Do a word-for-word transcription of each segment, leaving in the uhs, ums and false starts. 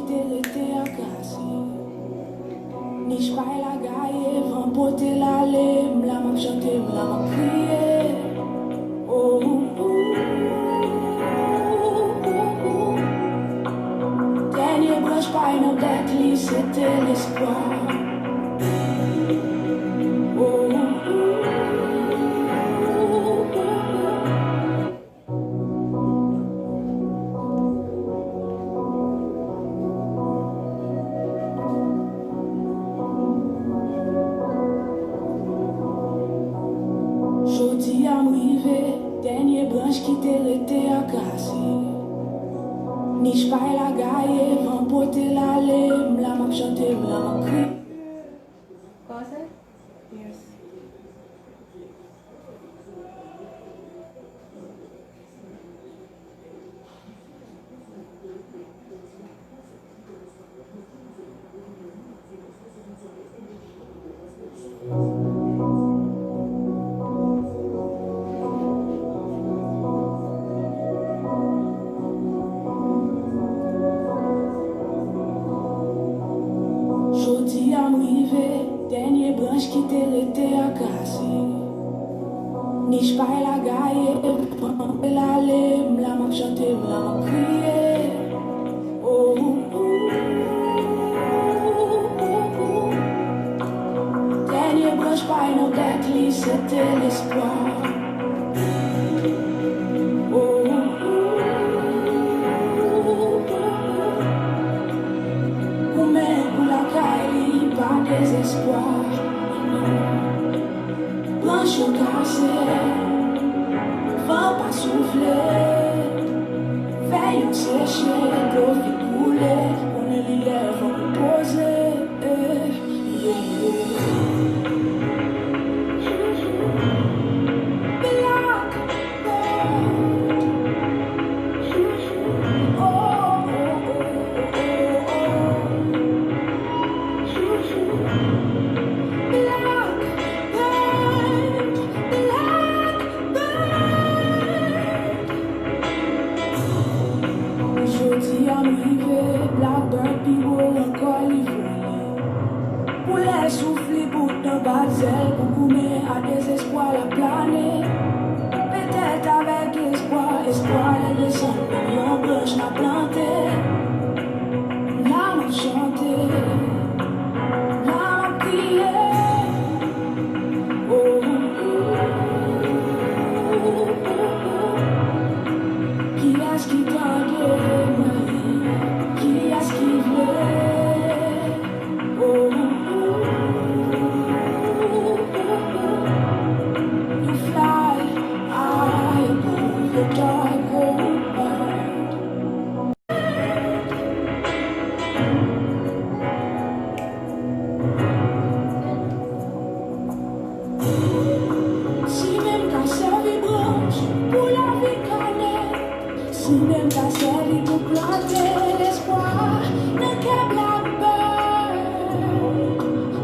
Te rete an kase. Nich pay la gaye, van pote l ale, m la m ap chante, m la m ap kriye. Oh, oh, oh, oh, oh. Dènye branch pay nan bèk li, se te lespwa. Oh, oh, oh, oh, oh. Jodi a m rive, dènye branch ki te rete a kase. Nich pay la gaye, van pote l ale, m la m ap chante, m la m ap kriye. Kòmanse? Yes. Jodi a m rive, dènye branch ki te rete a kase. Nich pay la gaye, van pote l ale, m la m ap chante, m la m ap kriye. Oh, oh, oh, oh, oh. Dènye branch pay nan bèk li, se te lespwa. Oh, oh, oh, oh, oh. Goumen pou lakay li, pa dezespwa. Branch yo kase, van pa soufle, fèy yo seche, dlo fin koule, konnen li lè fòk ou poze. Yeah, yeah. Black Jodi a m rive, Blackbird pi wo ankò li vole. Pou lè souf li bout nan bat zèl pou goumen a dezespwa l ap plane. Petèt avèk espwa, espwa lè desann menm yon branch n ap plante. La m ap chante, la m ap kriye. Oh, oh, oh, oh, oh. Kiyès ki tande mwen? Kiyès ki vle? Oh, oh, oh, oh, oh. You fly high above the dark cold night. Si menm ka sèvi branch pou lavi kanèt, si menm ka sèvi pou plante lespwa nan kè Blackbird,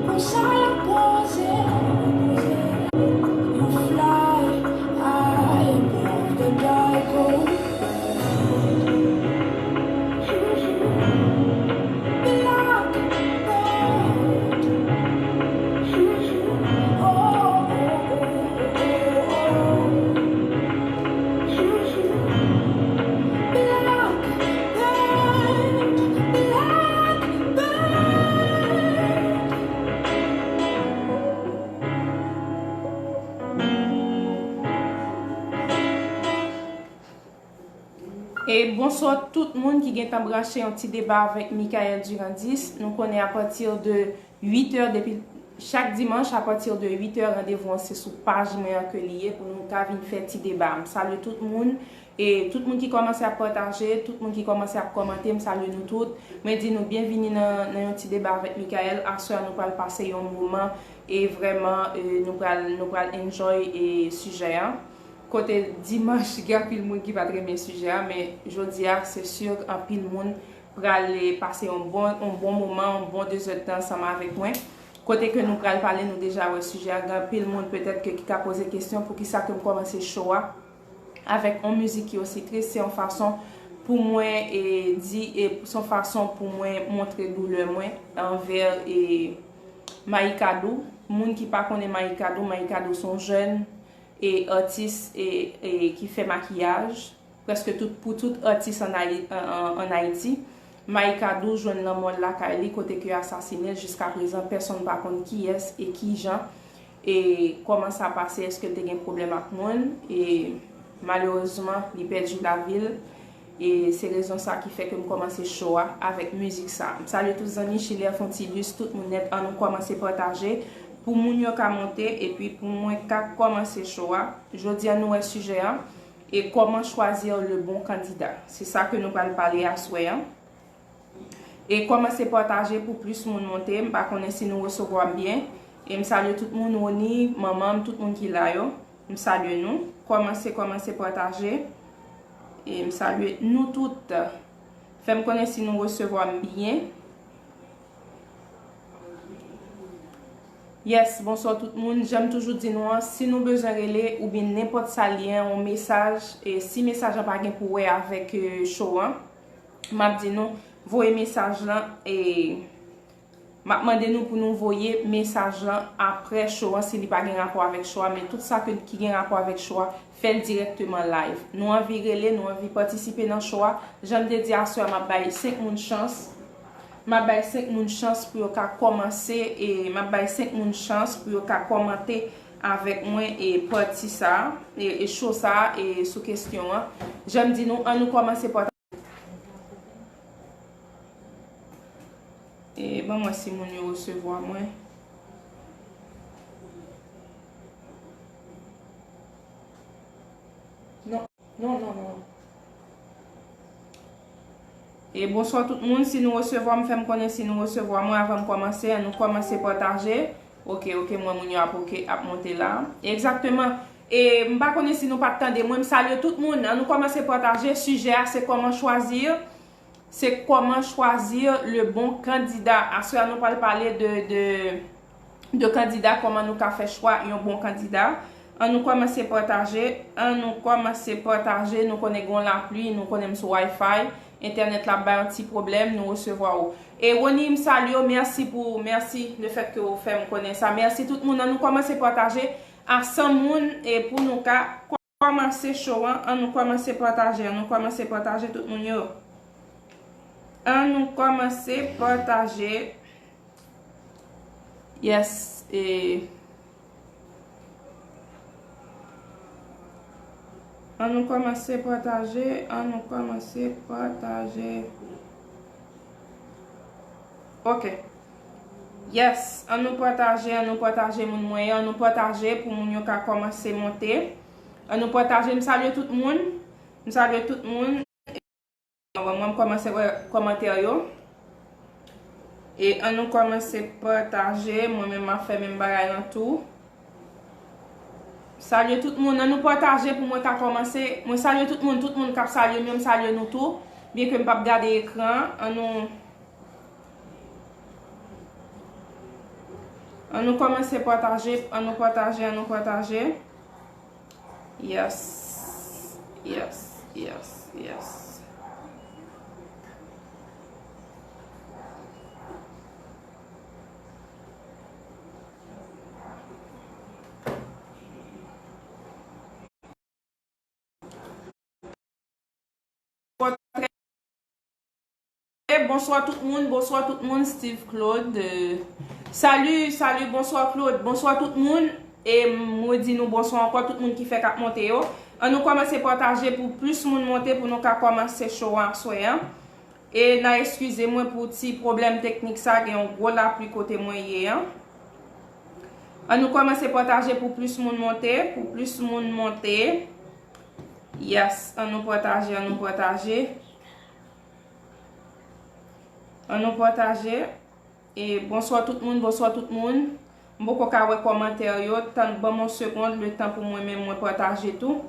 konsa l ap poze. You fly high above the dark cold E bonswa tout moun ki gentan branche yon ti deba avèk Michael Durandis. Nou konnen apati de uit è, depi chak dimanch, apati de uit è, randevou an se sou paj mwen an ke li ye pou nou ka vin fè ti deba. M salye tout moun, e tout moun ki kòmanse ap pataje, tout moun ki kòmanse ap kòmante, m salye nou tout. Mwen di nou byenvini nan, nan yon ti deba avèk Michael. Aswè a nou pral pase yon moman, e vrèman, e nou pral, nou pral enjoy, e sijè an. Kote dimanch, gen anpil moun ki pa t renmen sijè a, men jodi a, se si anpil moun pral pase yon bon, yon bon moman, yon bon dezèdtan ansanm avèk mwen. Kote ke nou pral pale, nou deja wè sijè a, gen anpil moun petèt ke ki ka poze kesyon, poukisa ke m kòmanse show a avèk yon mizik ki osi tris, se yon fason pou mwen e di, e se yon fason pou mwen montre doulè mwen anvè e Maïka Dou. Moun ki pa konnen Maïka Dou, Maïka Dou se yon jèn e atis e, e ki fè makiyaj prèske tout, pou tout atis an Ayi-, an, an, an Ayiti. Maïka Dou jwenn lanmò l lakay li kote ke yo asasinen l. Jiskaprezan, pèsonn pa konn kiyès e kijan e kòman sa pase, èske l te gen pwoblèm ak moun, e malerezman, li pèdi lavi l. E se rezon sa ki fè ke m kòmanse show a avèk mizik sa. M salye tout zanmi Chilè, Fontilus, tout moun nèt, ann nou kòmanse pataje pou moun yo ka monte, epi pou mwen ka kòmanse show a. Jodi a, nou wè sijè a, e comment choisir le bon candidat. Se sa ke nou pral pale aswè a. E kòmanse pataje pou plis moun monte. M pa konnen si nou resevwa m byen. E m salye tout moun, Rony, manman m, tout moun ki la yo. M salye nou. Kòmanse, kòmanse pataje. E m salye nou tout. Fè m konnen si nou resevwa m byen. Yes, bonswa tout moun. Jan m toujou di nou an, si nou bezwen rele oubyen nenpòt sa l ye an, yon mesaj, e si mesaj lan pa gen pou wè avèk, e, show an, m ap di nou, voye mesaj lan, e m ap mande nou pou nou voye mesaj lan apre show an, si li pa gen rapò avèk show a, men tout sa ke, ki gen rapò avèk show a, fè l dirèkteman live. Nou anvi rele, nou anvi patisipe nan show a. Jan m te di aswè a, m ap bay senk moun chans. M ap bay senk moun chans pou yo ka kòmanse, e m ap bay senk moun chans pou yo ka kòmante avèk mwen e pati sa a, e, e show sa a, e sou kesyon an. Jan m di nou, ann nou kòmanse pataje. E ban m wè si moun yo resevwa mwen. Non, non, non, non. E bonswa tout moun, si nou resevwa m, fè m konnen si nou resevwa mwen avan m kòmanse. Ann nou kòmanse pataje. Oke, oke, m wè moun yo ap oke, ap monte la. Egzakteman. E m pa konnen si nou pa t tande mwen, m salye tout moun. Ann nou kòmanse pataje. Sijè a se comment choisir, se comment choisir le bon candidat. Aswè a nou pral pale de, de, de kandida, kòman nou ka fè chwa yon bon kandida. Ann nou kòmanse pataje, ann nou kòmanse pataje. Nou konnen gen yon lapli, nou konnen m sou Wi-Fi, entènèt la ap bay yon ti pwoblèm, nou resevwa w. E Rony, m salye w, mèsi pou, mèsi le fèt ke w fè m konnen sa. Mèsi tout moun, ann nou kòmanse pataje a san moun, e pou nou ka kòmanse show an, ann nou kòmanse pataje, ann nou kòmanse pataje tout moun yo. Ann nou kòmanse pataje. Yes, e ann nou kòmanse pataje, ann nou kòmanse pataje. Ok. Yes, ann nou pataje, ann nou pataje moun mwen yo, ann nou pataje pou moun yo ka kòmanse monte. Ann nou pataje, m salye tout moun. M salye tout moun. Mwen, mwen kòmanse wè kòmantè yo. E ann nou kòmanse pataje, mwen menm m ap fè menm bagay lan tou. Salye tout moun, ann nou pataje pou mwen ka kòmanse. Mwen salye tout moun, tout moun k ap salye m yo, m salye nou tou. Byenke m p ap gade ekran an, ann nou, ann nou kòmanse pataje, ann nou pataje, ann nou pataje. Yes. Yes. Yes. Yes. Bonswa tout moun, bonswa tout moun, Steve Claude. Salut, salut, bonswa Claude, bonswa tout moun. E m redi nou bonswa ankò tout moun ki fèk ap monte yo. Ann nou kòmanse pataje pou plis moun monte pou nou ka kòmanse show an aswè an. E n a eskize mwen pou ti pwoblèm teknik sa, gen yon gwo lapli kote mwen ye an. Ann nou kòmanse pataje pou plis moun monte, pou plis moun monte. Yes, ann nou pataje, ann nou pataje. Ann nou pataje. E bonswa tout moun, bonswa tout moun. M poko ka wè kòmantè yo, tann ban m yon segond, letan pou mwen menm mwen pataje tou.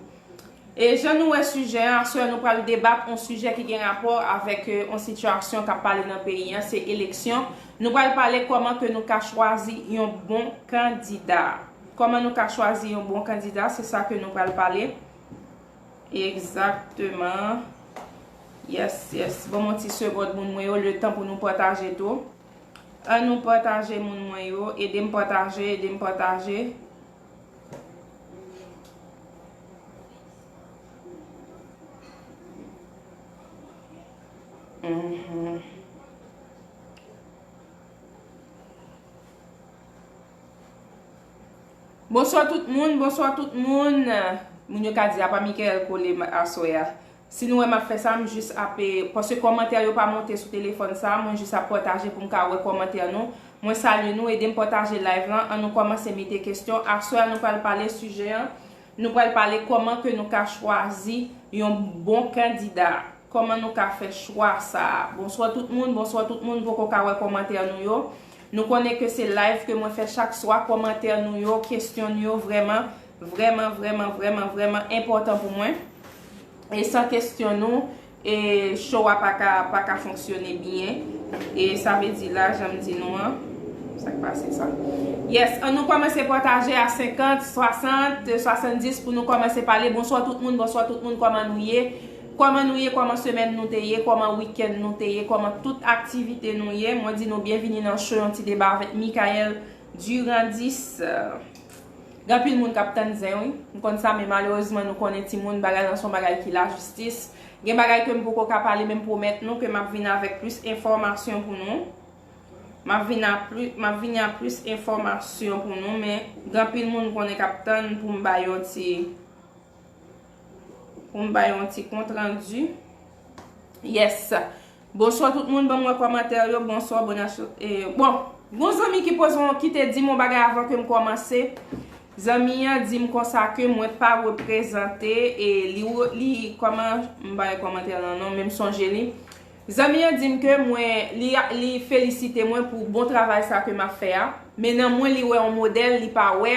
E jan nou wè sijè an, aswè nou pral debat yon sijè ki gen rapò avèk, e, yon sitiyasyon k ap pale nan peyi an, se eleksyon. Nou pral pale kòman ke nou ka chwazi yon bon kandida. Kòman nou ka chwazi yon bon kandida, se sa ke nou pral pale. Egzakteman. Yes, yes. Ban m yon ti segond, moun mwen yo, letan pou nou pataje tou. An nou pataje, moun mwen yo. Ede m pataje, ede m pataje. Mhm. Bonswa tout moun, bonswa tout moun. Moun yo ka di apa Michael kole aswè a. Si nou wè m ap fè sa, m jis ap, paske kòmantè yo pa monte sou telefòn sa, mwen jis ap pataje pou m ka wè kòmantè nou. Mwen salye nou, ede m pataje live lan. An nou kòmanse mete kesyon. Aswè a nou pral pale sijè an. Nou pral pale kòman ke nou ka chwazi yon bon kandida. Kòman nou ka fè chwa sa a? Bonswa tout moun, bonswa tout moun, poko ka wè kòmantè nou yo. Nou konnen ke se live ke mwen fè chak swa, kòmantè nou yo, kesyon nou yo vrèman, vrèman, vrèman, vrèman, vrèman enpòtan pou mwen. E san kesyon nou, e show a pa ka, pa ka fonksyone byen. E sa vle di la, jan m di nou an, sa k pase sa? Yes, an nou kòmanse pataje a senkant, swasant, swasanndis pou nou kòmanse pale. Bonswa tout moun, bonswa tout moun, kòman nou ye? Kòman nou ye? Kòman semèn nou te ye? Kòman wikenn nou te ye? Kòman tout aktivite nou ye? Mwen di nou byenvini nan show Yon Ti Deba avèk Michael Durandis. Gen anpil moun k ap tann zen, wi. M konn sa, men malerezman, nou konnen timoun, bagay lan se yon bagay ki lajistis. Gen bagay ke m poko ka pale, men m pwomèt nou ke m ap vin avèk plis enfòmasyon pou nou. M ap vin a pli-, m ap vini a plis enfòmasyon pou nou, men gen anpil moun konnen k ap tann pou m bay yon ti, pou m bay yon ti kontrandi. Yes. Bonswa tout moun, ban m wè kòmantè yo. Bonswa, bon, bon, gon zanmi ki poze yon, ki te di m yon bagay avan ke m kòmanse. Zanmi an di m konsa ke mwen pa reprezante, e li, li, kòman, m pa wè kòmantè lan non, men m sonje li. Zanmi an di m ke mwen, li, li felisite mwen pou bon travay sa ke m ap fè a. Men nan mwen, li wè yon modèl, li pa wè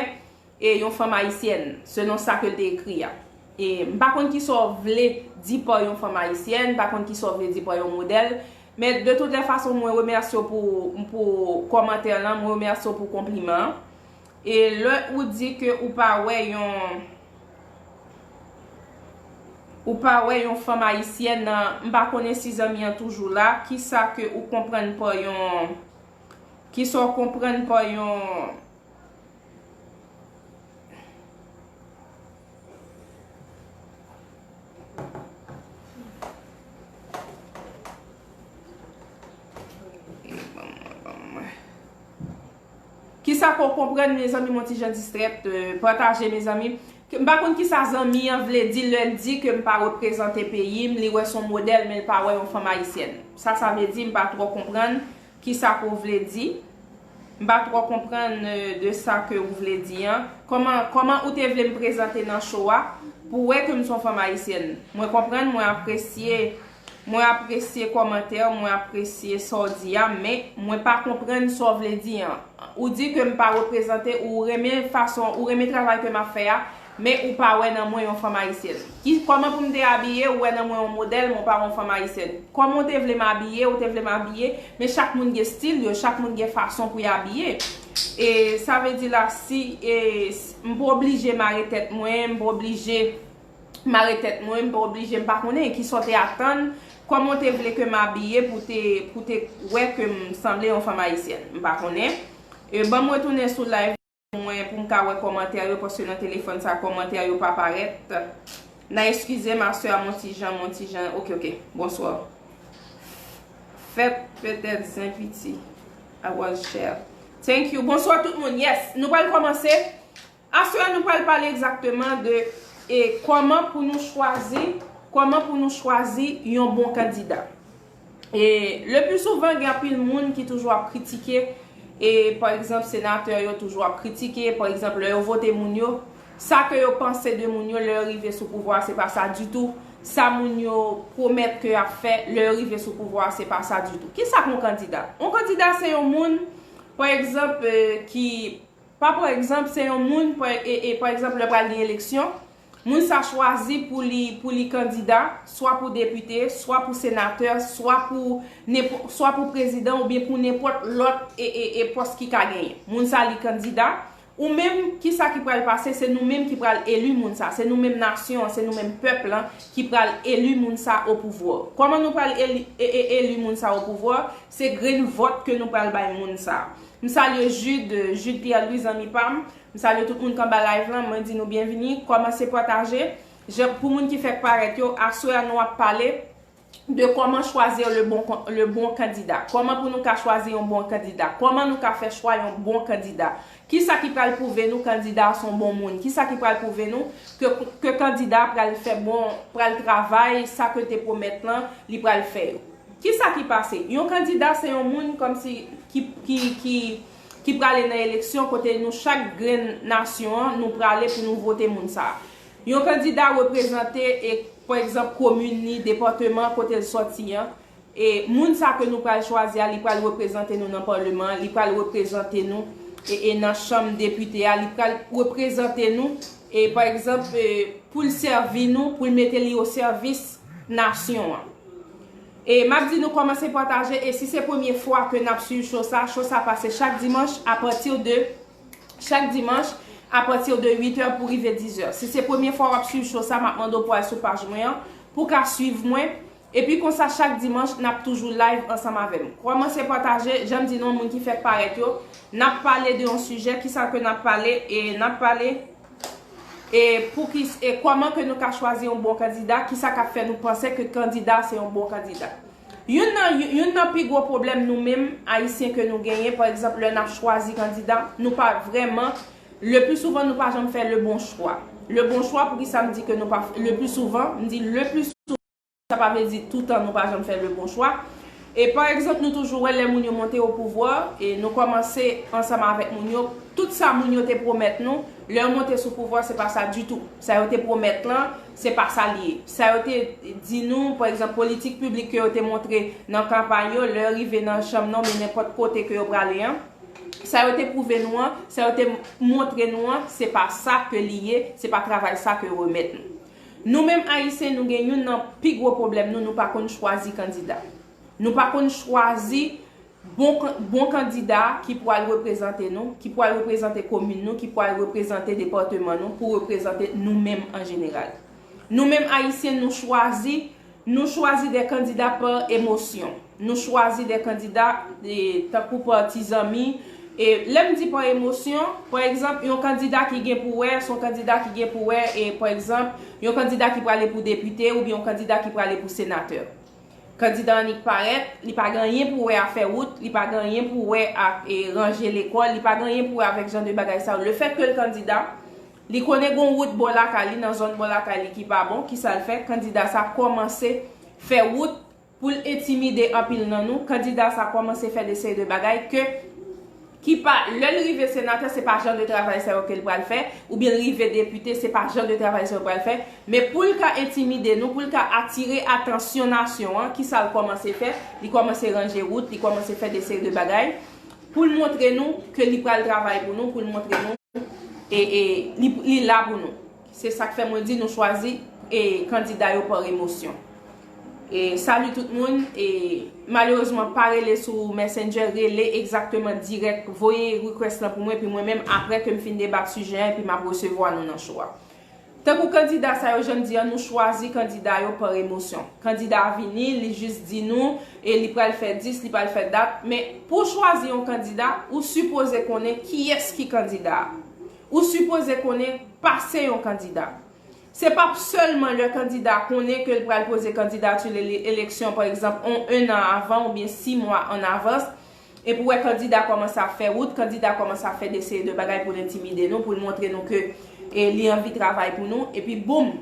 e yon fanm ayisyèn, selon sa ke l te ekri a. E m pa konn kisa w vle di pa yon fanm ayisyèn, m pa konn kisa w vle di pa yon modèl, men de tout lè fason, mwen remèsye w pou, pou kòmantè lan, mwen remèsye w pou konpliman an. E lè ou di ke ou pa wè yon, ou pa wè yon fanm ayisyèn nan, m pa konnen si zanmi an toujou la, kisa ke ou konprann pa yon, kisa w konprann pa yon, Kisa ke w konprann, mezanmi, m on ti jan distrè, euh, pataje, mezanmi. M pa konn kisa zanmi an vle di lè l di ke m pa reprezante peyi m, li wè s on modèl, men l pa wè yon fanm ayisyèn. Sa, sa vle di, m pa twò konprann kisa ke w vle di. M pa twò konprann, euh, de sa ke w vle di an. Kòman, kòman ou te vle m prezante nan show a pou w wè ke m s on fanm ayisyèn? Mwen konprann, mwen apresye, mwen apresye kòmantè w, mwen apresye sa w di a, men mwen pa konprann sa w vle di an. Ou di ke m pa reprezante, ou renmen fason, ou renmen travay ke m ap fè a, men ou pa wè nan mwen yon fanm ayisyèn. Ki, kòman pou m te abiye, ou wè nan mwen yon modèl, men w pa wè yon fanm ayisyèn. Kòman w te vle m abiye, ou te vle m abiye, men chak moun gen stil yo, chak moun gen fason pou y abiye. E sa vle di la, si, e, s-, m pa oblije mare tèt mwen, m pa oblije mare tèt mwen, m pa oblije, m pa konnen kisa w te atann, kòman w te vle ke m abiye pou te, pou te wè ke m sanble yon fanm ayisyèn. M pa konnen. E ban m retounen sou live mwen pou m ka wè kòmantè yo, paske nan telefòn sa kòmantè yo pa parèt. N a eskize m, aswè a m on ti jan, m on ti jan. Oke, oke. Bonswa. Fèt petèt zen piti. I was share. Thank you. Bonswa tout moun. Yes, nou pral kòmanse. Aswè a nou pral pale egzakteman de, e, kòman pou nou chwazi, kòman pou nou chwazi yon bon kandida. E le pli souvan, gen anpil moun ki toujou ap kritike, e, pa egzanp, senatè yo toujou ap kritike, pa egzanp, lè yo vote moun yo, sa ke yo panse de moun yo, lè yo rive sou pouvwa, se pa sa ditou. Sa moun yo pwomèt ke y ap fè, lè yo rive sou pouvwa, se pa sa ditou. Kisa k yon kandida? Yon kandida, se yon moun, pa egzanp, e, ki, pa pa egzanp, se yon moun, pa, e, e, pa egzanp, lè pral gen eleksyon, moun sa chwazi pou li, pou li kandida, swa pou depite, swa pou senatè, swa pou nenpò-, swa pou prezidan oubyen pou nenpòt lòt, e, e, e, pòs ki ka genyen. Moun sa li kandida, Ou menm, kisa ki pral pase? Se nou menm ki pral eli moun sa. Se nou menm nasyon an, se nou menm pèp lan ki pral eli moun sa o pouvwa. Kòman nou pral eli, e, e, eli moun sa o pouvwa? Se grenn vòt ke nou pral bay moun sa. M salye Jude, Jude Pierre Louis, zanmi pa m. M salye tout moun k anba live lan. Mwen di nou byenvini. Kòmanse pataje. Jan, pou moun ki fèk parèt yo, aswè a nou ap pale de kòman chwazi le bon, le bon kandida. Kòman pou nou ka chwazi yon bon kandida? Kòman nou ka fè chwa yon bon kandida? Kisa ki pral pwouve nou kandida a se yon bon moun? Kisa ki pral pwouve nou ke, ke kandida a pral fè bon, pral travay, sa ke l te pwomèt lan, li pral fè yo? Kisa ki pase? Yon kandida se yon moun kòmsi ki, ki, ki, ki prale nan eleksyon kote nou chak grenn nasyon an, nou prale pou nou vote moun sa a. Yon kandida reprezante, e, pa egzanp, komin ni, depatman kote l sòti an. E moun sa ke nou pral chwazi a, li pral reprezante nou nan palman, li pral reprezante nou e, e nan chanm depite a, li pral reprezante nou, e pa egzanp, e, pou l sèvi nou, pou l mete li o sèvis nasyon an. E m ap di nou kòmanse pataje, e si se premye fwa ke n ap swiv show sa, show sa pase chak dimanch apati de chak dimanch apati de uit è pou rive diz è. Si se premye fwa w ap swiv show sa, m ap mande w pou al sou paj mwen an, pou w ka swiv mwen. Epi konsa, chak dimanch, n ap toujou live ansanm avè m. Kòmanse pataje, jan m di nou, moun ki fèk parèt yo, n ap pale de yon sijè, kisa ke n ap pale, e n ap pale, e pou ki, e kòman ke nou ka chwazi yon bon kandida, kisa k ap fè nou panse ke kandida se yon bon kandida. Youn nan, youn nan pi gwo pwoblèm nou menm, Ayisyen, ke nou genyen, pa egzanp, lè n ap chwazi kandida, nou pa vrèman, le pli souvan, nou pa janm fè le bon chwa. Le bon chwa, poukisa m di ke nou pa, le pli souvan, m di le pli souvan, sa pa vle di toutan nou pa janm fè le bon chwa. E pa egzanp, nou toujou wè lè moun yo monte o pouvwa, e nou kòmanse ansanm avèk moun yo, tout sa moun yo te pwomèt nou, lè yo monte sou pouvwa, se pa sa ditou. Sa yo te pwomèt lan, se pa sa l ye. Sa yo te di nou, pa egzanp, politik piblik ke yo te montre nan kanpay yo, lè yo rive nan chanm nan oubyen nenpòt kote ke yo prale an, sa yo te pwouve nou an, sa yo te montre nou an, se pa sa ke li ye, se pa travay sa ke yo remèt nou. Nou menm Ayisyen, nou gen youn nan pi gwo pwoblèm nou, nou pa konn chwazi kandida. Nou pa konn chwazi bon, bon kandida ki pral reprezante nou, ki pral reprezante komin nou, ki pral reprezante depatman nou, pou reprezante nou menm an jeneral. Nou menm Ayisyen, nou chwazi, nou chwazi de kandida pa emosyon. Nou chwazi de kandida, e, tankou pa ti zanmi. E lè m di pa emosyon, pa egzanp, yon kandida ki gen pou wè, se yon kandida ki gen pou wè, e pa egzanp, yon kandida ki prale pou depite oubyen yon kandida ki prale pou senatè. Kandida annik parèt, li pa gen anyen pou wè a fè wout, li pa gen anyen pou wè ak, e, ranje lekòl, li pa gen anyen pou wè avèk jan de bagay sa yo. Lefètke l kandida, li konnen gon wout bò lakay li, nan zòn bò lakay li ki pa bon, kisa l fè? Kandida sa kòmanse fè wout pou l entimide anpil nan nou. Kandida sa kòmanse fè de seri de bagay ke ki pa, lè l rive senatè, se pa jan de travay sa yo ke l pral fè, oubyen l rive depite, se pa jan de travay sa yo pral fè, men pou l ka entimide nou, pou l ka atire atansyon nasyon an, kisa l kòmanse fè? Li kòmanse ranje wout, li kòmanse fè de seri de bagay pou l montre nou ke li pral travay pou nou, pou l montre nou e, e li, li la pou nou. Se sa k fè mwen di nou chwazi, e, kandida yo pa emosyon. E, sali tout moun, e, malerezman, pa rele sou Messenger, rele egzakteman dirèk, voye request lan pou mwen, epi mwen menm, apre ke m fin debat sijè a, epi m ap resevwa nou nan show a. Tankou kandida sa yo, jan m di an, nou chwazi kandida yo pa emosyon. Kandida a vini, li jis di nou, e li pral fè dis, li pral fè dat, men pou w chwazi yon kandida, ou sipoze konnen kiyès ki kandida a. Ou sipoze konnen pase yon kandida. Se pa sèlman lè kandida konnen ke l pral poze kandidati l ele-, eleksyon, pa egzanp, on, en an avan oubyen sis mwa an avans, epi w wè kandida kòmanse ap fè wout, kandida kòmanse ap fè de seri de bagay pou l entimide nou, pou l montre nou ke, e, li anvi travay pou nou, epi boum,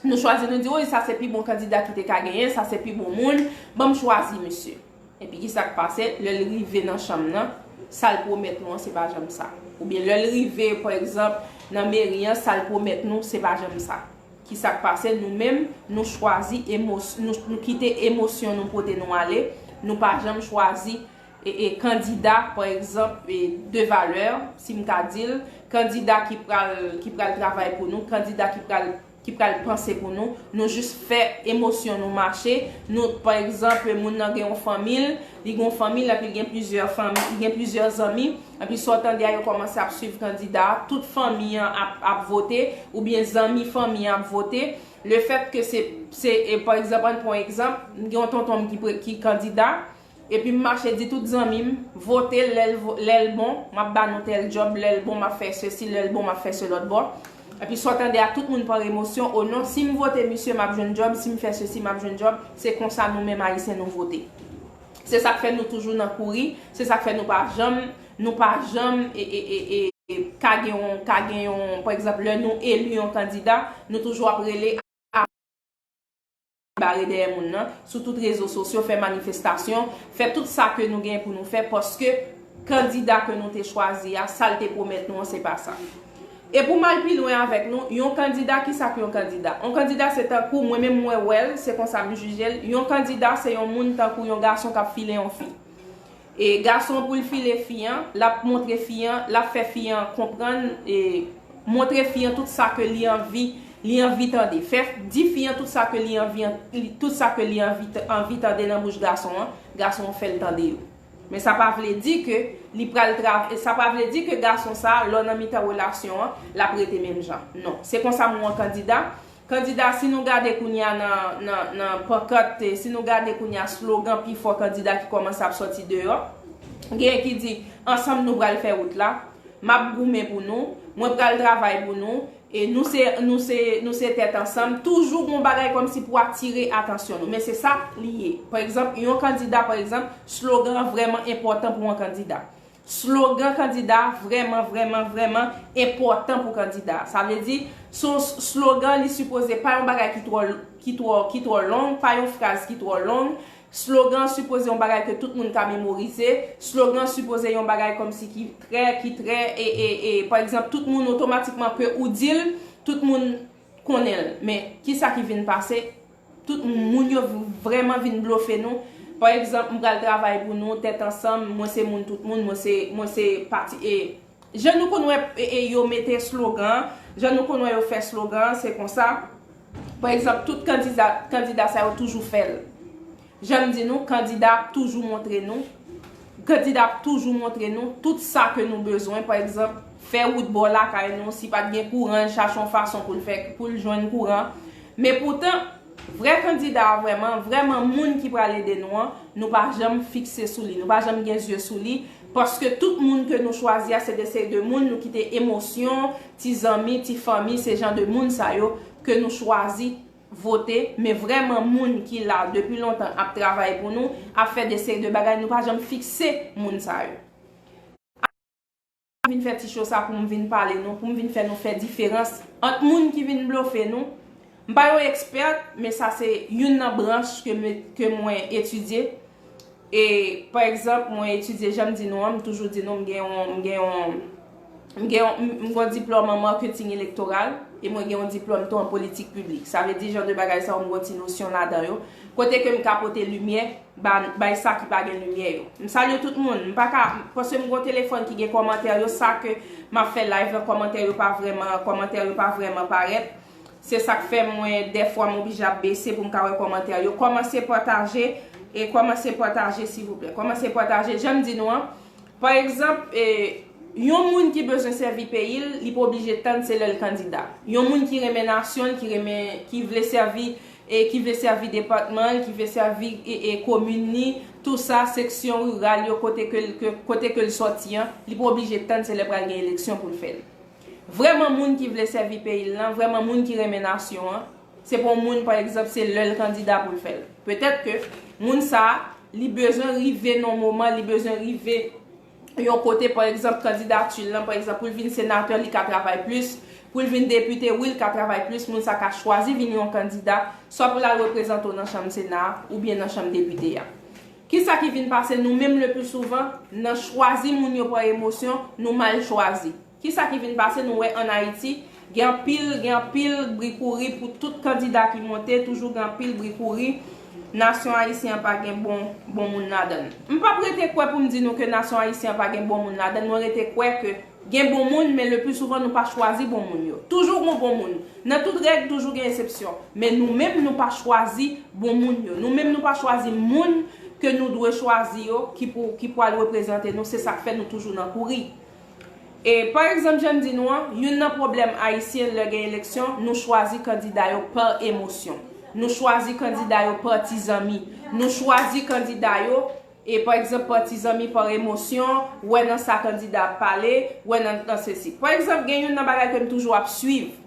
nou chwazi, nou di, woy, sa se pi bon kandida ki te ka genyen, sa se pi bon moun, ban m chwazi misye. Epi kisa k pase? Lè l rive nan chanm nan, sa l pwomèt nou an, se pa janm sa. Oubyen lè l rive, pa egzanp, nan meri an, sa l pwomèt nou, se pa janm sa. Kisa k pase? Nou menm, nou chwazi emos-, nou, nou kite emosyon nou pote nou ale, nou pa janm chwazi, e, e, kandida, pa egzanp, e, de valè, si m ka di l, kandida ki pral, ki pral travay pou nou, kandida ki pral ki pral panse pou nou. Nou jis fè emosyon nou mache. Nou, pa egzanp, moun nan gen yon fanmi l, li gen yon fanmi l, epi l gen plizyè fanmi, li gen plizyè zanmi. Epi sa w tande a, yo kòmanse ap swiv kandida a, tout fanmi an ap, ap vote, oubyen zanmi fanmi an ap vote. Lefètke se, se, e, pa egzanp, ann pran yon egzanp, m gen yon tonton m ki, pre- ki kandida, epi m mache di tout zanmi m, vote l, lè l vo- lè l bon, m ap ba nou tèl djòb, lè l bon, m ap fè sesi, lè l bon, m ap fè se lòt bò. Epi sa w tande a, tout moun pran emosyon, o non, si m vote misye, m ap jwenn djòb, si m fè sesi, m ap jwenn djòb. Se konsa nou menm Ayisyen nou vote. Se sa k fè nou toujou nan kouri, se sa k fè nou pa janm, nou pa janm e, e, e, e, e, ka gen yon, ka gen yon, pa egzanp, lè nou eli yon kandida, nou toujou ap rele bare dèyè moun nan, sou tout rezo sosyo, fè manifestasyon, fè tout sa ke nou gen pou nou fè, paske kandida ke nou te chwazi a, sa l te pwomèt nou an, se pa sa. E pou m al pi lwen avèk nou, yon kandida, ki sa k yon kandida? Yon kandida se tankou, mwen menm mwen wè l, se konsa m jije l, yon kandida se yon moun tankou yon gason k ap file yon fi. E gason pou l file fi an, l ap montre fi an, l ap fè fi an konprann, e montre fi an tout sa ke li anvi, li anvi tande. Fè di fi an tout sa ke li anvi, tout sa ke li anvi, anvi tande nan bouch gason an, gason an fè l tande yo. Men sa pa vle di ke li pral trav, sa pa vle di ke gason sa, lè w nan mitan relasyon an, l ap rete menm jan. Non. Se konsa m wè yon kandida. Kandida, si nou gade kounye a nan, nan, nan pankart, si nou gade kounye a slogan pi fò kandida ki kòmanse ap sòti deyò, genyen ki di, ansanm nou pral fè wout la, m ap goumen pou nou, mwen pral travay pou nou, e nou se, nou se, nou se tèt ansanm, toujou gon bagay kòmsi pou atire atansyon nou. Men se sa li ye. Pa egzanp, yon kandida, pa egzanp, slogan an vrèman enpòtan pou yon kandida. Slogan kandida vrèman, vrèman, vrèman enpòtan pou kandida. Sa vle di, se yon s- slogan, li sipoze pa yon bagay ki twò, ki twò, ki twò long, pa yon fraz ki twò long. Slogan sipoze yon bagay ke tout moun ka memorize. Slogan sipoze yon bagay kòmsi ki trè, ki trè, e, e, e, pa egzanp, tout moun otomatikman ke ou di l, tout moun konnen l. Men, kisa ki vin pase? Tout moun yo vrèman vin blofe nou. Pa egzanp, m pral travay pou nou, tèt ansanm, mwen se moun tout moun, mwen se, mwen se pati. E jan nou konn wè e, e, yo mete slogan, jan nou konn wè yo fè slogan, se konsa. Pa egzanp, tout kandida, kandida sa yo toujou fè l. Jan m di nou, kandida ap toujou montre nou, kandida ap toujou montre nou tout sa ke nou bezwen. Pa egzanp, fè wout bò lakay nou, si pa t gen kouran, l chache yon fason pou l fè, pou l jwenn kouran. Men poutan, vrè kandida a vrèman, vrèman moun ki pral ede nou an, nou pa janm fikse sou li, nou pa janm gen zye sou li, paske tout moun ke nou chwazi a, se de seri de moun nou kite emosyon, ti zanmi, ti fanmi, se jan de moun sa yo ke nou chwazi vote, men vrèman moun ki la depi lontan ap travay pou nou, ap fè de seri de bagay, nou pa janm fikse moun sa yo. Vin fè ti show sa pou m vin pale nou, pou m vin fè nou fè diferans ant moun ki vin blofe nou. M pa yon ekspè, men sa se youn nan branch ke m, ke mwen etidye. E, pa egzanp, mwen etidye, jan m di nou an, m toujou di nou, m gen yon, m gen yon, m gen yon, m, m gen yon diplòm an marketing elektoral, e mwen gen yon diplòm tou an politik piblik. Sa vle di, jan de bagay sa yo, m gen yon ti nosyon ladan yo. Kote ke m ka pote limyè, ba, bay sa ki pa gen limyè yo. M salye tout moun. M pa ka, paske m gen yon telefòn ki gen kòmantè yo, sa ke m ap fè live lan, kòmantè yo pa vrèman, kòmantè yo pa vrèman parèt. Se sa k fè mwen, dèfwa, m oblije ap bese pou m ka wè kòmantè yo. Kòmanse pataje, e kòmanse pataje, silvouplè. Kòmanse pataje. Jan m di nou an, pa egzanp, e, yon moun ki bezwen sèvi peyi l, li pa oblije tann se lè l kandida. Yon moun ki renmen nasyon l, ki renmen, ki vle sèvi, e ki vle sèvi depatman l, ki vle sèvi, e, e komin li, tou sa, seksyon riral yo, kote ke l, ke, kote ke l sòti an, li pa oblije tann se lè pral gen eleksyon pou l fè l. Vrèman moun ki vle sèvi peyi l lan, vrèman moun ki renmen nasyon an, se pa yon moun, pa egzanp, se lè l kandida pou l fè l. Petèt ke moun sa a, li bezwen rive nan yon moman, li bezwen rive yon kote, pa egzanp, kandidati l lan, pa egzanp, pou l vin senatè, li ka travay plis, pou l vin depite, wi, l ka travay plis, moun sa ka chwazi vin yon kandida, swa pou l al reprezante w nan chanm Sena a, oubyen nan chanm depite a. Kisa ki vin pase nou menm le pli souvan, nan chwazi moun yo pa emosyon, nou mal chwazi. Kisa ki vin pase, nou wè ann Ayiti, gen anpil, gen anpil bri kouri pou tout kandida ki monte, toujou gen anpil bri kouri. Nasyon ayisyen an pa gen bon, bon moun ladan l. M p ap rete kwè pou m di nou ke nasyon ayisyen an pa gen bon moun ladan l, mwen rete kwè ke Gen bon moun, men le pli souvan nou pa chwazi bon moun yo. Toujou gen bon moun. Nan tout règ, toujou gen eksepsyon. Men nou menm, nou pa chwazi bon moun yo. Nou menm, nou pa chwazi moun ke nou dwe chwazi yo, ki pou, ki pou al reprezante nou. Se sa k fè nou toujou nan kouri. E, pa egzanp, jan m di nou an, youn nan pwoblèm ayisyen lè gen eleksyon, nou chwazi kandida yo pa emosyon. Nou chwazi kandida yo pa ti zanmi. Nou chwazi kandida yo, e, pa egzanp, pa ti zanmi, pa emosyon, wè nan sa kandida ap pale, wè nan, nan sesi. Pa egzanp, gen youn nan bagay ke m toujou ap swiv.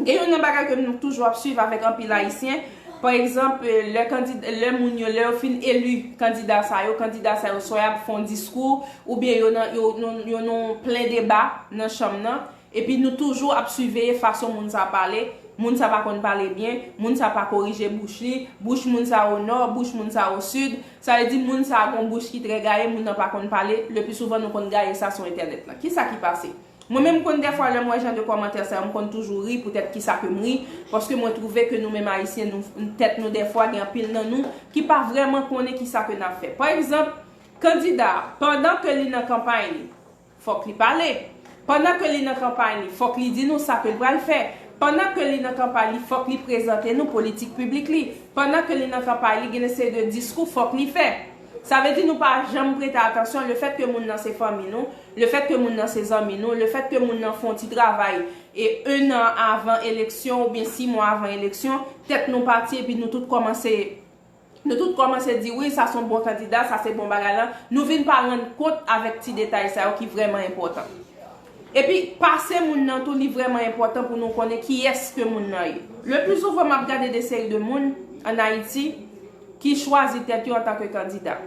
Gen youn nan bagay ke nou toujou ap swiv avèk anpil ayisyen. Pa egzanp, lè kandida, lè moun yo, lè yo fin eli kandida sa yo, kandida sa yo swa y ap fè yon diskou, oubyen yo nan, yo, yo, yo nan plen deba nan chanm nan. Epi nou toujou ap siveye fason moun sa pale. Moun sa pa konn pale byen, moun sa pa korije bouch li, bouch moun sa o nò, bouch moun sa o sid. Sa vle di moun sa gon bouch ki trè gaye, moun nan pa konn pale. Le pli souvan nou konn gaye sa sou entènèt la. Kisa ki pase? Mwen menm konn dèfwa lè m wè jan de kòmantè sa yo, m konn toujou ri poutèt kisa ke m ri, paske mwen twouve ke nou menm ayisyen, nou, tèt nou dèfwa, gen anpil nan nou ki pa vrèman konnen kisa ke n ap fè. Pa egzanp, kandida, pandan ke li nan kanpay li, fòk li pale. Pandan ke li nan kanpay li, fòk li di nou sa ke l pral fè. Pandan ke li nan kanpay li, fòk li prezante nou politik piblik li. Pandan ke li nan kanpay li, gen yon seri de diskou fòk li fè. Sa vle di nou pa janm prete atansyon, lefèt ke moun nan se fanmi nou, lefèt ke moun nan se zanmi nou, lefèt ke moun nan fè yon ti travay e ennan avan eleksyon oubyen sis mwa avan eleksyon, tèt nou pati epi nou tout kòmanse, nou tout kòmanse di, wi, sa se yon bon kandida, sa se bon bagay la. Nou vin pa rann kont avèk ti detay sa yo ki vrèman enpòtan. Epi, pase moun nan tou, li vrèman enpòtan pou nou konnen kiyès ke moun nan ye. Le pli souvan, m ap gade de seri de moun ann Ayiti ki chwazi tèt yo antanke kandida.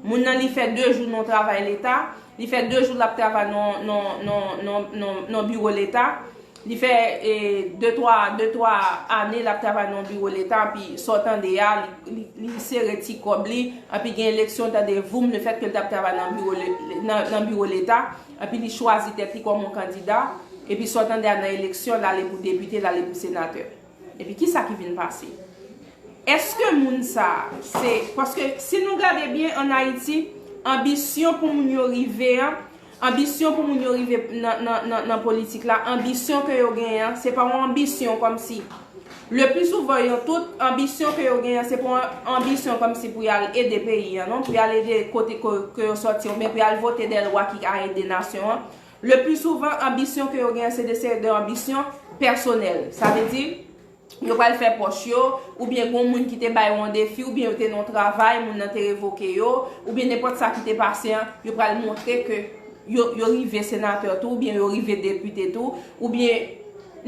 Moun nan, li fè de jou nan yon travay leta, li fè de jou l ap travay nan, nan, nan, nan, nan, nan biwo leta, li fè, e, de, twa, de, twa ane l ap travay nan yon biwo leta, epi sa w tande a, li, li, li sere ti kòb li, epi gen eleksyon, tande voum, lefèt ke l t ap travay nan biwo le-, nan, nan biwo leta, epi li chwazi tèt li kòm yon kandida, epi sa w tande a nan eleksyon, l ale pou depite, l ale pou senatè. Epi kisa ki vin pase? Èske moun sa a, se, paske si nou gade byen ann Ayiti, anbisyon pou moun yo rive an, anbisyon pou moun yo rive nan, nan, nan, nan politik la, anbisyon ke yo genyen an, se pa yon anbisyon kòmsi, le pli souvan yo tout, anbisyon ke yo genyen an, se pa yon anbisyon kòmsi pou y al ede peyi an, non, pou y al ede kote ke, ke yo sòti, oubyen pou y al vote dè lwa ki ka ede nasyon an. Le pli souvan, anbisyon ke yo genyen, se de seri de anbisyon pèsonèl. Sa vle di, yo pral fè pòch yo, oubyen gon moun ki te bay yo yon defi, oubyen yo te nan yon travay, moun nan te revoke yo, oubyen nenpòt sa ki te pase an, yo pral montre ke yo, yo rive senatè tou, oubyen yo rive depite tou, oubyen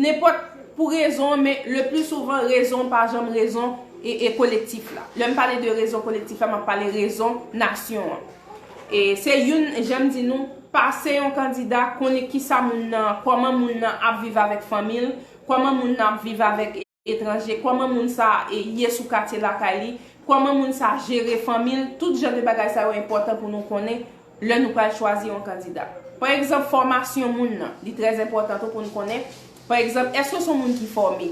nenpòt pou rezon, men le pli souvan, rezon pa janm rezon e, e kolektif la. Lè m pale de rezon kolektif la, m ap pale rezon nasyon an. E se youn, jan m di nou, pase yon kandida, konnen kisa moun nan, kòman moun nan ap viv avèk fanmi l, kòman moun nan ap viv avèk etranje, kòman moun sa a, e, ye sou katye lakay li, kòman moun sa a jere fanmi l, tout jan de bagay sa yo enpòtan pou nou konnen lè nou pral chwazi yon kandida. Pa egzanp, fòmasyon moun nan, li trè enpòtan tou pou nou konnen. Pa egzanp, èske se yon moun ki fòme?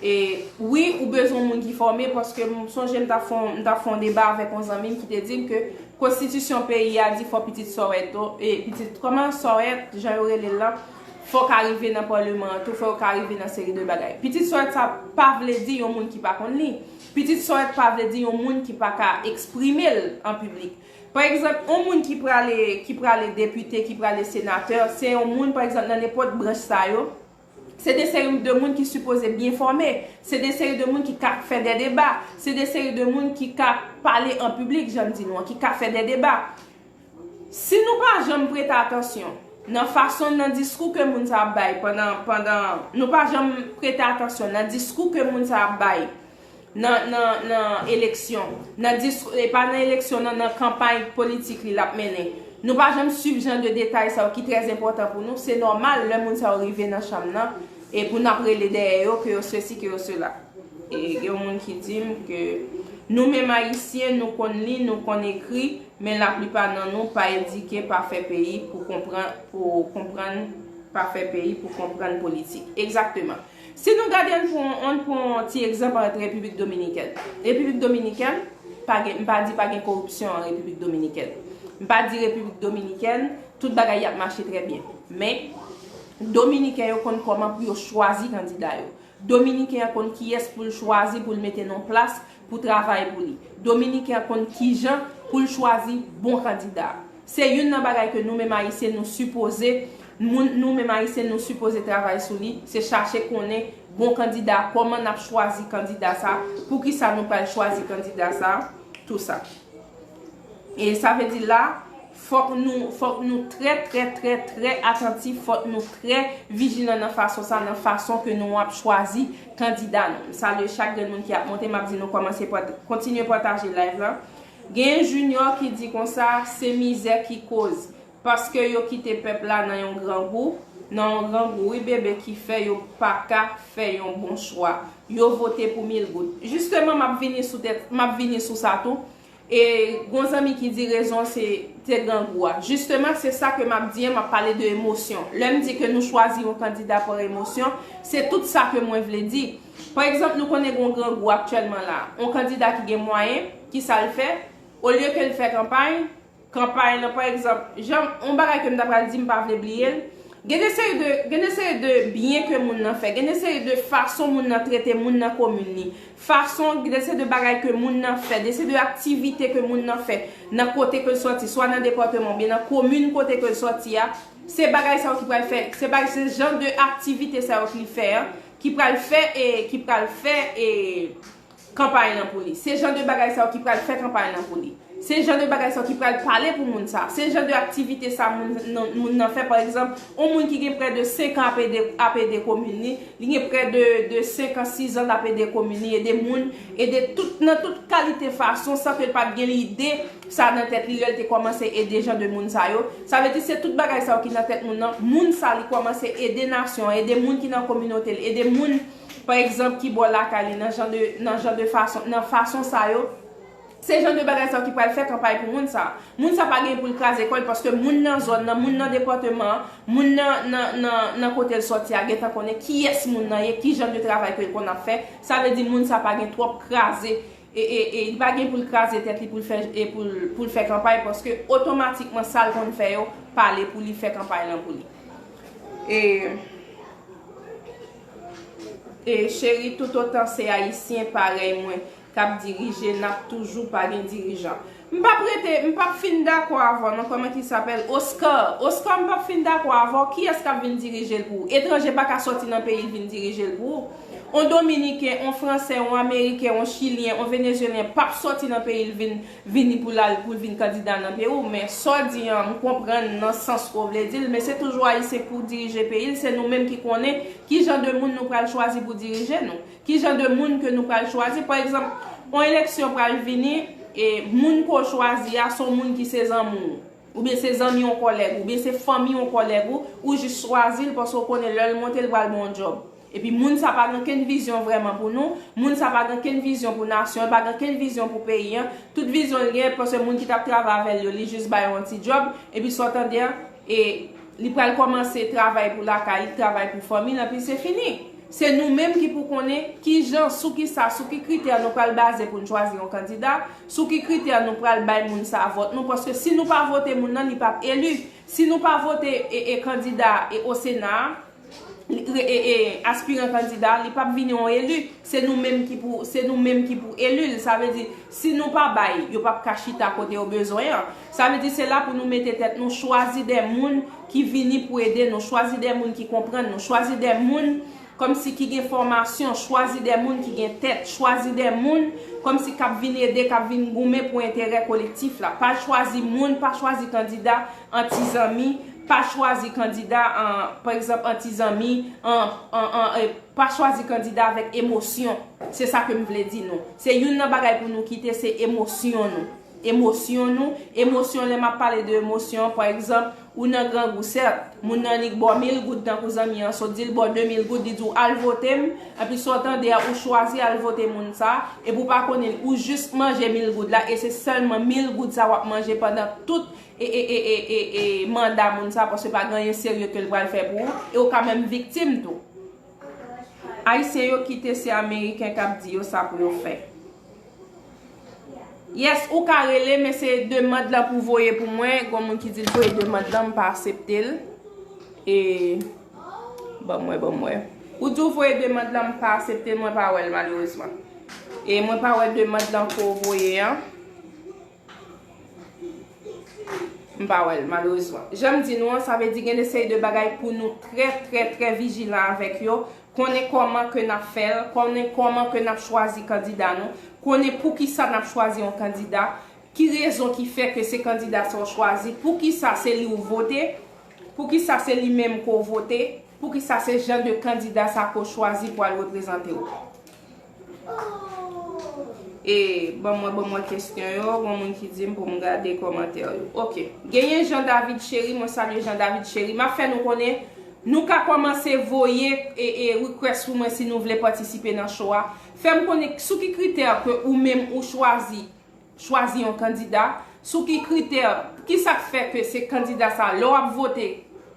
E, wi, ou bezwen yon moun ki fòme, paske m sonje m t ap fè yon, m t ap fè yon deba avèk yon zanmi m ki te di m ke konstitisyon peyi a di fò pitit sòrèt, e, pitit, kòman sòrèt, jan yo rele l lan, fò ka rive nan paleman an tou, fò yo ka rive nan seri de bagay. Pitit sòrèt sa pa vle di yon moun ki pa konn li. Pitit sòrèt pa vle di yon moun ki pa ka eksprime l an piblik. Pa egzanp, yon moun ki prale, ki prale depite, ki prale senatè, se yon moun, pa egzanp, nan nenpòt branch sa yo, se de seri de moun ki sipoze byen fòme, se de seri de moun ki ka fè de deba, se de seri de moun ki ka pale an piblik, jan m di nou an, ki ka fè de deba. Si nou pa janm prete atansyon nan fason, nan diskou ke moun sa ap bay pandan, pandan, nou pa janm prete atansyon nan diskou ke moun sa ap bay nan, nan, nan eleksyon, nan diskou, e pa nan eleksyon, nan, nan kanpay politik li l ap mennen. Nou pa janm swiv jan de detay sa yo ki trè enpòtan pou nou. Se nòmal lè moun sa yo rive nan chanm nan, e pou n ap rele dèyè yo ke yo sesi, ke yo sela. E gen yon moun ki di m ke nou menm Ayisyen, nou konn li, nou konn ekri, men laplipa nan nou pa edike, pa fè peyi pou konprann, pou konprann, pa fè peyi pou konprann politik. Egzakteman. Si nou gade, ann pran, ann pran yon ti egzanp avèk Repiblik Dominikèn. Repiblik Dominikèn, pa gen, m pa di pa gen koripsyon an Repiblik Dominikèn. M pa di Repiblik Dominikèn, tout bagay y ap mache trè byen. Men, Dominiken yo konn kòman pou yo chwazi kandida yo. Dominiken an konn kiyès pou l chwazi pou l mete nan plas pou travay pou li. Dominiken an konn kijan pou l chwazi bon kandida. Se youn nan bagay ke nou menm Ayisyen nou sipoze, moun, nou menm Ayisyen nou sipoze travay sou li, se chache konnen bon kandida, kòman n ap chwazi kandida sa, poukisa nou pral chwazi kandida sa, tou sa. E sa vle di la, fòk nou, fòk nou trè, trè, trè, trè atantif, fòk nou trè vijilan nan fason sa, nan fason ke nou ap chwazi kandida nou. M salye chak grenn moun ki ap monte, m ap di nou kòmanse pata-, kontinye pataje live la. Gen Junior ki di konsa, se mizè ki koz, paske yo kite pèp la nan yon grangou, nan yon grangou, wi bebe, ki fè yo pa ka fè yon bon chwa. Yo vote pou mil goud. Jisteman, m ap vini sou tèt, m ap vini sou sa tou. E gon zanmi ki di rezon se te grangou a. Jisteman, se sa ke m ap di an, m ap pale de emosyon. Lè m di ke nou chwazi yon kandida pa emosyon, se tout sa ke mwen vle di. Pa egzanp, nou konnen gon grangou aktyèlman la. Yon kandida ki gen mwayen, ki sa l fè? Olye ke l fè kanpay, kanpay lan, pa egzanp, jan, yon bagay ke m ta pral di, m pa vle bliye l. Gen de seri de, gen de seri de byen ke moun nan fè, gen de seri de fason moun nan trete moun nan komin li, fason, gen de seri de bagay ke moun nan fè, de seri de aktivite ke moun nan fè nan kote ke l sòti, swa nan depatman oubyen nan komin kote ke l sòti a, se bagay sa yo ki pral fè, se bagay, se jan de aktivite sa yo ki fè an, ki pral fè, e, ki pral fè, e, kanpay lan pou li. Se jan de bagay sa yo ki pral fè kanpay lan pou li. Se jan de bagay sa yo ki pral pale pou moun sa. Se jan de aktivite sa moun, nan, moun nan fè, pa egzanp, yon moun ki gen prè de senk an ap ede, ap ede komin li, li gen prè de, de senk an, sis an l ap ede komin li, ede moun, ede tout, nan tout kalite fason, san ke l pa t gen lide sa nan tèt li lè l te kòmanse ede jan de moun sa yo. Sa vle di se tout bagay sa yo ki nan tèt moun nan. Moun sa li kòmanse ede nasyon an, ede moun ki nan kominote l, ede moun pa egzanp, ki bò lakay li, nan jan de, nan jan de fason, nan fason sa yo, se jan de bagay sa yo ki pral fè kanpay pou moun sa. Moun sa pa gen pou l kraze kò l, paske moun nan zòn nan, moun nan depatman an, moun nan, nan, nan, nan kote l sòti a, gentan konnen kiyès moun nan ye, ki jan de travay ke l konn ap fè. Sa vle di moun sa pa gen twòp kraze, e, e, e li pa gen pou l kraze tèt li pou l fè, e pou l, pou l fè kanpay, paske otomatikman sa l konn fè yo pale pou li, fè kanpay lan pou li. E, E cheri, toutotan se Ayisyen parèy mwen k ap dirije, n ap toujou pa gen dirijan. M p ap rete, m p ap fin dakò avè w non, kòman ki sapèl? Oscar. Oscar, m p ap fin dakò avè w. Kiyès k ap vin dirije l pou ou? Etranje pa ka sòti nan peyi l vin dirije l pou ou. On Dominiken, on Fransè, on Ameriken, on Chilyen, on Venezyelyen p ap sòti nan peyi l vin vini pou l al, pou l vin kandida nan peyi w, men sa w di an, m konprann nan sans ke w vle di l, men se toujou Ayisyen k pou dirije peyi l, se nou menm ki konnen ki jan de moun nou pral chwazi pou dirije nou, ki jan de moun ke nou pral chwazi. Pa egzanp, yon eleksyon pral vini, e moun ke w chwazi a, se yon moun ki se zanmi w, oubyen se zanmi yon kòlèg, oubyen se fanmi yon kòlèg ou, ou jis chwazi l paske w konnen lè l monte, l pral ba w yon djòb. Epi moun sa pa gen okenn vizyon vrèman pou nou. Moun sa pa gen okenn vizyon pou nasyon, pa gen okenn vizyon pou peyi an. Tout vizyon l gen, paske moun ki t ap travay avè l yo, li jis ba yo yon ti djòb. Epi sa w tande an, e li pral kòmanse travay pou lakay li, travay pou fanmi l, epi se fini. Se nou menm ki pou konnen kijan, sou ki sa, sou ki kritè nou pral baze pou n chwazi yon kandida, sou ki kritè nou pral bay moun sa vòt nou, paske si nou pa vote moun nan, li p ap eli. Si nou pa vote e, e kandida e o Sena a, li, e, e, e aspiran kandida, li p ap vini yon eli. Se nou menm ki pou, se nou menm ki pou eli l. Sa vle di, si nou pa bay, yo p ap ka chita kote yo bezwen an. Sa vle di, se la pou nou mete tèt nou, chwazi de moun ki vini pou ede nou, chwazi de moun ki konprann nou, chwazi de moun kòmsi ki gen fòmasyon, chwazi de moun ki gen tèt, chwazi de moun kòmsi k ap vin ede, k ap vin goumen pou enterè kolektif la. Pa chwazi moun, pa chwazi kandida an ti zanmi, pa chwazi kandida an, pa egzanp, an ti zanmi, an, an, an, e, pa chwazi kandida avèk emosyon. Se sa ke m vle di nou. Se youn nan bagay pou nou kite, se emosyon nou. Emosyon nou, emosyon, lè m ap pale de emosyon, pa egzanp, ou nan grangou, sèt, moun nan li ba w mil goud, tankou zanmi an sot di l ba w de mil goud, li di w al vote m, epi sa w tande a, ou chwazi al vote moun sa, epi w pa konnen l, ou jis manje mil goud la, e se sèlman mil goud sa w ap manje pandan tout e, e, e, e, e, e manda moun sa, paske pa gen anyen serye ke l pral fè pou ou, e ou ka menm viktim tou. Ayisyen yo kite se Ameriken k ap di yo sa pou yo fè. Yes, ou ka rele, men se demand lan pou voye pou mwen. Gon moun ki di l voye demand lan, m pa aksepte l. E, ban mwen, ban mwen. Ou di w voye demand lan, m pa aksepte l, mwen pa wè l malerezman. E mwen pa wè demand lan ke w voye an. M pa wè l, malerezman. Jan m di nou an, sa vle di gen de seri de bagay pou nou trè, trè, trè vijilan avèk yo. Konnen kòman ke n ap fè l, konnen kòman ke n ap chwazi kandida nou, konnen poukisa n ap chwazi yon kandida, ki rezon ki fè ke se kandida sa w chwazi, poukisa se li w vote, poukisa se li menm ke w vote, poukisa se jan de kandida sa ke w chwazi pou al reprezante w. E ban mwen, ban mwen kesyon yo, gon moun ki di m pou m gade kòmantè yo. Ok. Genyen Jean David Chéry, mwen salye Jean David Chéry. M ap fè nou konnen, nou ka kòmanse voye e, e request pou mwen si nou vle patisipe nan show a. Fè m konnen sou ki kritè ke ou menm ou chwazi, chwazi yon kandida, sou ki kritè, ki sa k fè ke se kandida sa, lè w ap vote,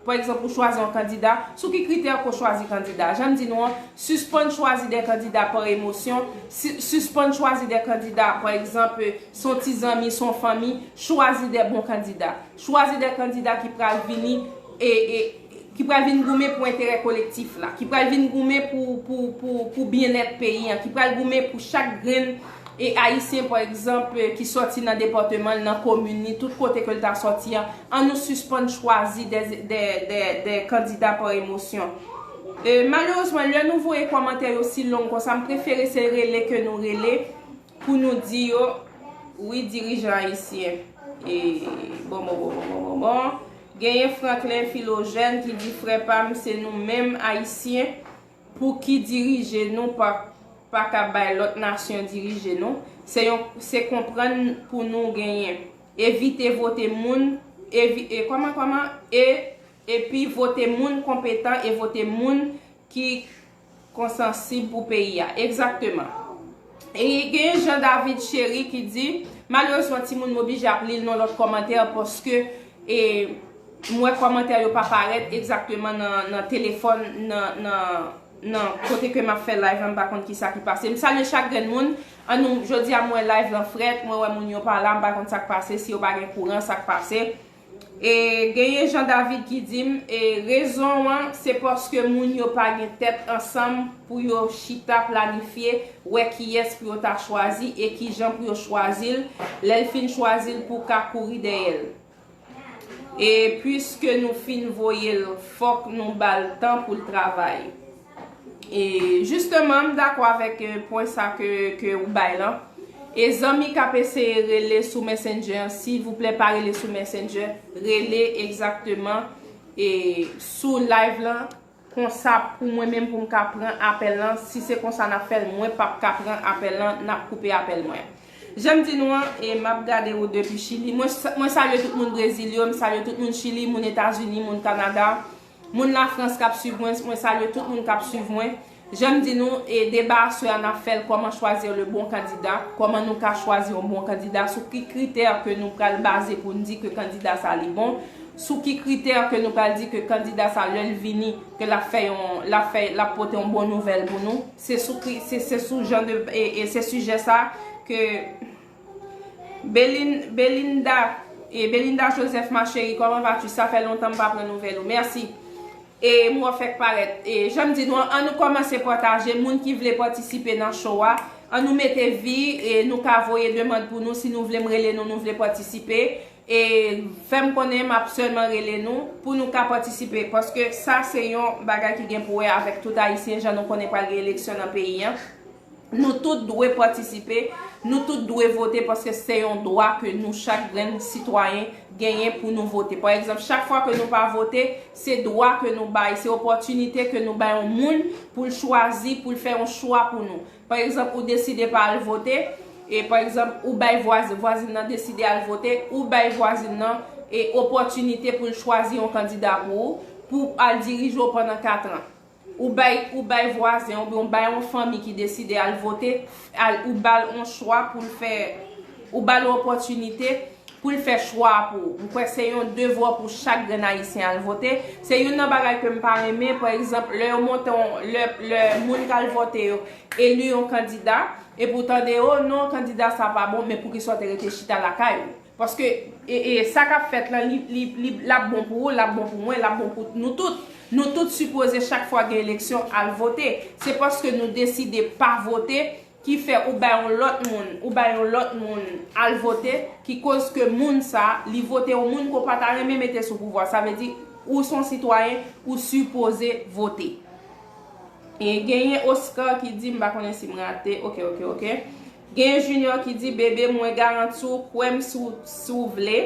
pa egzanp, ou chwazi yon kandida, sou ki kritè ke w chwazi kandida? Jan m di nou an, sispann chwazi de kandida pa emosyon, si- sispann chwazi de kandida, pa egzanp, se yon ti zanmi, se yon fanmi, chwazi de bon kandida. Chwazi de kandida ki pral vini e, e ki pral vin goumen pou enterè kolektif la, ki pral vin goumen pou, pou, pou, pou byennèt peyi an, ki pral goumen pou chak grenn e Ayisyen, pa egzanp, ki sòti nan depatman l, nan komin li, tout kote ke l ta sòti an, ann nou sispann chwazi de, de, de, de kandida pa emosyon. E, malerezman, lè nou voye kòmantè yo si long konsa, m prefere se rele ke nou rele pou nou di yo, wi, dirijan ayisyen. E, bon, bon, bon, bon, bon, bon, bon. Genyen Franklin Philogène ki di, frè pa m, se nou menm ayisyen pou ki dirije nou, pa, pa ka bay lòt nasyon dirije nou. Se yon, se konprann pou nou genyen. Evite vote moun, evi, e, kòman, kòman? E, epi vote moun konpetan e vote moun ki konsansib pou peyi a. Egzakteman. E genyen Jean David Chéry ki di, malerezman, timoun, m oblije ap li l nan lòt kòmantè paske, e, m wè kòmantè yo pa parèt egzakteman nan, nan telefòn, nan, nan, nan kote ke m ap fè live la, m pa konn ki sa ki pase. M salye chak grenn moun. Ann nou, jodi a, m wè live lan frèt, mwen wè moun yo pa la, m pa konn sa k pase, si yo pa gen kouran, sa k pase. E genyen Jean David ki di m, e rezon an, se paske moun yo pa gen tèt ansanm pou yo chita planifye, wè kiyès pou yo ta chwazi e kijan pou yo chwazi l, lè l fin chwazi l pou w ka kouri dèyè l. E piske nou fin voye l, fòk nou ba l tan pou l travay. E jisteman, m dakò avèk, e, pwen sa ke, ke ou bay lan. E zanmi k ap eseye rele sou Messenger an, silvouplè pa rele sou Messenger, rele egzakteman, e, sou live lan, konsa pou mwen menm pou m ka pran apèl lan. Si se konsa n ap fè l, mwen p ap ka pran apèl lan, n ap koupe apèl mwen. Jan m di nou an, e m ap gade ou depi Chili. Mwen sa- mwen salye tout moun Brezil yo, m salye tout moun Chili, moun Etazini, moun Kanada. Moun Lafrans k ap swiv mwen, mwen salye tout moun k ap swiv mwen. Jan m di nou, e deba aswè a n ap fè l kòman chwazir le bon kandida, kòman nou ka chwazi yon bon kandida, sou ki kritè ke nou pral baze pou n di ke kandida sa li bon, sou ki kritè ke nou pral di ke kandida sa lè l vini, ke l ap fè yon, l ap fè, l ap pote yon bon nouvèl pou nou. Se sou ki, se, se sou jan de, e, e se sijè sa ke Belin-, Belinda, e Belinda Joseph, ma chérie, comment vas-tu? Sa fè lontan m pa pran nouvèl ou. Mèsi. E m wè w fèk parèt. E jan m di nou an, ann nou kòmanse pataje. Moun ki vle patisipe nan show a, ann nou mete vi, e nou ka voye demann pou nou. Si nou vle m rele nou, nou vle patisipe, e fè m konnen, m ap sèlman rele nou pou nou ka patisipe. Paske sa se yon bagay ki gen pou wè avèk tout Ayisyen, jan nou konnen pral gen eleksyon nan peyi an. Nou tout dwe patisipe, nou tout dwe vote, paske se yon dwa ke nou chak grenn sitwayen genyen pou nou vote. Pa egzanp, chak fwa ke nou pa vote, se dwa ke nou bay, se opòtinite ke nou bay yon moun pou l chwazi, pou l fè yon chwa pou nou. Pa egzanp, ou deside pa al vote, e pa egzanp, ou bay vwazen, vwazin nan deside al vote, ou bay vwazin nan, e, opòtinite pou l chwazi yon kandida pou ou, pou al dirije w pandan kat an. Ou bay, ou bay vwazen, oubyen ou bay yon fanmi ki deside al vote, al, ou ba l yon chwa pou l fè, ou ba l yon opòtinite pou l fè chwa pou ou. M kwè se yon devwa pou chak grenn Ayisyen al vote. Se youn nan bagay ke m pa renmen, pa egzanp, lè yo monte yon, lè, lè moun k al vote yo eli yon kandida, epi w tande, o non, kandida sa pa bon, men poukisa w te rete chita lakay ou? Paske, e, e, sa k ap fèt lan, li, li, li, l ap bon pou ou, l ap bon pou mwen, l ap bon pou nou tout. Nou tout sipoze chak fwa gen eleksyon al vote. Se paske nou deside pa vote ki fè ou bay yon lòt moun, ou bay yon lòt moun al vote, ki koz ke moun sa, li vote yon moun ke w pa ta renmen mete sou pouvwa. Sa vle di, ou se yon sitwayen, ou sipoze vote. E genyen Oscar ki di, m pa konnen si m rate, oke, oke, oke. Genyen Junior ki di, bebe, mwen garanti w, kwè m si w, si w vle,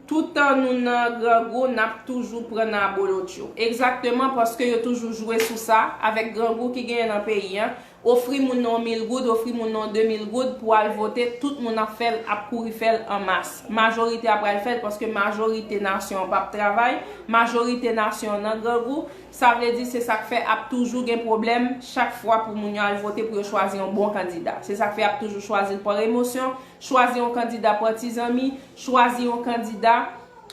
toutan nou nan grangou, n ap toujou pran nan abolotyo. Egzakteman, paske yo toujou jwe sou sa, avèk grangou ki genyen nan peyi a. Ofri moun nan yon mil goud, ofri moun nan yon de mil goud pou al vote, tout moun ap fè l, ap kouri fè l an mas. Majorite a pral fè l paske majorite nasyon an p ap travay, majorite nasyon an nan grangou. Sa vle di se sa k fè ap toujou gen pwoblèm chak fwa pou moun yo al vote pou yo chwazi yon bon kandida. Se sa k fè ap toujou chwazi l pa emosyon, chwazi yon kandida pa ti zanmi, chwazi yon kandida,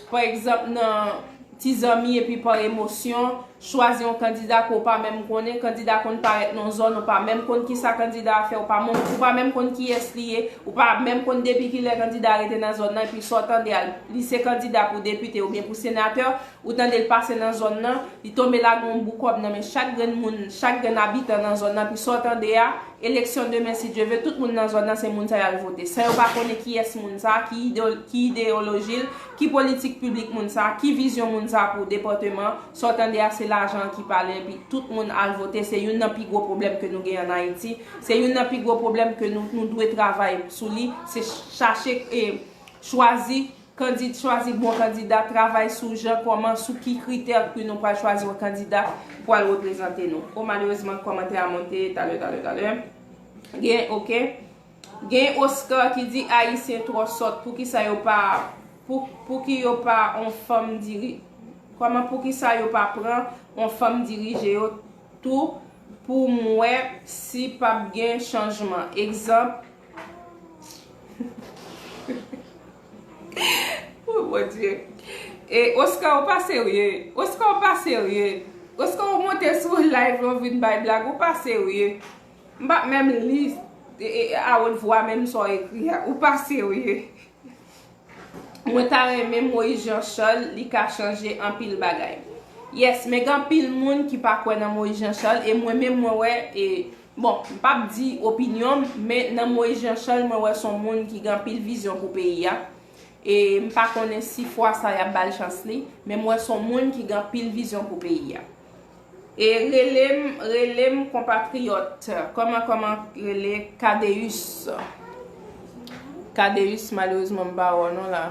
pa egzanp, nan ti zanmi epi pa emosyon, chwazi yon kandida ke w pa menm konnen, kandida konn parèt nan zòn, ou pa menm konn kisa kandida a fè, ou pa menm, ou pa menm konn kiyès li ye, ou pa menm konn depi kilè kandida a rete nan zòn nan, epi sa w tande a, li se kandida pou depite oubyen pou senatè, ou tande l pase nan zòn nan, li tonbe lage yon bout kòb nan men chak grenn moun, chak grenn abitan nan zòn nan, epi sa w tande a, eleksyon demen, si Dye ve, tout moun nan zòn nan se moun sa y al vote. San yo pa konnen kiyès moun sa, ki ide-, ki ideyoloji l, ki politik piblik moun sa, ki vizyon moun sa pou depatman, sa w tande a se lajan an ki pale, epi tout moun al vote. Se youn nan pi gwo pwoblèm ke nou gen ann Ayiti. Se youn nan pi gwo pwoblèm ke nou, nou dwe travay sou li. Se chache, e, chwazi kandid-, chwazi bon kandida, travay sou jan, kòman, sou ki kritè ke nou pral chwazi yon kandida pou al reprezante nou. O, malerezman, kòmantè a monte, talè, talè, talè. Gen, oke. Gen Oscar ki di, Ayisyen twò sòt, poukisa yo pa, pou, pouki yo pa on fanm diri-, kòman, poukisa yo pa pran on fanm dirije yo tou pou m wè si p ap gen chanjman? Egzanp, Oh, Bondye. E Oscar, ou pa serye. Oscar, ou pa serye. Oscar, ou monte sou live la, ou vin bay blag, ou pa serye. M pa menm li, e, e, a wot vwa menm sa w ekri a. Ou pa serye. Mwen ta renmen Moïse Jean Charles, li ka chanje anpil bagay. Yes, men gen anpil moun ki pa kwè nan Moïse Jean Charles, e mwen menm mwen wè, e, bon, m p ap di opinyon m, men nan Moïse Jean Charles, mwen wè s on moun ki gen anpil vizyon pou peyi a. E m pa konnen si fwa sa y ap ba l chans li, men m wè s on moun ki gen anpil vizyon pou peyi a. E rele m, rele m konpatriyòt. Kòman, kòman rele? Kadeus. Kadeus, malerezman, m pa wè w non la.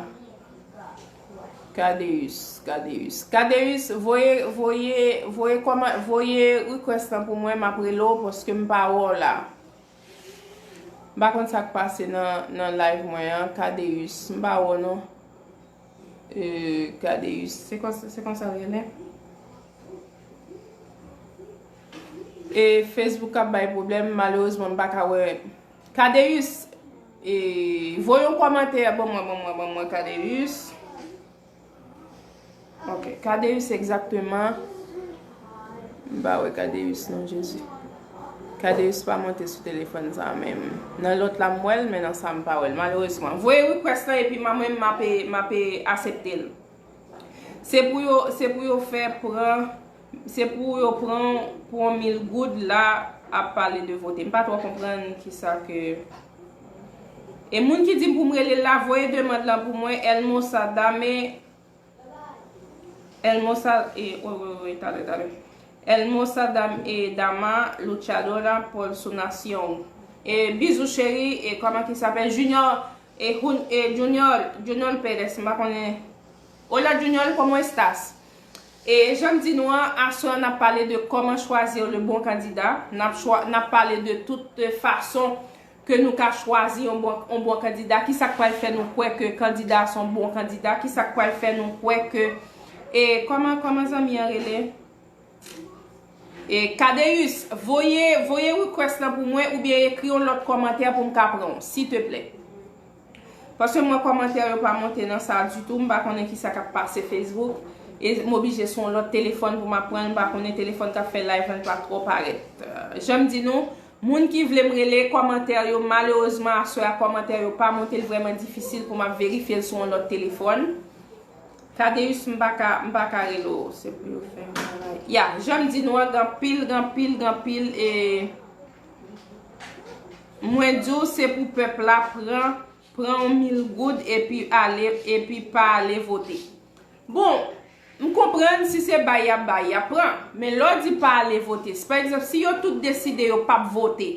Kadeus, Kadeus. Kadeus, voye, voye, voye kòman, voye request lan pou mwen, m ap rele w paske m pa wè w la. M pa konn sa k pase nan, nan live mwen an, Kadeus. M pa wè w non. E, Kadeus. Se konsa, se konsa l rele? E Facebook ap bay pwoblèm, malerezman, m pa ka wè. Kadeus, e, voye yon kòmantè, ban mwen, ban mwen, ban mwen, Kadeus. Ok, Kadeus egzakteman. M pa wè Kadeus non, Jezi. Kadeus pa monte sou telefòn sa menm. Nan lòt la m wè l, men nan sa m pa wè l, malerezman. Voye request lan epi mwen menm m ape, m ape aksepte l. Se pou yo, se pou yo fè pran, se pou yo pran pou yon mil goud la ap pale de vote. M pa twò konprann kisa ke. E moun ki di m pou m rele l la, voye demann lan pou mwen, Elmosa Dame, Elmosa, e, wi, wi, wi, talè, talè. Elmosa Dam-, e, Dama, Luchadora por su nación. E, bizou cheri, e, comment il s'appelle? Junior, e, Hun-, e, Junior, Junior Perez, m pa konnen. Hola Junior, ¿cómo estás? E, jan m di nou an, aswè a n ap pale de comment choisir le bon candidat. N ap chwa-, n ap pale de tout, e, fason ke nou ka chwazi yon bon, yon bon kandida. Kisa k pral fè nou kwè ke kandida a se yon bon kandida? Kisa k pral fè nou kwè ke, e, kòman, kòman zanmi an rele? E, Kadeus, voye, voye request lan pou mwen oubyen ekri yon lòt kòmantè pou m ka pran w, siteplè. Paske m wè kòmantè yo pa monte nan sa ditou, m pa konnen kisa k ap pase Facebook. E m oblije sou yon lòt telefòn pou m ap pran l, m pa konnen telefòn k ap fè live lan pa twò parèt. Euh, jan m di nou, moun ki vle m rele, kòmantè yo, malerezman, aswè a, kòmantè yo pa monte, l vrèman difisil pou m ap verifye l sou yon lòt telefòn. Kadeus, m pa ka, m pa ka rele w, se pou yo fè yon bagay. Ya, jan m di nou an, gen anpil, gen anpil, gen anpil, e mwen di w, se pou pèp la pran, pran yon mil goud epi ale, epi pa ale vote. Bon, m konprann si se bay y ap bay, y ap pran. Men lè w di pa ale vote, si pa egzanp, si yo tout deside yo p ap vote,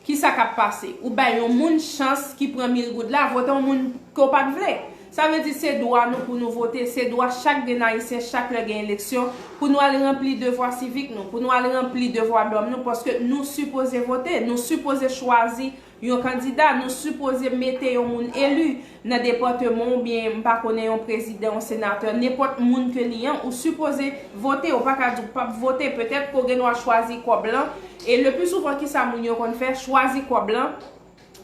kisa k ap pase? Ou bay yon moun chans ki pran mil goud la, vote yon moun ke w pa t vle. Sa vle di se dwa nou pou nou vote, se dwa chak grenn Ayisyen, chak lè gen eleksyon, pou nou al ranpli devwa sivik nou, pou nou al ranpli devwa dòm nou, paske nou sipoze vote, nou sipoze chwazi yon kandida, nou sipoze mete yon moun eli nan depatman w oubyen, m pa konnen, yon prezidan, yon senatè, nenpòt moun ke li an, ou sipoze vote, ou pa ka di w p ap vote, petèt ke w gen dwa chwazi kòb lan, e le pli souvan kisa moun yo konn fè, chwazi kòb lan,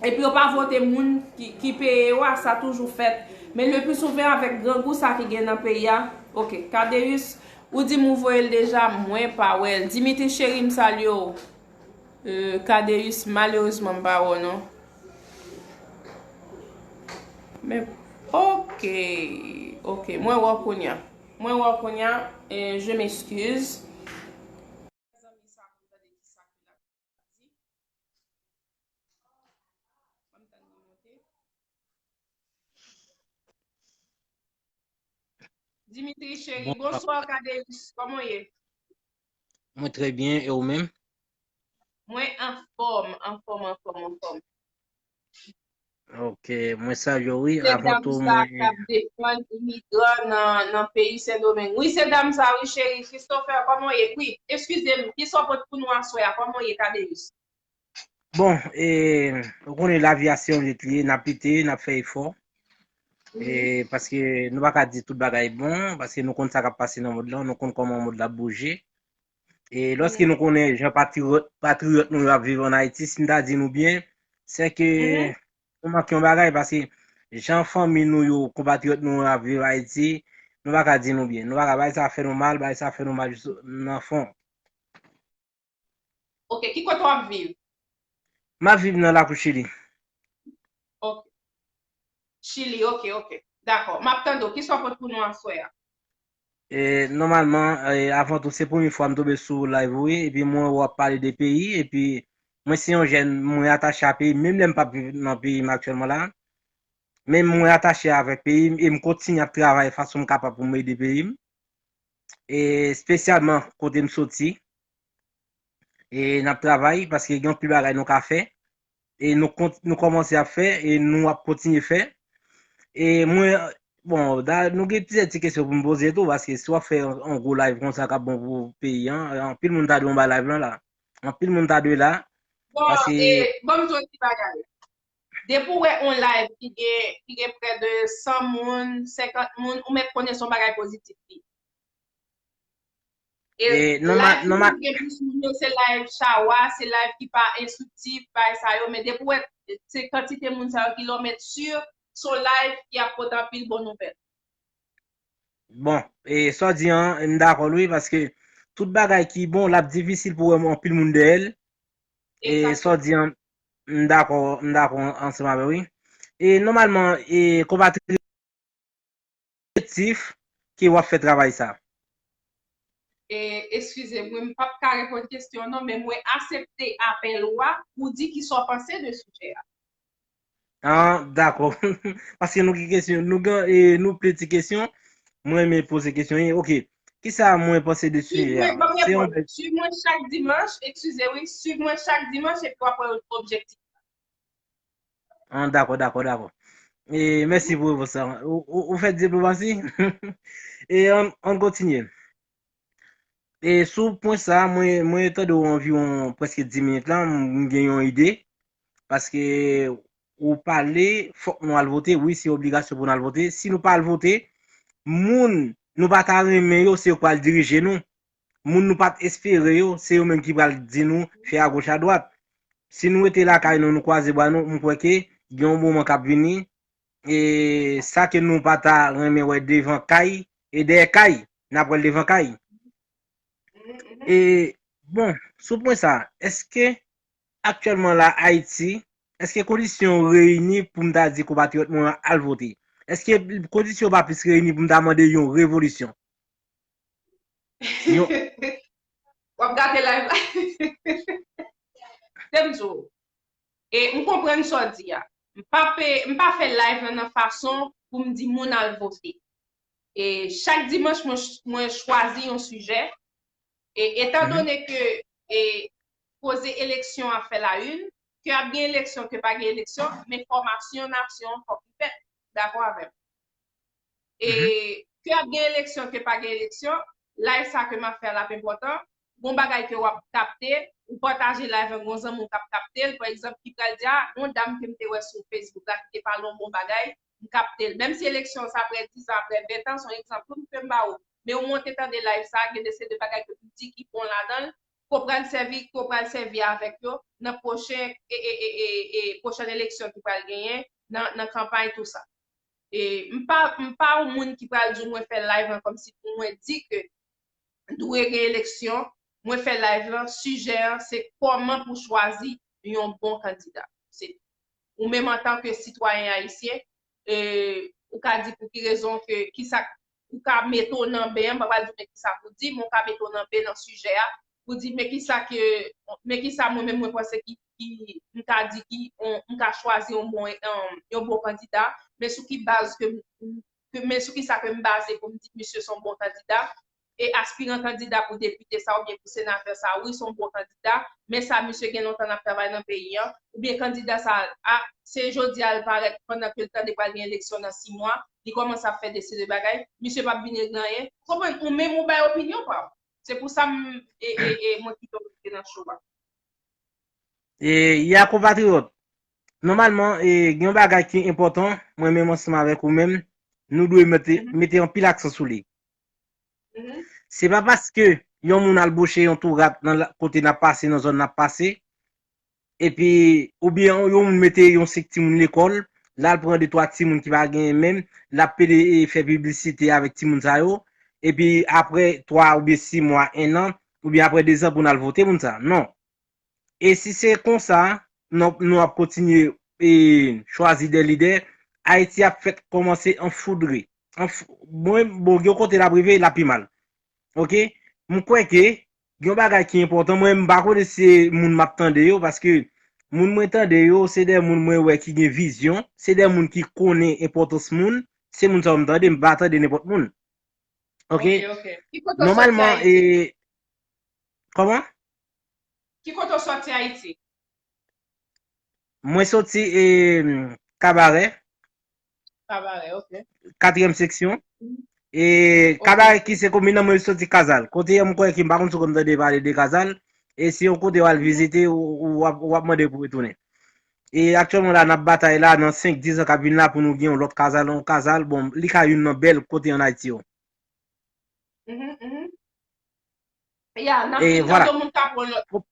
epi yo pa vote moun ki, ki peye yo a, sa toujou fèt, men le pli souvan avèk grangou sa ki gen nan peyi a, oke, Kadeus, ou di m ou voye l deja, mwen pa wè l, Dimitri cheri, m salye w. Euh, Kadeus, malerezman, m pa wè w non. Men, oke, oke, mwen wè w kounye a. Mwen wè w kounye a, e je m'excuse. Mezanmi, sa pou tande ki sa ki la di. Ban m tann li monte. Dimitri cheri, bonswa Kadeus, kòman w ye? Mwen trè byen, e ou menm? Mwen anfòm, anfòm, anfòm, anfòm. Ok, mwen salye w, wi. Avan tou, mwen. Se dam sa k ap defann imigran nan, nan peyi Sendomeng. Wi, se dam sa, wi, cheri. Christopher, kòman w ye? Wi, eskize m, kisa w pote pou nou aswè a? Kòman w ye, Kadeus? Bon, e, ou konnen lavi a se yon lit li ye, n ap lite, n ap fè efò. E, paske nou pa ka di tout bagay bon, paske nou konn sa k ap pase nan mond lan, nou konn kòman mond lan ap bouje. E lòske nou konnen jan patriyòt, patriyòt nou yo ap viv ann Ayiti, si m ta di nou byen, se ke nou manke yon bagay, paske jan fanmi nou yo, konpatriyòt nou yo ap viv Ayiti, nou pa ka di nou byen. Nou pa ka, bagay sa fè nou mal, bagay sa fè nou mal jis nan fon. Ok, ki kote w ap viv? M ap viv nan lakou Chili. Ok. Chili, ok, ok. Dakò. M ap tande w. Kisa w pote pou nou aswè a? E, nòmalman, e, avan tou, se premye fwa m tonbe sou live ou, wi, epi mwen wè w ap pale de peyi, epi mwen se yon jèn, mwen atache a peyi m, menm lè m p ap viv nan peyi m aktyèlman la. Men mwen atache avèk peyi m, e m kontinye ap travay fason m kapab pou m ede peyi m. E espesyalman kote m soti. E n ap travay paske gen anpil bagay nou ka fè. E nou kont-, nou kòmanse ap fè, e nou ap kontinye fè. E mwen, bon, da, nou gen plizyè ti kesyon pou m poze tou, paske si w ap fè yon, yon gwo live konsa k ap bon pou peyi an, anpil moun ta dwe anba live lan la. Anpil moun ta dwe la. Bon, paske e, ban m di w yon ti bagay. Depi w wè yon live ki gen, ki gen prè de san moun, senkant moun, ou mèt konnen se yon bagay pozitif li. E, e nòmal, live ki gen plis moun yo, se live chawa, se live ki pa enstriktif, bagay sa yo, men depi w wè se kantite moun sa yo ki la, w mèt si se yon live ki ap pote anpil bon nouvèl. Bon, e sa w di an, m dakò l wi, paske tout bagay ki bon, l ap difisil pou w wè anpil moun dèyè l. E sa w di an, m dakò, m dakò ansanm avè w, wi. E nòmalman, e konpatriyòt ki w ap fè travay sa? E, eskize m, wi, m p ap ka reponn kesyon an non, men mwen aksepte apèl ou a pou di kisa w panse de sijè a. Ah, dakò. Paske nou gen kesyon, nou gen, e, nou plen ti kesyon. Mwen renmen poze kesyon, wi. Ok. Kisa mwen panse de sijè a? Suiv mwen, ban m reponn. Suiv mwen chak dimanch, eskize, wi, suiv mwen chak dimanch epi w ap wè objektif la. Ah, dakò, dakò, dakò. E, mèsi pou repons la. Ou, ou, ou fè diplomasi? E, ann, ann kontinye. E sou pwen sa, mwen, mwen tande w anviwon prèske di minit la, m gen yon ide. Paske ou pale, fòk nou al vote. Wi, se obligasyon pou n al vote. Si nou pa al vote, moun nou pa ta renmen yo, se yo k pral dirije nou. Moun nou pa t espere yo, se yo menm ki pral di nou fè agoch adwat. Si nou rete lakay nou, nou kwaze bra nou, m kwè ke gen yon moman k ap vini, e sa ke nou pa ta renmen wè devan kay, e dèyè kay, n ap wè l devan kay. E, bon, sou pwen sa, èske aktyèlman la, Ayiti, èske kondisyon yo reyini pou m ta di konpatriyòt mwen an al vote? Èske kondisyon yo pa plis reyini pou m ta mande yon revolisyon? Yon W ap gate live la. Se m di w. E m konprann sa w di a. M pa pe, m pa fè live lan nan fason pou m di moun al vote. E chak dimanch, mwen, mwen chwazi yon sijè. E etan donnen ke e, koze eleksyon ap fè la une, ke ap gen eleksyon, ke pa gen eleksyon, men fòmasyon nasyon an fòk li fèt. Dakò avè m? E ke ap gen eleksyon, ke pa gen eleksyon, live sa ke m ap fè a l ap enpòtan. Gon bagay ke w ap kapte, ou pataje live an, gon zanmi w k ap kapte l, pa egzanp, ki pral di, a, gon dam ke m te wè sou Facebook la ki te pale yon bon bagay, m kapte l. Menm si eleksyon sa apre diz an, apre ven tan, se yon egzanp tou ke m ba ou. Men ou monte tande live sa, gen de seri de bagay ke m di ki bon ladan l, ke w pral sèvi, ke w pral sèvi avèk yo nan pwochen, e, e, e, e, e pwochèn eleksyon ki pral genyen, nan, nan kanpay, tou sa. E m pa, m pa yon moun ki pral di w mwen fè live lan kòmsi pou mwen di ke dwe gen eleksyon, mwen fè live lan, sijè an, se kòman pou chwazi yon bon kandida. Se ou menm antanke sitwayen ayisyen, e, ou ka di pou ki rezon ke, kisa, ou ka mete w nan ben an, m pa pral di w men kisa pou di, men ou ka mete w nan ben nan sijè a, pou di men kisa ke, men kisa mwen menm mwen panse ki, ki, m ka di ki, on, m ka chwazi yon bon, yon, yon bon kandida, men sou ki baz ke m, ke, men sou kisa ke m baze pou m di misye se yon bon kandida, e aspiran kandida pou depite sa oubyen pou senatè sa, wi, se yon bon kandida, men sa misye gen lontan l ap travay nan peyi an, oubyen kandida sa, a, se jodi a l parèt pandan ke l tande pral gen eleksyon nan sis mwa, li kòmanse ap fè de seri de bagay, misye p ap vin regle anyen. Ou konprann? Ou menm ou bay opinyon pa w. Se pou sa m, e, e, e, mwen kite w rete nan show a. E, ya konpatriyòt, nòmalman, e, gen yon bagay ki enpòtan, mwen menm ansanm avèk ou menm, nou dwe mete, mete anpil aksan sou li. Se pa paske yon moun al bouche yon tou rat nan la, kote n ap pase, nan zòn n ap pase, epi, oubyen yon moun mete yon sèk timoun lekòl, l al pran de twa timoun ki pa genyen menm, l ap pede, e, fè piblisite avèk timoun sa yo, epi apre twa oubyen sis mwa, en an, oubyen apre de zan pou n al vote moun sa. Non. E si se konsa, nou, nou ap kontinye, e, chwazi de lidè, Ayiti ap fèk kòmanse anfoudre. Anf-, mwen, bon, gen yon kote l ap rive, l ap pi mal. Oke? M kwè ke gen yon bagay ki enpòtan. Mwen, m pa konnen si se moun m ap tande yo, paske moun mwen tande yo, se de moun mwen wè ki gen vizyon, se de moun ki konnen enpòtans moun, se moun sa yo m tande, m pa tande nenpòt moun. Oke? Ok, ok. Ki kote w soti Ayiti? Nòmalman, e, kòman? Ki kote w soti Ayiti? Mwen soti, e, Kabarè. Kabarè, ok. Katriyèm seksyon. E Kabarè ki se komin nan, mwen soti Kazal. Kote m kwè ki m pa konn si w konn tande pale de Kazal. E se yon kote w al vizite, ou, ou w ap, w ap mande pou retounen. E aktyèlman la, n ap batay la nan senk, diz an k ap vin la pou nou gen yon lòt Kazal, yon Kazal, bon, li ka youn nan bèl kote ann Ayiti yo. Mhm, mhm. Ya, n ap vin tande moun k ap pran lòt.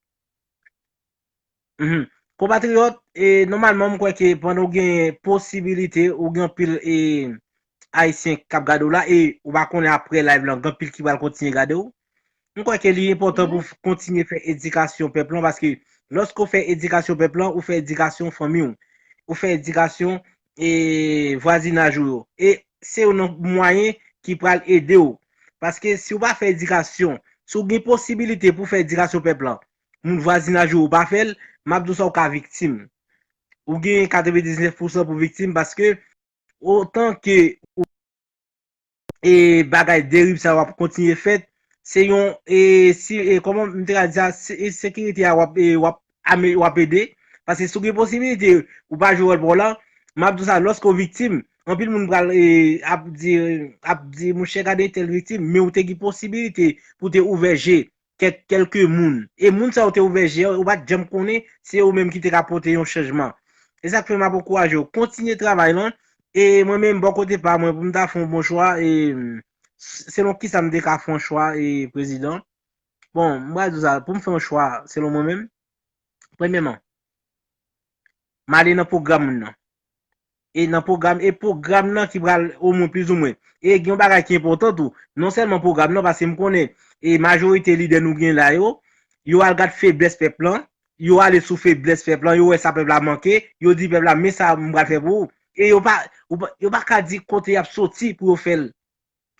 Mhm. Konpatriyòt, e, nòmalman, m kwè ke pandan w gen posibilite, ou gen anpil, e, Ayisyen k ap gade w la, e ou pa konnen apre live lan, gen anpil ki pral kontinye gade w. M kwè ke li enpòtan pou w kontinye fè edikasyon pèp lan, paske lòske w fè edikasyon pèp lan, ou fè edikasyon fanmi w, ou fè edikasyon, e, vwazinaj ou yo. E se youn nan mwayen ki pral ede w. Paske si w pa fè edikasyon, si w gen posibilite pou w fè edikasyon pèp lan, moun vwazinaj ou yo pa fè l, m ap di w sa, ou ka viktim. Ou gen katrevendiznèf pousan pou viktim, paske otan ke ou, e, bagay derib sa yo ap kontinye fèt, se yon, e, si, e, kòman m te ka di sa, se, e, sekirite a w ap, e, w ap ame-, w ap ede. Paske si w gen posibilite, ou pa jwe wòl pa w la, m ap di w sa, lòske w viktim, anpil moun pral, e, ap di, ap di, monchè, gade entèl viktim, men ou te gen posibilite pou te ouvè je kèk, kèlke moun. E moun sa yo te ouvè je yo, ou pa t janm konnen, se yo menm ki te ka pote yon chanjman. E sa k fè m ap ankouraje w, kontinye travay lan. E mwen menm, bò kote pa mwen, pou m ta fè yon bon chwa, e, selon kisa m te ka fè yon chwa, e, prezidan. Bon, m pral di w sa, pou m fè yon chwa, selon mwen menm, premyèman, m ale nan pwogram moun nan. E nan pwogram, e pwogram nan ki pral omwen plizoumwen. E gen yon bagay ki enpòtan tou. Non sèlman pwogram nan, paske m konnen e majorite lidè nou gen la yo, yo al gad feblès pèp lan, yo ale sou feblès pèp lan, yo wè sa pèp la manke, yo di pèp la, men sa m pral fè pou ou. E yo pa, yo pa, yo pa ka di kote y ap soti pou yo fè l.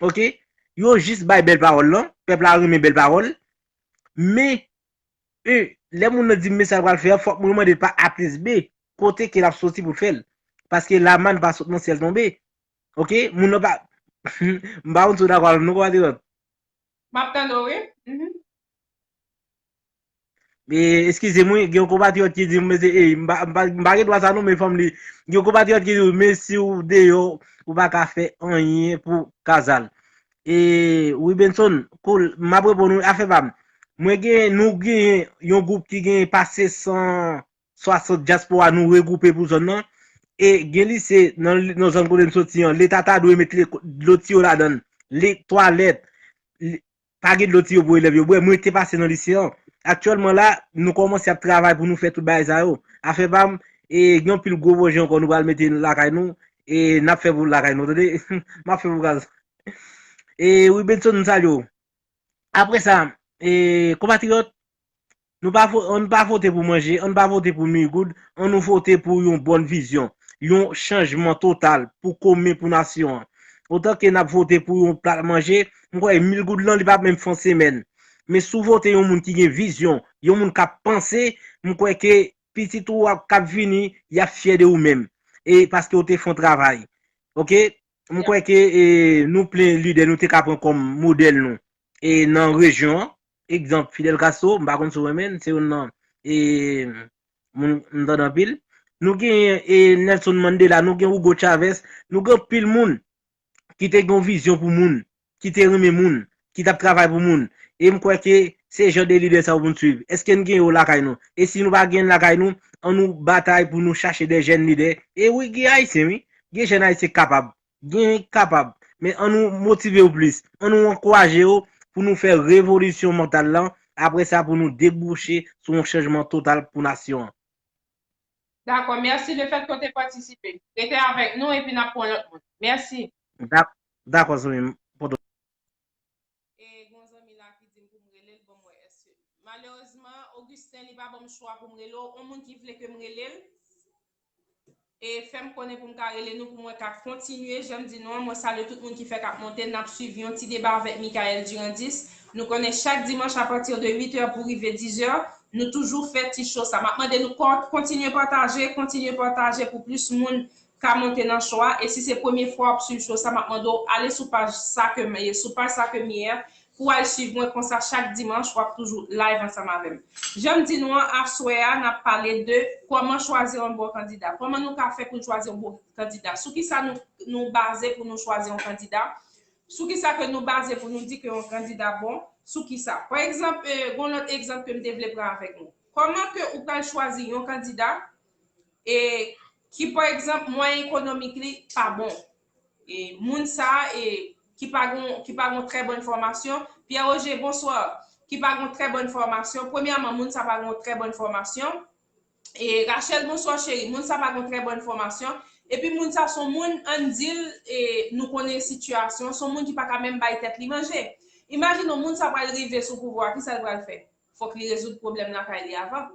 Oke? Yo jis bay bèl pawòl lan, pèp la renmen bèl pawòl, men e, lè moun nan di m men sa l pral fè a, fòk mwen mande l pa A plis B, kote ke l ap soti pou l fè l. Paske lamann pa sot nan syèl tonbe. Oke? Moun nan pa, m pa konn si w dakò avè m non, konpatriyòt. M ap tande w, wi. Mhm. E, eskize m, wi, gen yon konpatriyòt ki di m, mesye, ey, m pa, m pa, m pa gen dwa sa non, men fò m li. Gen yon konpatriyòt ki di m, men si w deyò, ou pa ka fè anyen pou Kazal. E, Wibenson, cool, m ap reponn ou, afè pa m. Mwen gen, nou gen yon gwoup ki gen pase san swasant dyaspora nou regwoupe pou zòn nan. E gen lise nan, nan zòn kote m soti an, leta ta dwe met le, dlo tiyo ladan l, le, twalèt, li, pa gen dlo tiyo pou elèv yo bwè. Mwen te pase nan lise an. Aktyèlman la, nou kòmanse ap travay pou nou fè tout bagay sa yo. Afè pa m, e gen yon pil gwo pwojè ankò nou pral mete lakay nou, e n ap fè pou lakay nou, tande? M ap fè pou gaz. E Wibenson, m salye w. Apre sa, e, konpatriyòt, nou pa, vo- ann pa vote pou manje, ann pa vote pou migoud, ann nou vote pou yon bòn vizyon, yon chanjman total pou komen, pou nasyon an. Otan ke n ap vote pou yon plat manje, m kwè mil goud lan, li p ap menm fè yon semèn. Men si w vote yon moun ki gen vizyon, yon moun k ap panse, m kwè ke pitit ou k ap vini, y ap fyè de ou menm. E paske w te fè yon travay. Oke? M kwè ke e, nou plen lidè nou te ka pran kòm modèl nou e nan rejyon an. Egzanp, Fidel Castro, m pa konn si w renmen l, se youn nan e, moun m tande anpil. Nou gen e, Nelson Mandela, nou gen Hugo Chavez, nou gen anpil moun ki te gen yon vizyon pou moun, ki te renmen moun, ki t ap travay pou moun. E m kwè ke se jan de lidè sa yo pou n swiv. Èske n gen yo lakay nou? E si nou pa gen lakay nou, ann nou batay pou nou chache de jèn lidè. E wi, gen Ayisyen, wi. Gen jèn Ayisyen k kapab. Gen k kapab. Men ann nou motive yo plis. Ann nou ankouraje yo pou nou fè revolisyon mantal lan. Apre sa, pou nou debouche sou yon chanjman total pou nasyon an. Dakò, mèsi lefèt ke w te patisipe. Rete avèk nou epi n ap pran lòt moun. Mèsi. Dak- Dakò, zanmi m. Poto. E gen yon zanmi la ki di m pou m rele l, ban m wè èske. Malerezman, Augustin, li pa ban m chwa pou m rele w. Yon moun ki vle ke m rele l, e fè m konnen pou m ka rele nou, pou mwen ka kontinye. Jan m di nou an, mwen salye tout moun ki fèk ap monte. N ap swiv yon ti deba avèk Michael Durandis. Nou konnen chak dimanch apati de uit è pou rive diz è, nou toujou fè ti show sa. M ap mande nou kon- kontinye pataje, kontinye pataje pou plis moun ka monte nan show a. E si se premye fwa w ap swiv show sa, m ap mande w ale sou paj sa ke m ye, sou paj sa ke m ye a, pou w al swiv mwen, konsa chak dimanch w ap toujou live ansanm avè m. Jan m di nou an, aswè a, n ap pale de kòman chwazi yon bon kandida. Kòman nou ka fè pou n chwazi yon bon kandida? Sou kisa nou, nou baze pou nou chwazi yon kandida? Sou kisa ke nou baze pou nou di ke yon kandida bon? Sou kisa? Pa egzanp, e, gen yon lòt egzanp ke m te vle pran avèk nou. Kòman ke ou pral chwazi yon kandida e ki, pa egzanp, mwayen ekonomik li pa bon? E moun sa a, e ki pa gon, ki pa gon trè bòn fòmasyon. Pierre Roger, bonswa. Ki pa gon trè bòn fòmasyon. Premyèman, moun sa pa gon trè bòn fòmasyon. E Rachel, bonswa cheri. Moun sa pa gon trè bòn fòmasyon. Epi moun sa se yon moun, ann di l, e nou konnen sitiyasyon, se yon moun ki pa ka menm bay tèt li manje. Imajine w, moun sa pral rive sou pouvwa, kisa l pral fè? Fòk li rezoud pwoblèm lakay li avan.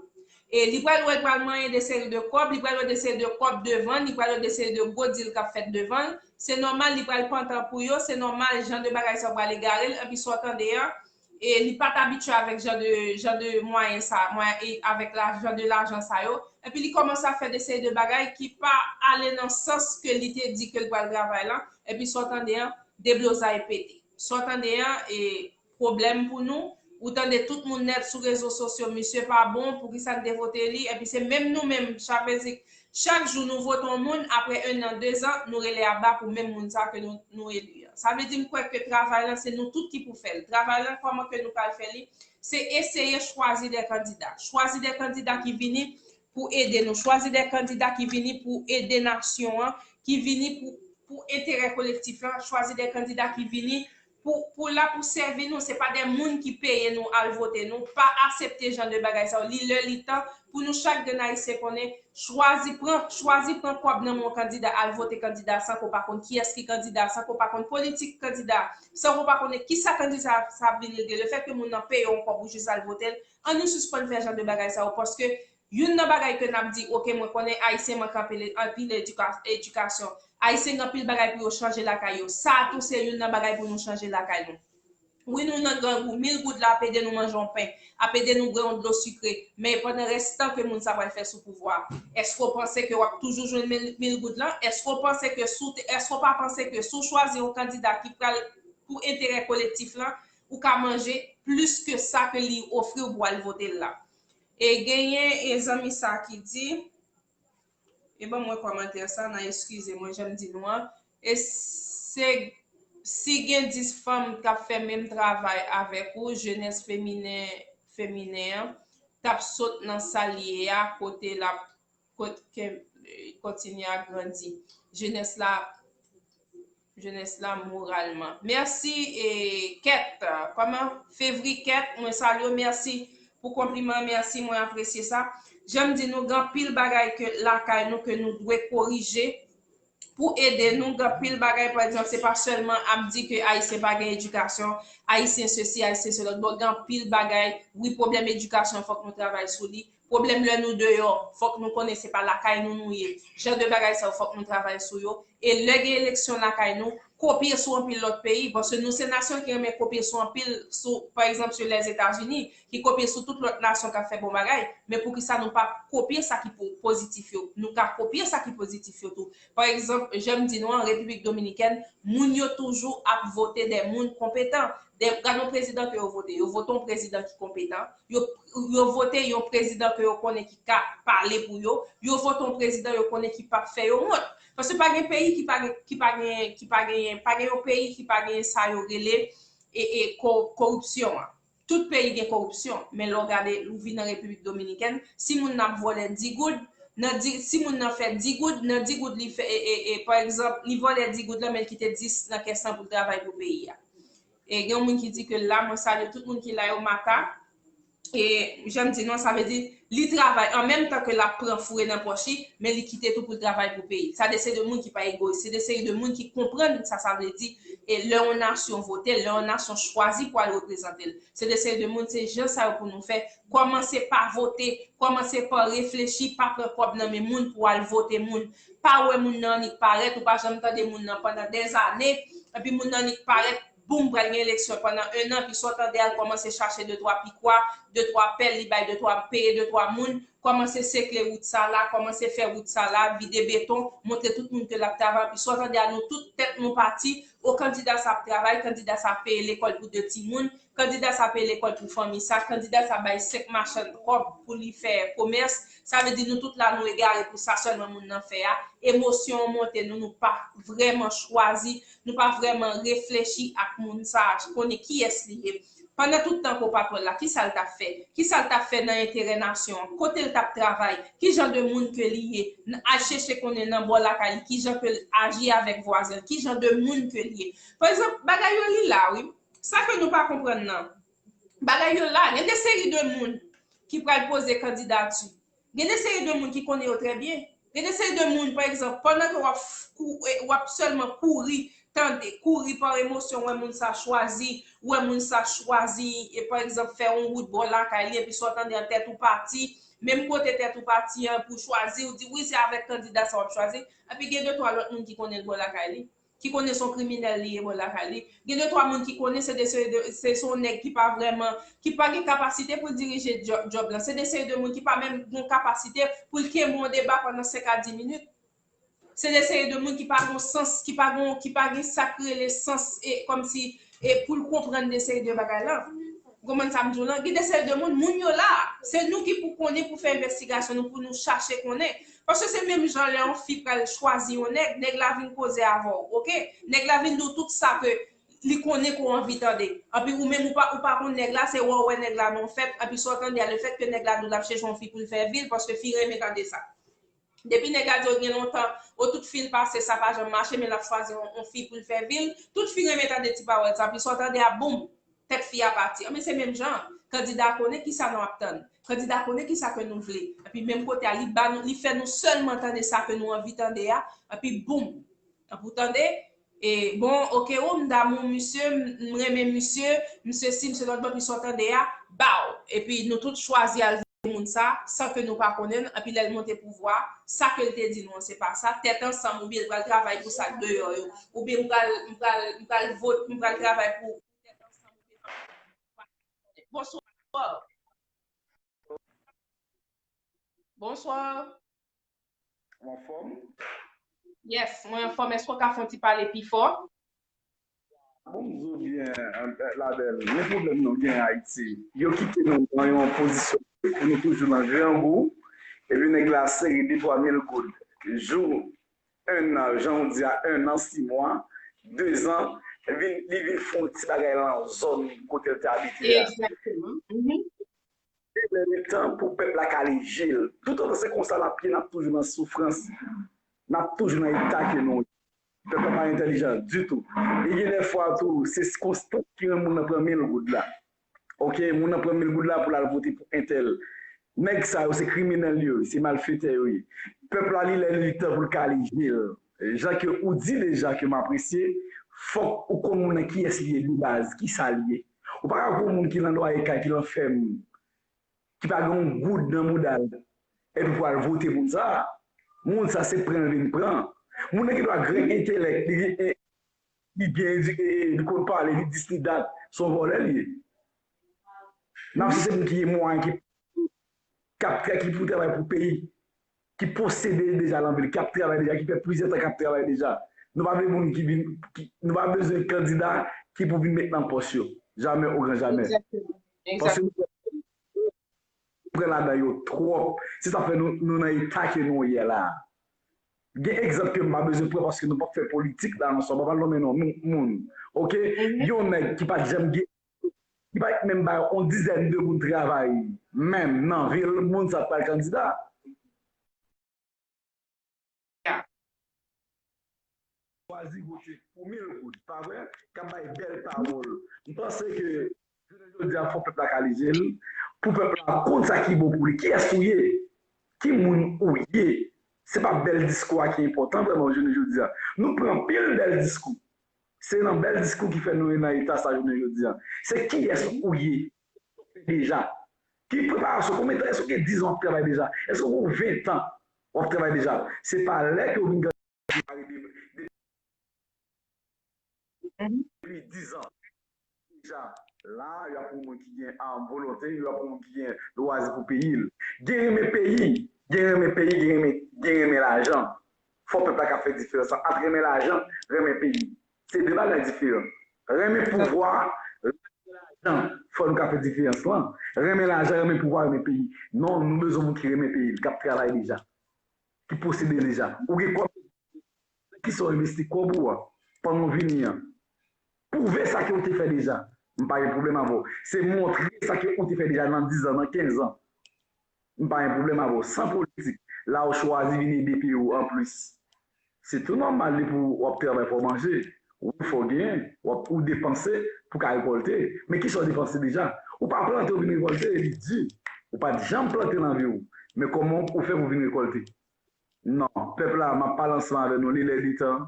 E li pral wè l pral manyen de seri de kòb, li pral wè de seri de kòb devan l, li pral wè de seri de gwo deal k ap fèt devan l. Se nòmal li pral pantan pou yo, se nòmal jan de bagay sa yo pral egare l, epi sa w tande an, e li pa t abitye avèk jan de, jan de mwayen sa, mwayen, e avèk la, jan de lajan sa yo. Epi li kòmanse ap fè de seri de bagay ki pa ale nan sans ke li te di ke l pral travay lan, epi sa w tande an, deblozay pete. Sa w tande an, e pwoblèm pou nou. Ou tande tout moun nèt sou rezo sosyo, misye pa bon, poukisa n te vote li? Epi se menm nou menm, Chapezik, chak jou nou vote yon moun, apre en an, de zan, nou rele aba pou menm moun sa ke nou, nou eli an. Sa vle di m kwè ke travay lan, se nou tout ki pou fè l. Travay lan, kòman ke nou pral fè li? Se eseye chwazi de kandida. Chwazi de kandida ki vini pou ede nou. Chwazi de kandida ki vini pou ede nasyon an, ki vini pou, pou enterè kolektif lan. Chwazi de kandida ki vini pou, pou la pou sèvi nou, se pa de moun ki peye nou al vote. Nou pa aksepte jan de bagay sa yo. Li lè, li tan pou nou chak grenn Ayisyen konnen, chwazi pran, chwazi pran kòb nan men yon kandida, al vote kandida san ke w pa konn kiyès ki kandida, san ke w pa konn politik kandida, san ke w pa konnen kisa kandida sa ap vin regle. Lefètke moun nan peye yon kòb ou jis al vote l, an nou sispann fè jan de bagay sa yo, paske youn nan bagay ke n ap di, oke, mwen konnen Ayisyen manke anpil, anpil edika-, edikasyon. Ayisyen gen anpil bagay pou yo chanje lakay yo. Sa a tou se youn nan bagay pou nou chanje lakay nou. Wi, nou nan grangou. Mil goud la ap ede nou manje yon pen, ap ede nou bwè yon dlo sikre. Men pandan restan ke moun sa pral fè sou pouvwa, èske w panse ke w ap toujou jwenn mil, mil goud lan? Èske w panse ke sou, èske w pa panse ke si w chwazi yon kandida ki pral pou enterè kolektif lan, ou ka manje plis ke sa ke li ofri w pou w al vote l la? E genyen e zanmi sa ki di, e ban mwen kòmantè sa, nan eskize mwen, jan m di nou an. E se, si gen dis fanm k ap fè menm travay avèk ou, jenès feminen, feminen an t ap sot nan sa l ye a, kote l ap, kot, ke, kontinye a grandi. Jenès la, jenès la moralman. Mèsi, e, Kèt. Kòman? Fevri Kèt, mwen salye w, mèsi pou konpliman, mèsi, mwen apresye sa. Jan m di nou, gen anpil bagay ke lakay nou ke nou dwe korije pou ede nou. Gen anpil bagay, pa egzanp, se pa sèlman ap di ke Ayisyen pa gen edikasyon, Ayisyen sesi, Ayisyen sela. Bon, gen anpil bagay, wi, pwoblèm edikasyon, fòk nou travay sou li. Pwoblèm lè nou deyò, fòk nou konnen se pa lakay nou nou ye. Jan de bagay sa yo, fòk nou travay sou yo. E lè gen eleksyon lakay nou, kopye sou anpil lòt peyi, paske nou se nasyon ki renmen kopye sou anpil, sou, pa egzanp, sou Lèzetazini, ki kopye sou tout lòt nasyon k ap fè bon bagay. Men poukisa nou pa kopye sa ki po-, pozitif yo? Nou ka kopye sa ki pozitif yo tou. Pa egzanp, jan m di nou an, Repiblik Dominikèn, moun yo toujou ap vote de moun konpetan. De, gad yon prezidan ke yo vote. Yo vote yon prezidan ki konpetan. Yo, yo vote yon prezidan ke yo konnen ki ka pale pou yo. Yo vote yon prezidan yo konnen ki p ap fè yo wont. Paske pa gen peyi ki pa gen, ki pa gen, ki pa gen, pa gen yon peyi ki pa gen sa yo rele e, e ko-, koripsyon an. Tout peyi gen koripsyon, men lè w gade, ou vin nan Repiblik Dominikèn, si moun nan ap vòlè dis goud, nan di, si moun nan fè dis goud, nan dis goud li fè, e, e, e, pa egzanp, li vòlè dis goud lan, men l kite dis nan kès lan pou l travay pou peyi a. E gen yon moun ki di ke la, mwen salye tout moun ki la yo, Mata. E jan m di non, sa vle di, li travay an menm tan ke l ap pran foure nan pòch li, men li kite tou pou l travay pou peyi. Sa de seri de moun ki pa egoyis, se de seri de moun ki konprann sa sa vle di, e lè yon nasyon vote l, lè yon nasyon chwazi pou al reprezante l. Se de seri de moun, se jan sa yo pou nou fè. Kòmanse pa vote, kòmanse pa reflechi, pa pran kòb nan men moun pou al vote moun. Pa wè moun nan annik parèt, ou pa janm tande moun nan pandan dèzane, epi moun nan annik parèt, boum, pral gen eleksyon pandan en an, epi sa w tande a, l kòmanse chache de twa pikwa, de twa pèl, li bay de twa, peye de twa moun, kòmanse sekle wout sa la, kòmanse fè wout sa la, vide beton, montre tout moun ke l ap travay, epi sa w tande a, nou tout tèt nou pati, o kandida sa ap travay, kandida sa ap peye lekòl pou de timoun, kandida sa peye lekòl pou fanmi sa, kandida sa bay senk machann kòb pou li fè komès. Sa vle di nou tout la nou egare pou sa sèlman moun nan fè a. Emosyon an monte nou, nou pa vrèman chwazi, nou pa vrèman reflechi ak moun sa a, konnen kiyès li ye. Pandan tout tan ke w pa t wè l la, kisa l t ap fè? Kisa l t ap fè nan enterè nasyon an? Kote l t ap travay? Ki jan de moun ke li ye? N-, al chèche konnen nan bò lakay li, ki jan ke l aji avèk vwazen l, ki jan de moun ke li ye. Pa egzanp, bagay yo li la, wi. Sa ke nou pa konprann nan, bagay yo la, gen de seri de moun ki pral poze kandidati. Gen de seri de moun ki konnen yo trè byen. Gen de seri de moun, pa egzanp, pandan ke w ap f-, kou-, e, w ap sèlman kouri, tande, kouri pa emosyon, wè moun sa chwazi, wè moun sa chwazi, e pa egzanp, fè yon wout bò lakay li, epi sa w tande an tèt ou pati, menm kote tèt ou pati an pou chwazi, ou di, wi, se avèk kandida sa w ap chwazi, epi gen de twa lòt moun ki konnen l bò lakay li, ki konnen se yon kriminèl li ye bò lakay li. Gen de twa moun ki konnen se de, se de, se, se yon nèg ki pa vrèman, ki pa gen kapasite pou l dirije djò-, djòb lan. Se de seri de moun ki pa menm gen kapasite pou l kenbe yon deba pandan senk a dis minit. Se de seri de moun ki pa gen sans, ki pa gen, ki pa gen sa k rele sans, e kòmsi, e pou l konprann de seri de bagay lan. Ou konprann sa m di w lan? Gen de seri de moun, moun yo la. Se nou ki pou konnen, pou fè envestigasyon nou, pou nou chache konnen. Paske se menm jan lè yon fi pral chwazi yon nèg, nèg la vin koze avè w, oke? Nèg la vin di w tout sa ke li konnen ke w anvi tande. Anpi ou menm ou pa, ou pa konn nèg la, se wè w wè nèg la nan yon fèt, anpi sa w tande a, lefètke nèg la di w l ap chèche yon fi pou l fè vi l, paske fi renmen tande sa. Depi nèg la di w gen lontan, o tout fi l pase, sa pa janm mache, men l ap chwazi yon, yon fi pou l fè vi l. Tout fi renmen tande ti pawòl sa, pi sa w tande a, boum, tèt fi a pati. Anben, se menm jan, kandida konnen kisa nou ap tann. Kandida konnen kisa ke nou vle. Epi menm kote a, li ba nou, li fè nou sèlman tande sa ke nou anvi tande a, epi boum, pou tande, e, bon, oke, o, m damou misye, m, m renmen misye, misye si, misye lòt bò, misye w tande a, baw! Epi nou tout chwazi al vote moun sa, san ke nou pa konnen l, epi lè l monte pouvwa, sa ke l te di nou an, se pa sa, tèt ansanm, oubyen l pral travay pou sa k deyò yo, oubyen m pral, m pral, m pral vote, m pral travay pou tèt ansanm, oubyen Bonswa. Bonswa. Ou anfòm? Yes, mwen anfòm. Èske w ka fè yon ti pale pi fò? Bon, m di w byen, eh, Labèl, men pwoblèm nou gen Ayiti. Yo kite nou nan yon pozisyon pou nou toujou nan grangou, epi nèg la sere de twa mil goud. Jou, en an, jan w di a, en an, sis mwa, dezan, vin, li vin fè yon ti bagay lan zòn kote l te abite a. Egzakteman. Mhm. Li lè li tan pou pèp la kale je l. Toutotan se konsa n ap ye, n ap toujou nan soufrans, n ap toujou nan eta ke nou ye. Pèp la pa entèlijan ditou. E gen de fwa tou, se sikonstans ki rann moun nan pran mil goud la. Oke, moun nan pran mil goud la pou l al vote pou entèl. Nèg sa yo, se kriminèl yo ye, se malfetè yo ye. Pèp la, li lè li tan pou l kale je l. Jan ke ou di deja ke m apresye, fòk ou konn moun nan kiyès li ye de baz, kisa li ye. Ou pa ka pran yon moun ki nan dwaye kay, ki nan fèm, ki pa gen yon goud nan mouda l, epi pou al vote moun sa a. Moun sa se pran l vin pran. Moun nan gen dwa gen entelèk, li gen, li byen edike, li konn pale, li dis, li dat, se yon vòlè li ye. N ap chèche moun ki gen mwayen, ki, k ap tra-, ki pou travay pou peyi, ki posede deja nan vil, k ap travay deja, ki fè plizyè tan k ap travay deja. Nou pa vle moun ki vin, ki, nou pa bezwen kandida ki pou vin met nan pòs yo. Jamè, o gran jamè. Egzakteman. Paske nou pran ladan yo twòp. Se sa fè nou, nou nan eta ke nou ye la. Gen egzanp ke m pa bezwen pran paske nou p ap fè politik la, nou sa, m pa pral nonmen non moun, moun. Oke? Mhm. Yon nèg ki pa t janm gen, ki pa t menm bay yon dizèn de moun travay, menm nan vil, moun sa pral kandida. Chwazi vote pou mil goud, pa vre? K ap bay bèl pawòl. M panse ke jounen jodi a, fò pèp la kale je l, pou pèp la konn sa ki bon pou li. Kiyès ou ye? Ki moun ou ye? Se pa bèl diskou a ki enpòtan vrèman jounen jodi a. Nou pran anpil bèl diskou. Se nan bèl diskou ki fè nou nan eta sa jounen jodi a. Se kiyès ou ye? Deja. Ki preparasyon? Konbyen tan? Èske w gen diz an w ap travay deja? Èske w gen ven tan w ap travay deja? Se pa lè ke w vin gade depi diz an. Deja, la, y ap pran moun ki gen, ah, volonte, y ap pran moun ki gen lwazi pou peyi l. Gen renmen peyi, gen renmen peyi, gen renmen, gen renmen lajan. Fò pèp la ka fè diferans lan ant renmen lajan, renmen peyi. Se de bagay diferan. Renmen pouvwa, renmen lajan, fò nou ka fè diferans lan. Renmen lajan, renmen pouvwa, renmen peyi. Non, nou bezwen moun ki renmen peyi l, k ap travay deja, ki posede deja. Ou gen kòb, kisa w envesti kòb ou a pandan w vini an? Pwouve sa ke w te fè deja. M pa gen pwoblèm avè w. Se montre sa ke w te fè deja nan diz an, nan kenz an. M pa gen pwoblèm avè w. San politik, la w chwazi vin ede peyi w anplis. Se tou nòmal, depi w ap travay, fò w manje. Wi, fò w genyen. W ap, ou depanse pou ka rekòlte. Men kisa w depanse deja? Ou pa plante, ou vin rekòlte, li di. Ou pa t janm plante nan vi w. Men kòman ou fè pou vin rekòlte? Non, pèp la, m ap pale ansanm avè nou, li lè li tan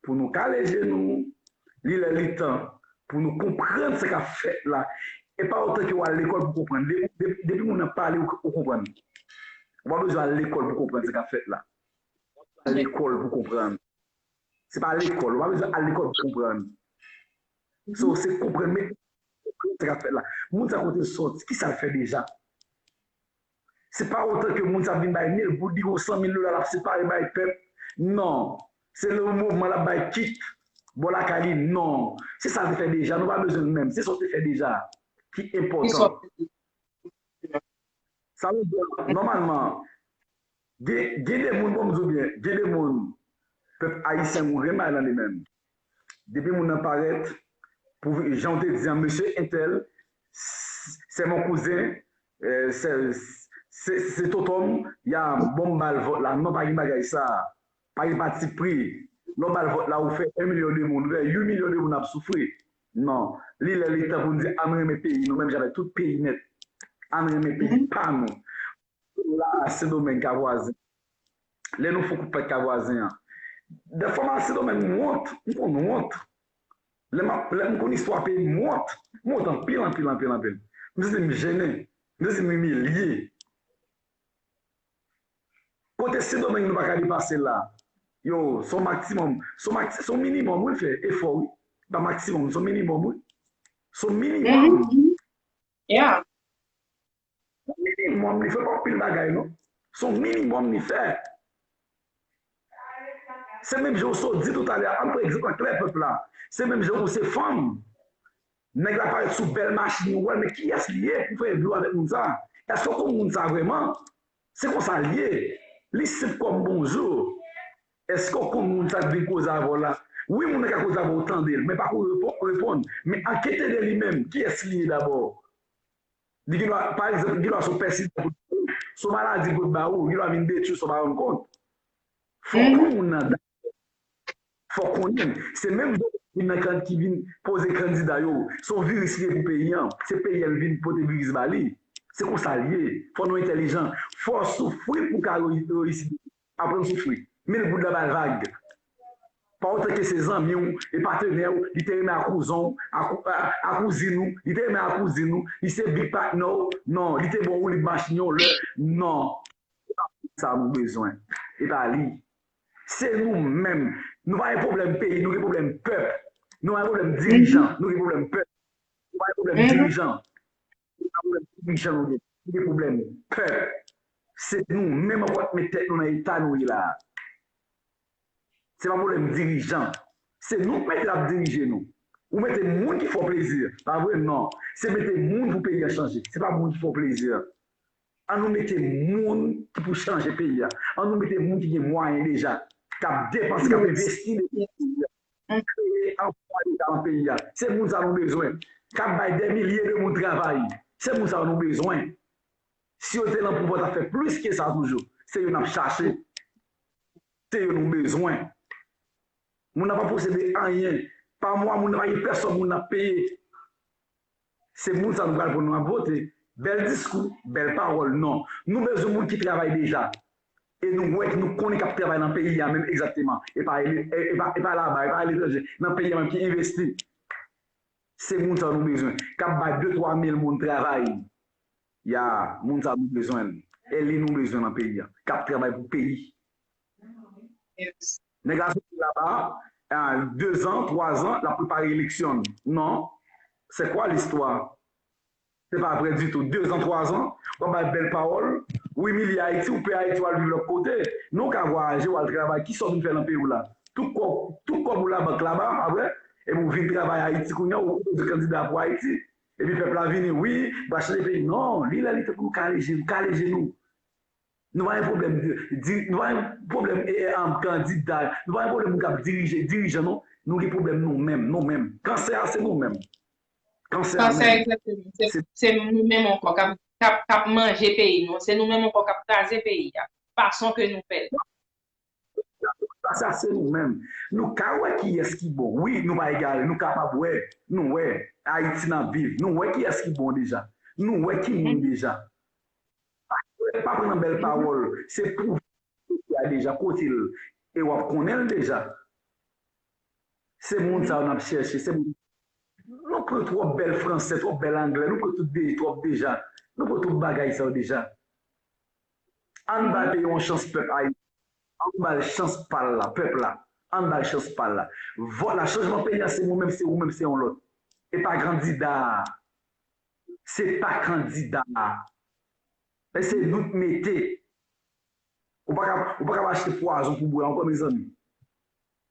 pou nou kale je nou, li lè li tan pou nou konprann sa k ap fèt la. E pa otan ke w al lekòl pou konprann. De-, de-, depi moun nan pale, ou, ou konprann. Ou pa bezwen al lekòl pou konprann sa k ap fèt la. Al lekòl pou konprann. Se pa lekòl, ou pa bezwen al lekòl pou konprann. So, se konprann, men sa k ap fèt la. Moun sa kote l sòti, kisa l fè deja? Se pa otan ke moun sa vin bay mil goud, li gon san mil dola, l ap separe bay pèp. Non. Se le moman l ap bay kit bò lakay li. Non. Se sa l te fè deja. Nou pa bezwen l menm. Se sa w te fè deja ki enpòtan. Sa vle di, nòmalman, gen, gen de moun, bon, m di w byen, gen de moun, pèp ayisyen, gon grenn bagay nan li menm. Depi moun nan parèt, pou, jan w te di an, mesye entèl, c'est mon cousin, euh, c'est, Se, se Totom, ya, bon, m ba l vòt la. Non, pa gen bagay sa. Pa gen patipri. Lè w ba l vòt la, ou fè en milyon de moun, ou fè uit milyon de moun ap soufri. Non. Li lè li tan pou n di, ann renmen peyi nou, menm jan avèk tout peyi nèt. Ann renmen peyi pa nou. La, Sendomeng, Kavwazen. Lè nou fou kout pèt Kavwazen an. Dèfwa m al Sendomeng, m wont. M konn wont. Lè m ap, lè m konn istwa peyi m, m wont. M wont anpil, anpil, anpil, anpil. M santi m jennen. M santi m imilye. Kote Sendomeng nou pa ka depase la. Yo, se yon maksimòm, se yon mak-, se yon minimòm, wi, fè efò, wi. Pa maksimòm, se yon minimòm, wi. Se yon minimòm. Yeah. Se yon minimòm li fè, pa anpil bagay, non. Se yon minimòm li fè. Se menm jan ou sot di toutalè a, ann pran egzanp an klè pèp la. Se menm jan ou se fanm. Nèg la parèt sou bèl machin, ou wè l, men kiyès li ye pou fè vi w avèk moun sa? Èske w konn moun sa vrèman? Se konsa l ye. Li senp kòm bonjou. Èske w konn moun sa k vin koze avè w la? Wi, moun nan ka koze avè w, tande l, men pa kou repo-, reponn. Men ankete de li menm, kiyès li ye dabò? Li gendwa, pa egzanp, li gendwa se yon pèsi, se yon maladi pou l ba ou, li gendwa vin detwi w san w pa rann kont. Fò w konn moun nan dabò. Fò w konnen. Se menm jan ki vin nan kan-, ki vin poze kandida yo. Se yon viris li ye pou peyi an. Se peyi an l vin pote viris ba li. Se konsa l ye. Fò nou entèlijan. Fò w soufri pou w ka reyi-, reyisi. Aprann soufri. Mil goud la ba l vag. Pa otan ke se zanmi w, e patnè w, li te renmen a kouzen w, a kou-, a, a kouzin ou, li te renmen a kouzin ou, li se big patnè w, non, li te ba w woulib machin yon lè, non. Sa nou bezwen. E pa li. Se nou menm. Nou pa gen pwoblèm peyi, nou gen pwoblèm pèp. Nou pa gen pwoblèm dirijan, nou gen pwoblèm pèp. Nou pa gen pwoblèm dirijan. Nou pa gen pwoblèm dirijan, nou gen, nou gen pwoblèm pèp. Se nou menm ankò k met tèt nou nan eta nou ye la a. Se pa pwoblèm dirijan. Se nou k mete l ap dirije nou. Ou mete moun ki fè w plezi, pa vre? Non. Se mete moun pou peyi a chanje. Se pa moun ki fè w plezi. An nou mete moun ki pou chanje peyi a. An nou mete moun ki gen mwayen deja, k ap depanse, k ap envesti depi nan peyi a, pou kreye anplwa deja nan peyi a. Se moun sa nou bezwen. K ap bay dè milye de moun travay. Se moun sa nou bezwen. Si yo te nan pouvwa, t ap fè plis ke sa toujou. Se yo n ap chache. Se yo nou bezwen. Moun nan pa posede anyen. Pa mwa, moun nan pa gen pèsòn moun nan ap peye. Se moun sa nou pral pran, nou ap vote. Bèl diskou, bèl pawòl, non. Nou bezwen moun ki travay deja. E nou wè, nou konnen k ap travay nan peyi a menm egzakteman. E pa ele-, e, e pa, e pa laba, e pa aletranje. Nan peyi a menm ki envesti. Se moun sa nou bezwen. K ap bay de, twa mil moun travay. Ya, moun sa nou bezwen. E li nou bezwen nan peyi a. K ap travay pou peyi. Nèg la soti laba, a, dezan, twazan, l ap prepare eleksyon. Non. C'est quoi l'histoire? Se pa vre ditou. Dezan, twazan, w ap bay bèl pawòl, w imilye Ayiti, w pè Ayiti, w al viv lòt kote. Non, w ka vwayaje, w al travay. Kisa w vin fè nan peyi w la? Tout kòb, tout kòb ou labank laba, pa vre? Epi w vin travay Ayiti kounye a, ou poze kandida pou Ayiti. Epi pèp la vini, wi, m pral chanje peyi. Non, li lè li tan pou nou kale je nou, kale je nou. Nou pa gen pwoblèm di-, di-, nou pa gen pwoblèm, e, e, um, kandida, nou pa gen pwoblèm moun k ap dirije, dirijan, non. Nou gen pwoblèm nou menm, nou menm. Kansè a se nou menm. Kansè a menm. Kansè, egzakteman. Se, se nou menm ankò k ap, k ap, k ap manje peyi nou. Se nou menm ankò k ap kraze peyi a. Fason ke nou fè l. Sa, sa se nou menm. Nou ka wè kiyès ki bon. Wi, nou pa egare. Nou kapab wè. Nou wè. Ayiti n ap viv. Nou wè kiyès ki bon deja. Nou wè ki moun deja. Pa pran nan bèl pawòl. Se pwouve a deja kote l. E w ap konnen l deja. Se moun sa yo n ap chèche. Se moun. Nou pran twòp bèl fransè, twòp bèl anglè. Nou pran tout de, twòp deja. Nou pran tout bagay sa yo deja. Ann ba peyi yon chans, pèp Ayiti. Ann ba l chans pa l la, pèp la. Ann ba l chans pa l la. Vòt la, chanjman peyi a, se mwen menm, se ou menm, se yon lòt. E pa kandida a. Se pa kandida a. E se nou k mete. Ou pa ka, ou pa ka achte pwazon pou bwè ankò, mezanmi.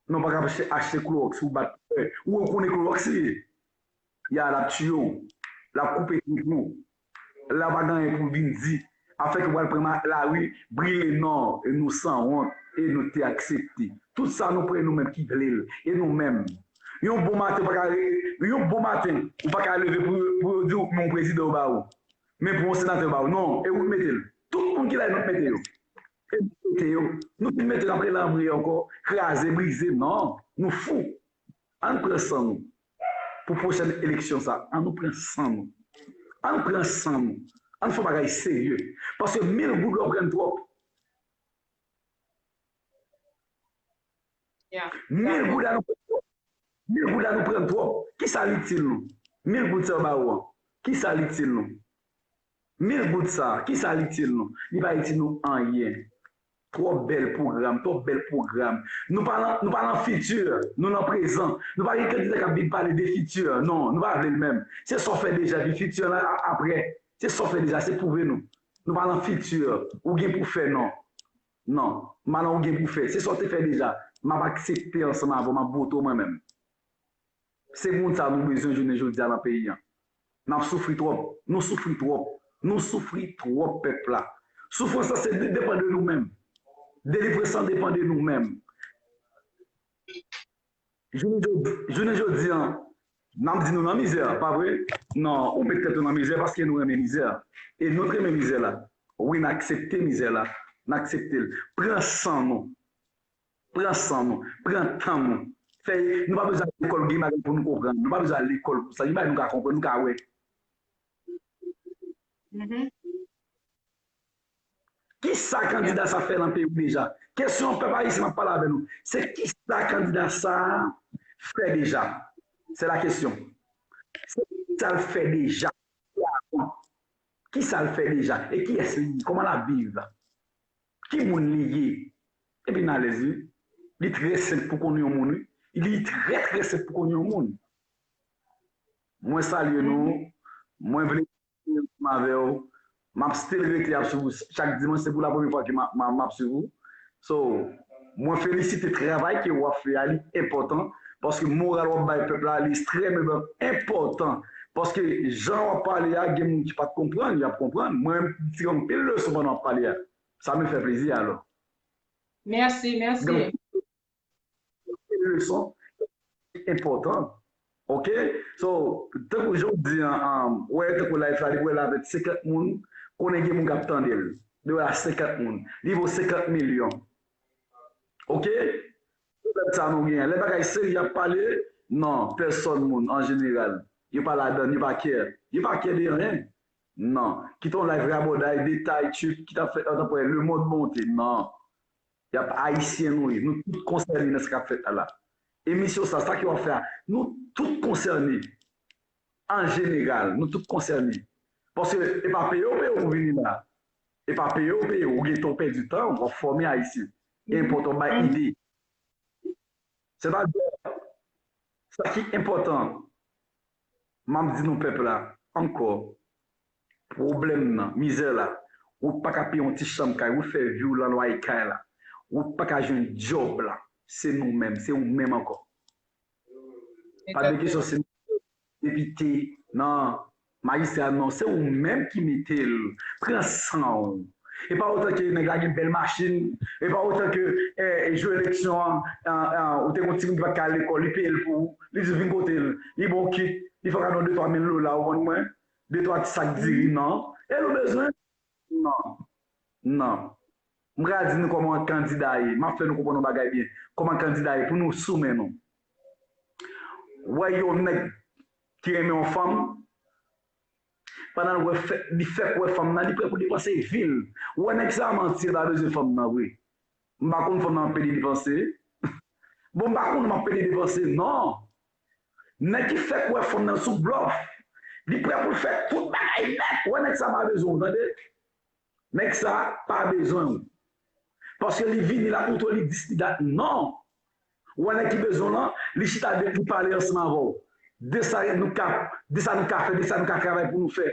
Non, ou pa ka achte, achte klowòks pou bat. Ou konnen klowòks li ye. Ya, l ap tiye w. L ap koupe trip ou. La pa gen anyen pou vin di. Afè ke w pral pran ma-, lari, brile, non, e nou sanwont, e nou te aksepte. Tout sa nou pran e nou menm ki vle l, e nou menm. Yon bon maten, ou pa ka re-, yon bon maten, ou pa ka leve pou, pou yo di w, men yon prezidan yo ba ou. Men pou yon senatè yo ba ou. Non, e ou k mete l. Tout moun ki la, nou mete yo. E nou mete yo. Nou fin mete yo, apre l anbre ankò, kraze, brize. Non, nou fou. Ann pran san nou. Pou pwochèn eleksyon sa, ann nou pran san nou. Ann pran san nou. Ann fè bagay serye. Paske mil goud la w pran twòp. Mil goud la nou pran twòp. Mil goud la nou pran twòp. Kisa l itil nou? Mil goud sa yo ba ou an. Kisa l itil nou? Mil goud sa, kisa l itil nou? Li pa itil nou anyen. Twòp bèl pwogram, twòp bèl pwogram. Nou pa nan, nou pa nan fiti, nou nan prezan. Nou pa gen kandida k ap vin pale de fiti. Non, nou pa vle l menm. Se sa w fè deja, epi fiti an a- apre. Se sa w fè deja, se pwouve nou. Nou pa nan fiti. Ou gen pou fè, non. Non, m pa nan ou gen pou fè. Se sa w te fè deja. M ap aksepte ansanm avè w, m ap vote w mwen menm. Se moun sa nou bezwen jounen jodi a nan peyi an. N ap soufri twòp. Nou soufri twòp. Nou soufri twòp pèp la. Soufrans lan se de- depann de nou menm. Delivrans lan depann de nou menm. Jounen jodi, jounen jodi an, n ap di nou nan mizè, pa vre? Non, ou met tèt ou nan mizè paske nou renmen mizè. E nou t renmen mizè la. Wi, n aksepte mizè la. N aksepte l. Pran san nou. Pran san nou, pran tan nou. Fè, nou pa bezwen al lekòl, gen bagay pou nou konprann. Nou pa bezwen al lekòl pou sa. Gen bagay nou ka konprann, nou ka wè. Kisa kandida sa fè nan peyi w deja? Kesyon pèp ayisyen m ap pale avè nou. Se kisa kandida sa fè deja? Se la kesyon. Se kisa l fè deja? Kisa l fè deja? E kiyès li ye? Kòman l ap viv? Ki moun li ye? Epi n alèz wi. Li trè senp pou konn yon moun wi. Li trè trè senp pou konn yon moun. Mwen salye nou. Mwen vle ansanm avè w. M ap still rete ap swiv ou chak dimanch. Se pou la premye fwa ke m ap, m ap, m ap swiv ou. So, mwen felisite travay ke w ap fè a, li enpòtan. Paske moral w ap bay pèp la, li ekstrèmeman enpòtan. Paske jan w ap pale a, gen moun ki pa t konprann, y ap konprann. Mwen menm, m tire anpil leson pandan w ap pale a. Sa me fè plezi alò. Mèsi, mèsi. Leson enpòtan. Oke? So, tankou jan w di an, an, wè, tankou live la, li pral avèk senkant moun, konnen gen moun k ap tande l. Li pral a senkant moun. Li vo senkant milyon. Oke? Pwoblèm sa nou genyen. Lè bagay serye ap pale, non, pèsòn moun, an jeneral, yo pa ladann, yo pa kè. Yo pa kè de anyen. Non. Kite yon live rabòday, detay, tchip, ki t ap fèt antanpre, lemonn monte. Non. Y ap ayisyen nou ye. Nou tout konsène nan sa k ap fèt la la. Emisyon sa, sa ke w ap fè a, nou tout konsène. An jeneral, nou tout konsène. Paske e pa peye w peye w pou vini la. E pa peye w peye w. Ou gentan w pèdi tan, w ap fòme ayisyen. Li enpòtan w bay ide. Sètadi, sa ki enpòtan, m ap di nou pèp la ankò, pwoblèm nan, mizè la, ou pa ka peye yon ti chanm kay, ou fè vi w nan lwaye kay la, ou pa ka jwenn djòb la, se nou menm, se ou menm ankò. Pa de kesyon si depite, non, majistra, non, se ou menm ki mete l. Pran san w. E pa otan ke nèg la gen bèl machin, e pa otan ke, eh, jou eleksyon an, an, an, ou te gon timoun ki pa t ka al lekòl, li peye l pou ou, li di vin kote l, li ba w kit, li fè w kado de twa mil dola, ou konn mwen, de twa ti sak diri, non. E nou bezwen? Non. Non. M pral di nou kòman kandida ye. M ap fè nou konprann yon bagay byen. Kòman kandida ye pou nou sou men nou. Wè yon nèg ki renmen yon fanm, pandan l wè fè, li fèk wè fanm nan, li prè pou depanse vi l. Wè nèg sa manti, l pa bezwen fanm nan vre. M pa konn fanm nan ap pede depanse. Bon, m pa konn m ap pede depanse, non. Nèg ki fèk wè fanm nan sou blòf, li prè pou l fè tout bagay nèt. Wè nèg sa pa bezwen w, tande. Nèg sa pa bezwen w. Paske li vini la pou tou li dis li dat. Non. Ou wè nèg ki bezwen w lan, li chita de, li pale ansanm avè w. De sa nou ka, de sa nou ka fè, de sa nou ka travay pou nou fè.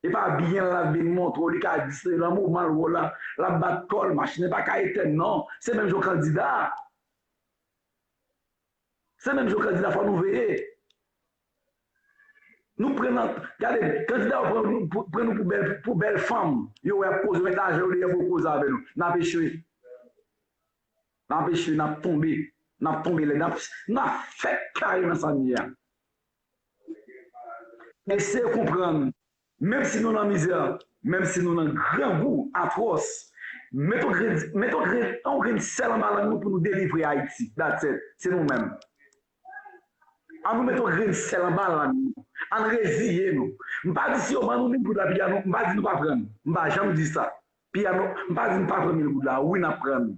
E pa byen l ap vin montre w, li ka dis li nan moman l wè w la, l ap bat kò l, machin nan pa ka etèn non. Se menm jan kandida a. Se menm jan kandida, fò nou veye. Nou pran nan, gade, kandida yo pran, pran nou pou bèl, pou bèl fanm. Yo wè ap koze, met lajan yo deyò pou yo koze avè nou. N ap echwe. N ap echwe, n ap tonbe. N ap tonbe lèd. N ap, n ap fèk kare nan sa n ye a. Eseye konprann. Menm si nou nan mizè, menm si nou nan grangou atwòs, mete yon grenn, mete yon grenn, yon grenn sèl anba lang nou pou nou delivre Ayiti. That's it. Se nou menm. An nou mete yon grenn sèl anba lang nou. An reziye nou. M pa di si yo ban nou mil goud la, piga nou, m pa di nou pa pran. M pa janm di sa. Piga nou, m pa di nou pa pran mil goud la. Wi, n ap pran.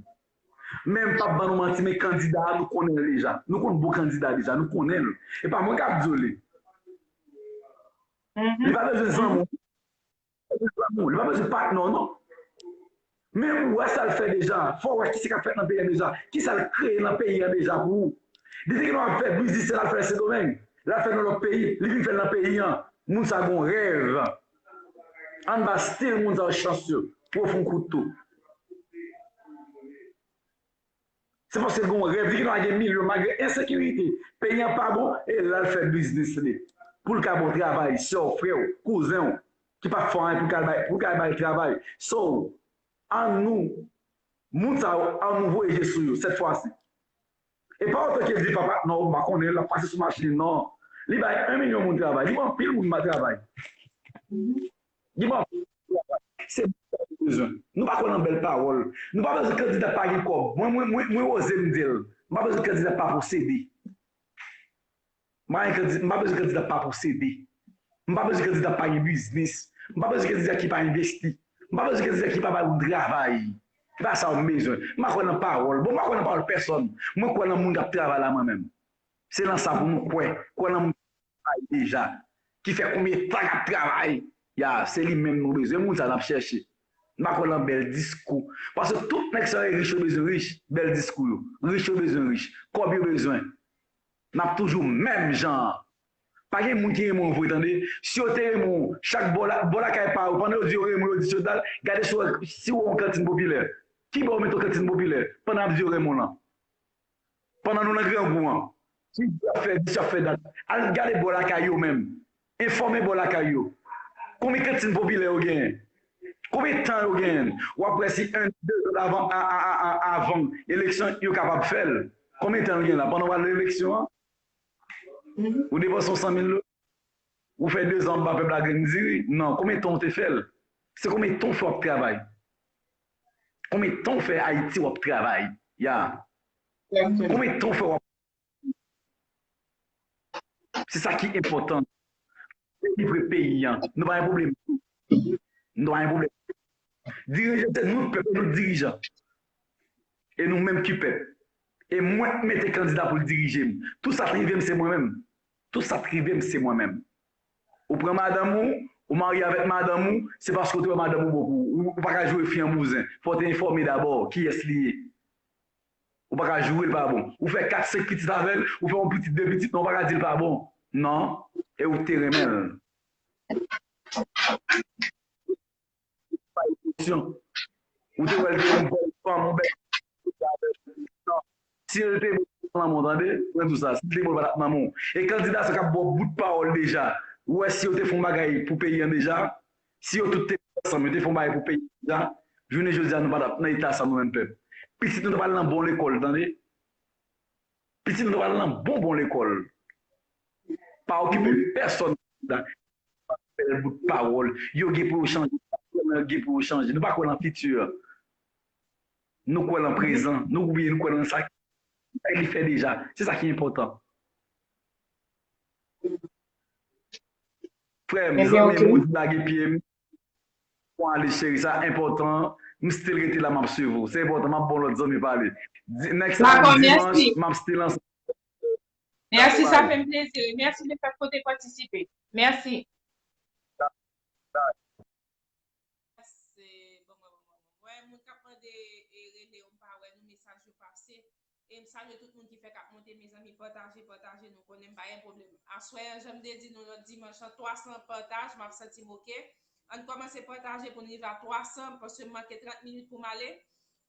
Men m p ap ban nou manti, men kandida a, nou konnen l deja. Nou konn bon kandida deja, nou konnen l. E pa mwen k ap di w li. Li pa bezwen zanmi w. Li pa bezwen patnè w, non. Men ou wè sa l fè deja. Fò w wè kisa k ap fèt nan peyi a deja. Kisa l kreye nan peyi a deja pou ou. Li te gen dwa ap fè biznis, l al fè l Sendomeng. L al fè l nan lòt peyi. Li vin fè l nan peyi an. Moun sa gon rèv. Ann ba stil moun sa yo chans yo. Pou yo fè yon kout tou. Se paske l gen yon rèv, li gen dwa gen milyon malgre ensekirite. Peyi an pa bon, e l al fè biznis li. Pou l ka ba w travay, sè w, frè w, kouzen w, ki p ap fè anyen pou l ka bay, pou l ka bay travay. So, an nou, moun sa yo, an nou voye je sou yo, sèt fwa si. E pa otan ke l di papa, non, m pa konnen, l ap pase sou machin, non. Li bay en milyon moun travay, li ban anpil moun travay. Li ban anpil moun travay. Se moun sa nou bezwen. Nou pa kwè nan bèl pawòl. Nou pa bezwen kandida pa gen kòb. Mwen, mwen, mwen, mwen oze m di l. M pa bezwen kandida pa posede. M pa gen kandi-, m pa bezwen kandida pa posede. M pa bezwen kandida pa gen biznis. M pa bezwen kandida ki pa envesti. M pa bezwen kandida ki pa bay moun travay. Se pa sa m bezwen. M pa kwè nan pawòl. Bon, m pa kwè nan pawòl pèsòn. Mwen kwè nan moun k ap travay la mwen menm. Se nan sa pou nou kwè. Kwè nan moun ki travay deja. Ki fè konbyen tan k ap travay. Ya, se li menm nou bezwen. Moun sa n ap chèche. M pa kwè nan bèl diskou. Paske tout nèg sa yo rich yo bezwen rich. Bèl diskou yo. Rich yo bezwen rich. Kòb yo bezwen. N ap toujou menm jan an. Pa gen moun ki renmen w vre, tande. Si yo te renmen w, chak bò la, bò lakay pa yo, pandan yo di yo renmen w, yo di sou dal, gade si w, si w wè yon kantin popilè. Kibò yo mete yon kantin popilè? Pandan y ap di yo renmen w lan. Pandan nou nan grangou an. Ki di y ap fè, di y ap fè dat. Al gade bò lakay yo menm. Enfòme bò lakay yo. Konbyen kantin popilè yo genyen? Konbyen tan yo genyen? W ap wè si en, de zan avan, a, a, a, a, avan eleksyon, yo kapab fè l. Konbyen tan yo genyen la? Pandan w al nan eleksyon an, ou depanse yon san mil dola, ou fè de zan w ap ba pèp la grenn diri? Non. Konbyen tan w te fè l? Se konbyen tan w fè w ap travay? Konbyen tan w fè Ayiti w ap travay? Ya. Konbyen tan w fè w ap Se sa ki enpòtan. Delivre peyi an. Nou pa gen pwoblèm. Nou pa gen pwoblèm. Dirijan, se nou pèp, nou dirijan. E nou menm ki pèp. E mwen k mete kandida pou l dirije m. Tout sa k rive m, se mwen menm. Tout sa k rive m, se mwen menm. Ou pran madanm ou, ou marye avèk madanm ou, se paske w te wè madanm ou bon pou ou. Ou, ou pa ka joure fi an bouzen. Fò w te enfòme dabò kiyès li ye. Ou pa ka joure l pa bon. Ou fè kat, senk pitit avè l, ou fè yon pitit, de pitit, men ou pa ka di l pa bon. Non. E ou te renmen l. Pa emosyon. Ou te wè l te yon bèl fanm, yon bèl... Non. Si l te bon, l t ap nan men w, tande? Mwen di w sa. Si l te bon, l pa t ap nan men w. E kandida sa k ap ba w bout pawòl deja. Ou wè si yo te fè yon bagay pou peyi an deja, si yo tout te ansanm, yo te fè yon bagay pou peyi an deja, jounen jodi a, nou pa t ap nan eta sa nou menm pèp. Pitit nou t ap al nan bon lekòl, tande? Pitit nou t ap al nan bon, bon lekòl. Pa okipe pèsòn. Bèl bout pawòl. Yo gen pou yo chanje. Yo gen pou yo chanje. Nou pa kwè nan fiti. Nou kwè nan prezan. Nou oubyen nou kwè nan sa, sa li fè deja. Se sa ki enpòtan. Frè m, zanmi m, ou di lage pye m. Bon, ale cheri, sa enpòtan. M still rete la, m ap swiv ou. Se enpòtan, m ap ba w lòt zanmi pale. Di-, next time, dimanch, m ap still ansanm. Mèsi, sa fè m plezi. Mèsi de fèt ke w te patisipe. Mèsi. Bon, bon, bon, bon, bon. Wè, moun k ap mande, e, rele yo, m pa wè nou mesaj yo pase. E m salye tout moun ki fèk ap monte, mezanmi, pataje, pataje, nou konnen m pa gen pwoblèm. Aswè an, jan m te di nou lòt dimanch lan, twa san pataj, m ap santi m oke. Ann kòmanse pataje pou n rive a twa san, paske m manke trant minit pou m ale.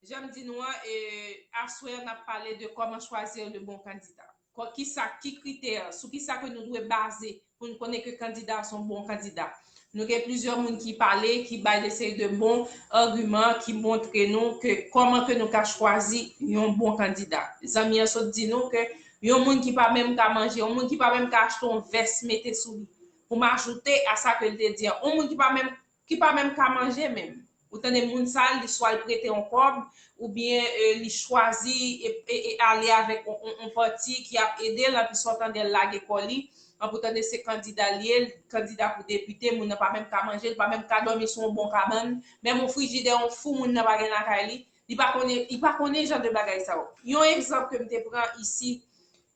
Jan m di nou an, e, aswè an, n ap pale de comment choisir le bon candidat. Kò-, kisa, ki kritè, sou kisa ke nou dwe baze pou n konnen ke kandida a se yon bon kandida. Nou gen plizyè moun ki pale, ki bay de seri de bon agiman, ki montre nou ke kòman ke nou ka chwazi yon bon kandida. Zanmi an sot di nou ke yon moun ki pa menm ka manje, yon moun ki pa menm ka achte yon vès mete sou li, Pou m ajoute a sa ke l te di an, yon moun ki pa menm, ki pa menm ka manje menm. Ou tande moun sa, li swa l prete yon kòb, oubyen e, li chwazi e, e, e ale avèk yon, yon, yon pati ki ap ede l, anpi sa w tande l lage kò li, anpi w tande se kandida l ye, kandida pou depite, moun nan pa menm ka manje, li pa menm ka dòmi sou yon bon kabann, menm yon frijidè, yon fou moun nan pa gen lakay li, li pa konnen, li pa konnen jan de bagay sa yo. Yon egzanp ke m te pran isi,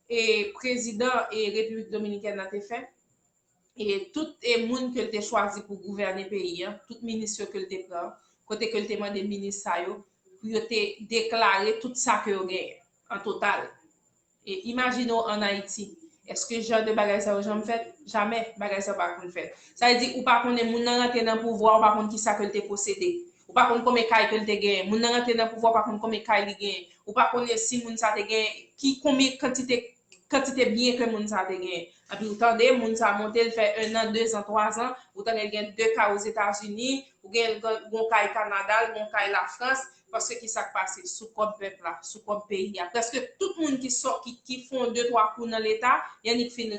e prezidan e Repiblik Dominikèn nan te fè, e tout e moun ke l te chwazi pou gouvène peyi an, tout minis yo ke l te pran, kote ke l te mande minis sa yo pou yo te deklare tout sa ke yo genyen an total. E imajine w ann Ayiti, èske jan de bagay sa yo janm fèt? Jamè, bagay sa yo pa konn fèt. Sa vle di, ou pa konnen moun nan rantre nan pouvwa, ou pa konn ki sa ke l te posede. Ou pa konn konbyen kay ke l te genyen. Moun nan rantre nan pouvwa, ou pa konn konbyen kay li genyen. Ou pa konnen si moun sa te genyen, ki konbyen kantite kantite byen ke moun sa te genyen. Anpi ou tande, moun sa monte, l fè en an, de zan, twa zan, ou tande l gen de kay Ozetazini, ou gen l gen yon kay Kanada, l gen yon kay Lafrans, paske ki sa k pase? Sou kòb pèp la, sou kòb peyi a. Prèske tout moun ki sò, ki, ki fè yon de twa kou nan Leta, y annik fin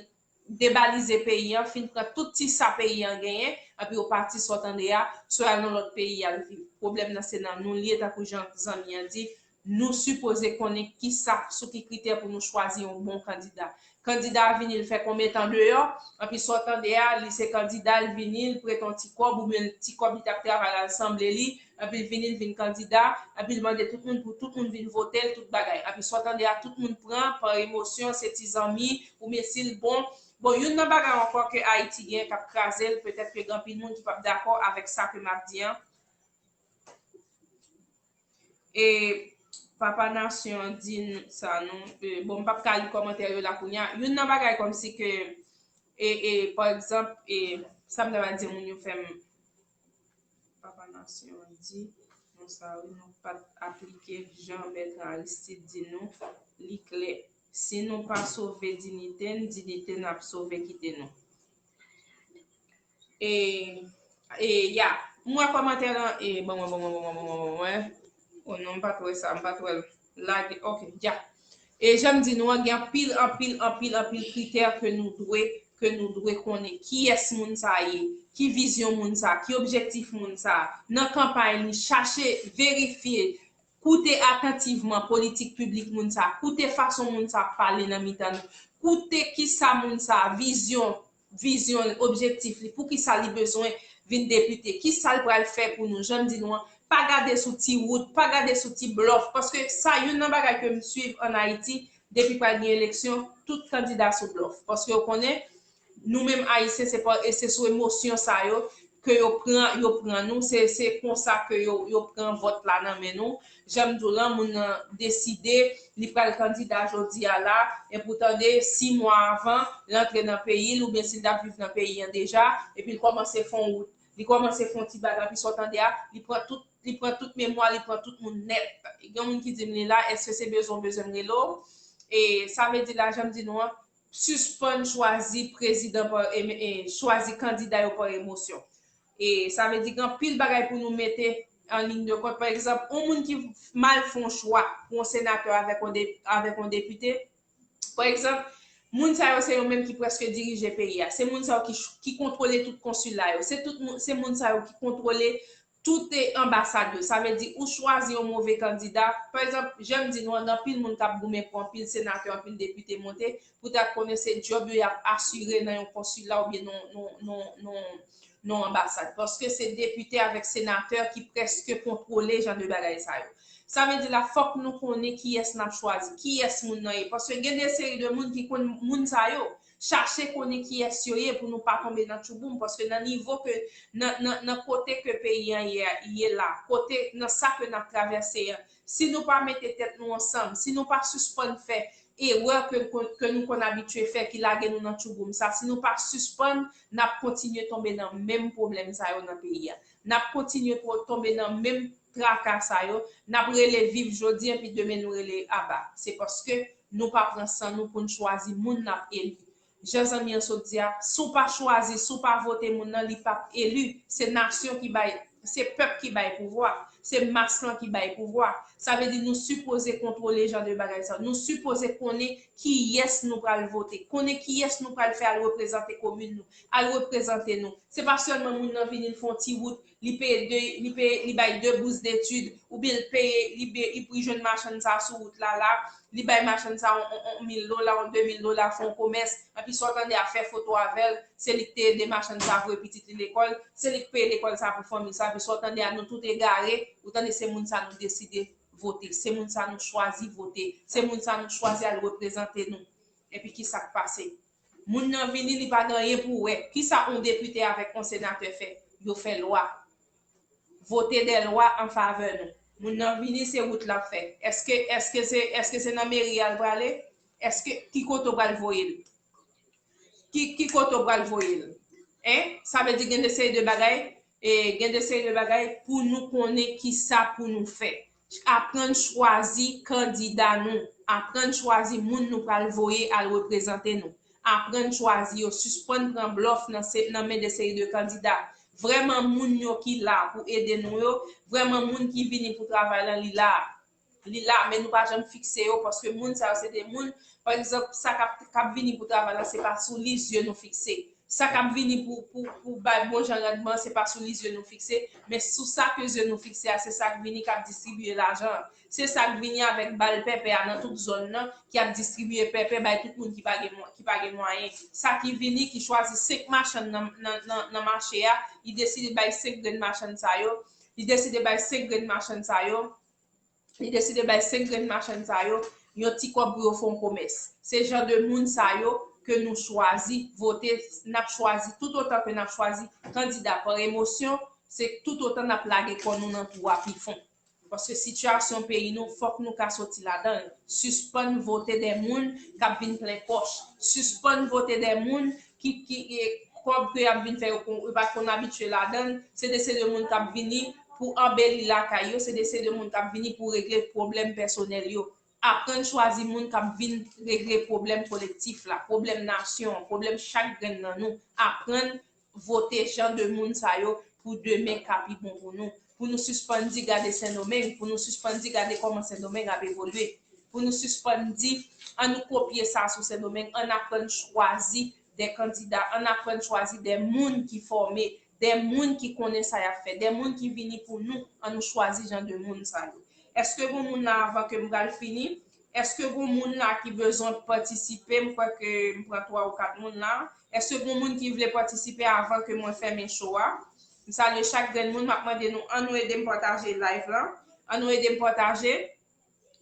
debalize peyi an, fin pran tout ti sa peyi an genyen, anpi yo pati sa w tande a, swa y al nan lòt peyi y al viv. Pwoblèm nan se nan nou l ye, tankou jan zanmi an di, nou sipoze konnen kisa, sou ki kritè pou nou chwazi yon bon kandida. Kandida a vini, l fè konbyen tan deyò, anpi sa w tande a, li se kandida, l vini, l prete yon ti kòb, oubyen ti kòb li t ap travay la, l sanble li, anpi l vini, l vin kandida, anpi l mande tout moun pou tout moun vin vote l, tout bagay. Anpi sa w tande a, tout moun pran pa emosyon, se ti zanmi, oubyen si l bon. Bon, youn nan bagay ankò ke Ayiti gen k ap kraze l, petèt ke gen anpil moun ki p ap dakò avèk sa ke m ap di an, e Papa Nasyon an di n sa, non. E, bon, m p ap ka li kòmantè yo la kounye a. Youn nan bagay kòmsi ke, e, e, pa egzanp, e, sa m ta pral di moun yo fè m, Papa Nasyon an di, non sa wi, nou pa t aplike jan Bètran Aristide di nou, li klè. Si nou pa sove diyite n, diyite n ap sove kite nou. E, e, ya, m wè kòmantè lan, e, bon, bon, bon, bon, bon, bon, bon, bon, bon, bon, bon, o non, m pa t wè sa, m pa t wè l lage, ok, ya. E jan m di nou an, gen anpil, anpil, anpil, anpil kritè ke nou dwe, ke nou dwe konnen. Kiyès moun sa ye? Ki vizyon moun sa? Ki objektif moun sa? Nan kanpay li, chache, verifye, koute atantivman politik piblik moun sa, koute fason moun sa ap pale nan mitan nou, koute kisa moun sa, vizyon, vizyon l, objektif li, poukisa li bezwen vin depite, kisa l pral fè pou nou, jan m di nou an, pa gade sou ti wout, pa gade sou ti blòf, paske sa youn nan bagay ke m swiv ann Ayiti, depi pral gen eleksyon, tout kandida sou blòf, paske yo konnen, nou menm Ayisyen, se pa, e se sou emosyon sa yo ke yo pran, yo pran nou, se, se konsa ke yo, yo pran vòt la nan men nou. Jan m di w lan, moun nan deside, li pral kandida jodi a la, e pou tande, sis mwa avan, l antre nan peyi l, oubyen si l t ap viv nan peyi an deja, epi l kòmanse fè yon wout, li kòmanse fè yon ti bagay, epi sa w tande a, li pran tout, li pran tout memwa, li pran tout moun nèt. Gen moun ki di m li la, èske se bezwen w bezwen m rele w? E sa vle di la, jan m di nou an, sispann chwazi prezidan pa, e, e, chwazi kandida yo pa emosyon. E sa vle di gen anpil bagay pou nou mete an liy de kont. Pa egzanp, yon moun ki mal fè yon chwa pou yon senatè avèk yon de-, avèk yon depite, pa egzanp, moun sa yo se yo menm ki prèske dirije peyi a. Se moun sa yo ki, ki kontwole tout konsila yo. Se tout moun, se moun sa yo ki kontwole tout e anbasad yo. Sa vle di ou chwazi yon move kandida. Pa egzanp, jan m di nou an, gen anpil moun k ap goumen pou anpil senatè, anpil depite monte, pou ta konnen se djòb yo y ap asire nan yon konsila oubyen nan, nan, nan, nan, nan anbasad. Paske se depite avèk senatè ki prèske kontwole jan de bagay sa yo. Sa vle di la, fòk nou konnen kiyès n ap chwazi, kiyès moun nan ye. Paske gen de seri de moun ki konn moun sa yo. Chache konnen kiyès yo ye pou nou pa tonbe nan tchouboum, paske nan nivo ke, nan, nan, nan kote ke peyi an ye, ye la, kote, nan sa ke n ap travèse an, si nou pa mete tèt nou ansanm, si nou pa sispann fè erè ke, ke nou konn abitye fè ki lage nou nan tchouboum sa, si nou pa sispann, n ap kontinye tonbe nan menm pwoblèm sa yo nan peyi a. N ap kontinye to-, tonbe nan menm traka sa yo, n ap rele viv jodi epi demen nou rele aba. Se paske nou pa pran san nou pou n chwazi moun n ap eli. Jan zanmi an sot di a, si w pa chwazi, si w pa vote moun nan, li p ap eli. Se nasyon ki bay, se pèp ki bay pouvwa. Se mas lan ki bay pouvwa. Sa vle di nou sipoze kontwole jan de bagay sa. Nou sipoze konnen kiyès nou pral vote, konnen kiyès nou pral fè al reprezante komin nou, al reprezante nou. Se pa sèlman moun nan vini, l fè yon ti wout, li peye de, li peye, li bay de bous detid, oubyen l peye, li be, li pou jwenn machann sa sou wout la la, li bay machann sa yon, yon, yon mil dola, yon de mil dola, fè yon komès, epi sa w tande a fè foto avè l, se li k te ede machann sa voye pitit li lekòl, se li k peye lekòl sa pou fanmi sa, epi sa w tande a nou tout egare, ou tande se moun sa nou deside vote, se moun sa nou chwazi vote, se moun sa nou chwazi al reprezante nou. Epi kisa k pase? Moun nan vini, li pa gen anyen pou wè. Kisa yon depite avèk yon senatè fè? Yo fè lwa. Vote de lwa an favè nou. Moun nan vini, se wout l ap fè. Èske, èske se, èske se nan meri a l prale? Èske, ki kote w pral voye l? Ki, ki kote w pral voye l? Hein? Sa vle di gen de seri de bagay, e gen de seri de bagay pou nou konnen kisa pou nou fè. Aprann chwazi kandida nou. Aprann chwazi moun nou pral voye al reprezante nou. Aprann chwazi yo. Sispann pran blòf nan, se, nan men de seri de kandida. Vrèman, moun yo ki la pou ede nou yo, vrèman, moun ki vini pou travay la, li la. Li la, men nou pa janm fikse yo, paske moun sa yo se de moun, pa egzanp, sa k ap, k ap vini pou travay la, se pa sou li zye nou fikse. Sa k ap vini pou, pou, pou bay bon jan randman, se pa sou li zye nou fikse, men sou sa ke zye nou fikse a, se sa k vini k ap distribiye lajan an. Se sa k vini avèk bal pèpè a nan tout zòn nan, ki ap distribiye pèpè bay tout moun ki pa gen mwa-, ki pa gen mwayen. Sa ki vini, ki chwazi senk machann nan, nan, nan, nan mache a, li deside bay senk grenn machann sa yo, li deside bay senk grenn machann sa yo, li deside bay senk grenn machann sa yo yon ti kòb pou yo fè yon komès. Se jan de moun sa yo ke nou chwazi vote, n ap chwazi, tout otan ke n ap chwazi kandida pa emosyon, se tout otan n ap lage kò nou nan twou a pi fon. Paske sitiyasyon peyi nou, fòk nou ka soti ladan l. Sispann vote de moun k ap vin plen pòch. Sispann vote de moun ki, ki, e, kòb ke y ap vin fè yo, yo pa t konn abitye ladan l. Se de, se de moun k ap vini pou anbeli lakay yo, se de, se de moun k ap vini pou regle pwoblèm pèsonèl yo. Aprann chwazi moun k ap vin regle pwoblèm kolektif la, pwoblèm nasyon an, pwoblèm chak grenn nan nou. Aprann vote jan de moun sa yo pou demen ka pi bon pou nou. Pou nou sispann di gade Sendomeng, pou nou sispann di gade kòman Sendomeng ap evolye. Pou nou sispann di, an nou kopye sa sou Sendomeng, an aprann chwazi de kandida, an aprann chwazi de moun ki fòme, de moun ki konnen sa y ap fè, de moun ki vini pou nou, an nou chwazi jan de moun sa yo. Èske gon moun la avan ke m pral fini? Èske gon moun la ki bezwen patisipe? M kwè ke m pran twa ou kat moun la. Èske gon moun ki vle patisipe avan ke mwen fèmen show a? M salye chak grenn moun, m ap mande nou, an nou ede m pataje live lan. An nou ede m pataje.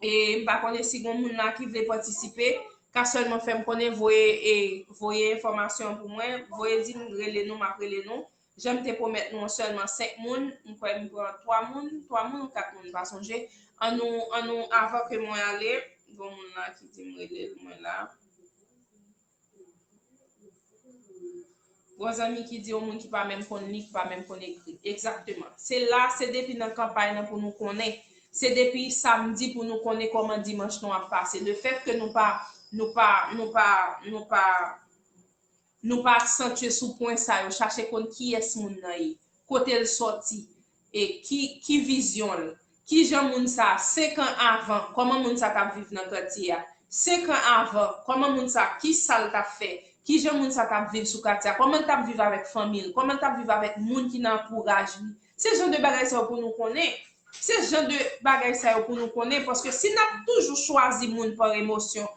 E m pa konnen si gon moun la ki vle patisipe, ka sèlman fè m konnen, voye, e, voye enfòmasyon pou mwen, voye di m, rele nou, m ap rele nou. Jan m te pwomèt nou an, sèlman senk moun, m kwè m pran twa moun, twa moun ou kat moun, m pa sonje. An nou, an nou, avan ke mwen ale, gon moun la ki di m rele l, mwen la. Gon zanmi ki di yon moun ki pa menm konn li, ki pa menm konn ekri. Egzakteman. Se la, se depi nan kanpay lan pou nou konnen. Se depi samdi pou nou konnen kòman dimanch nou ap pase. Le fèt ke nou pa, nou pa, nou pa, nou pa, nou pa aksantye sou pwen sa yo, chache konn kiyès moun nan ye, kote l sòti, e ki, ki vizyon l, kijan moun sa, senk an avan, kòman moun sa t ap viv nan katye a, senk an avan, kòman moun sa, ki sa l t ap fè, kijan moun sa t ap viv sou katye a, kòman l t ap viv avèk fanmi l, kòman l t ap viv avèk moun ki nan antouraj li. Se jan de bagay sa yo pou nou konnen. Se jan de bagay sa yo pou nou konnen, paske si n ap toujou chwazi moun pa emosyon,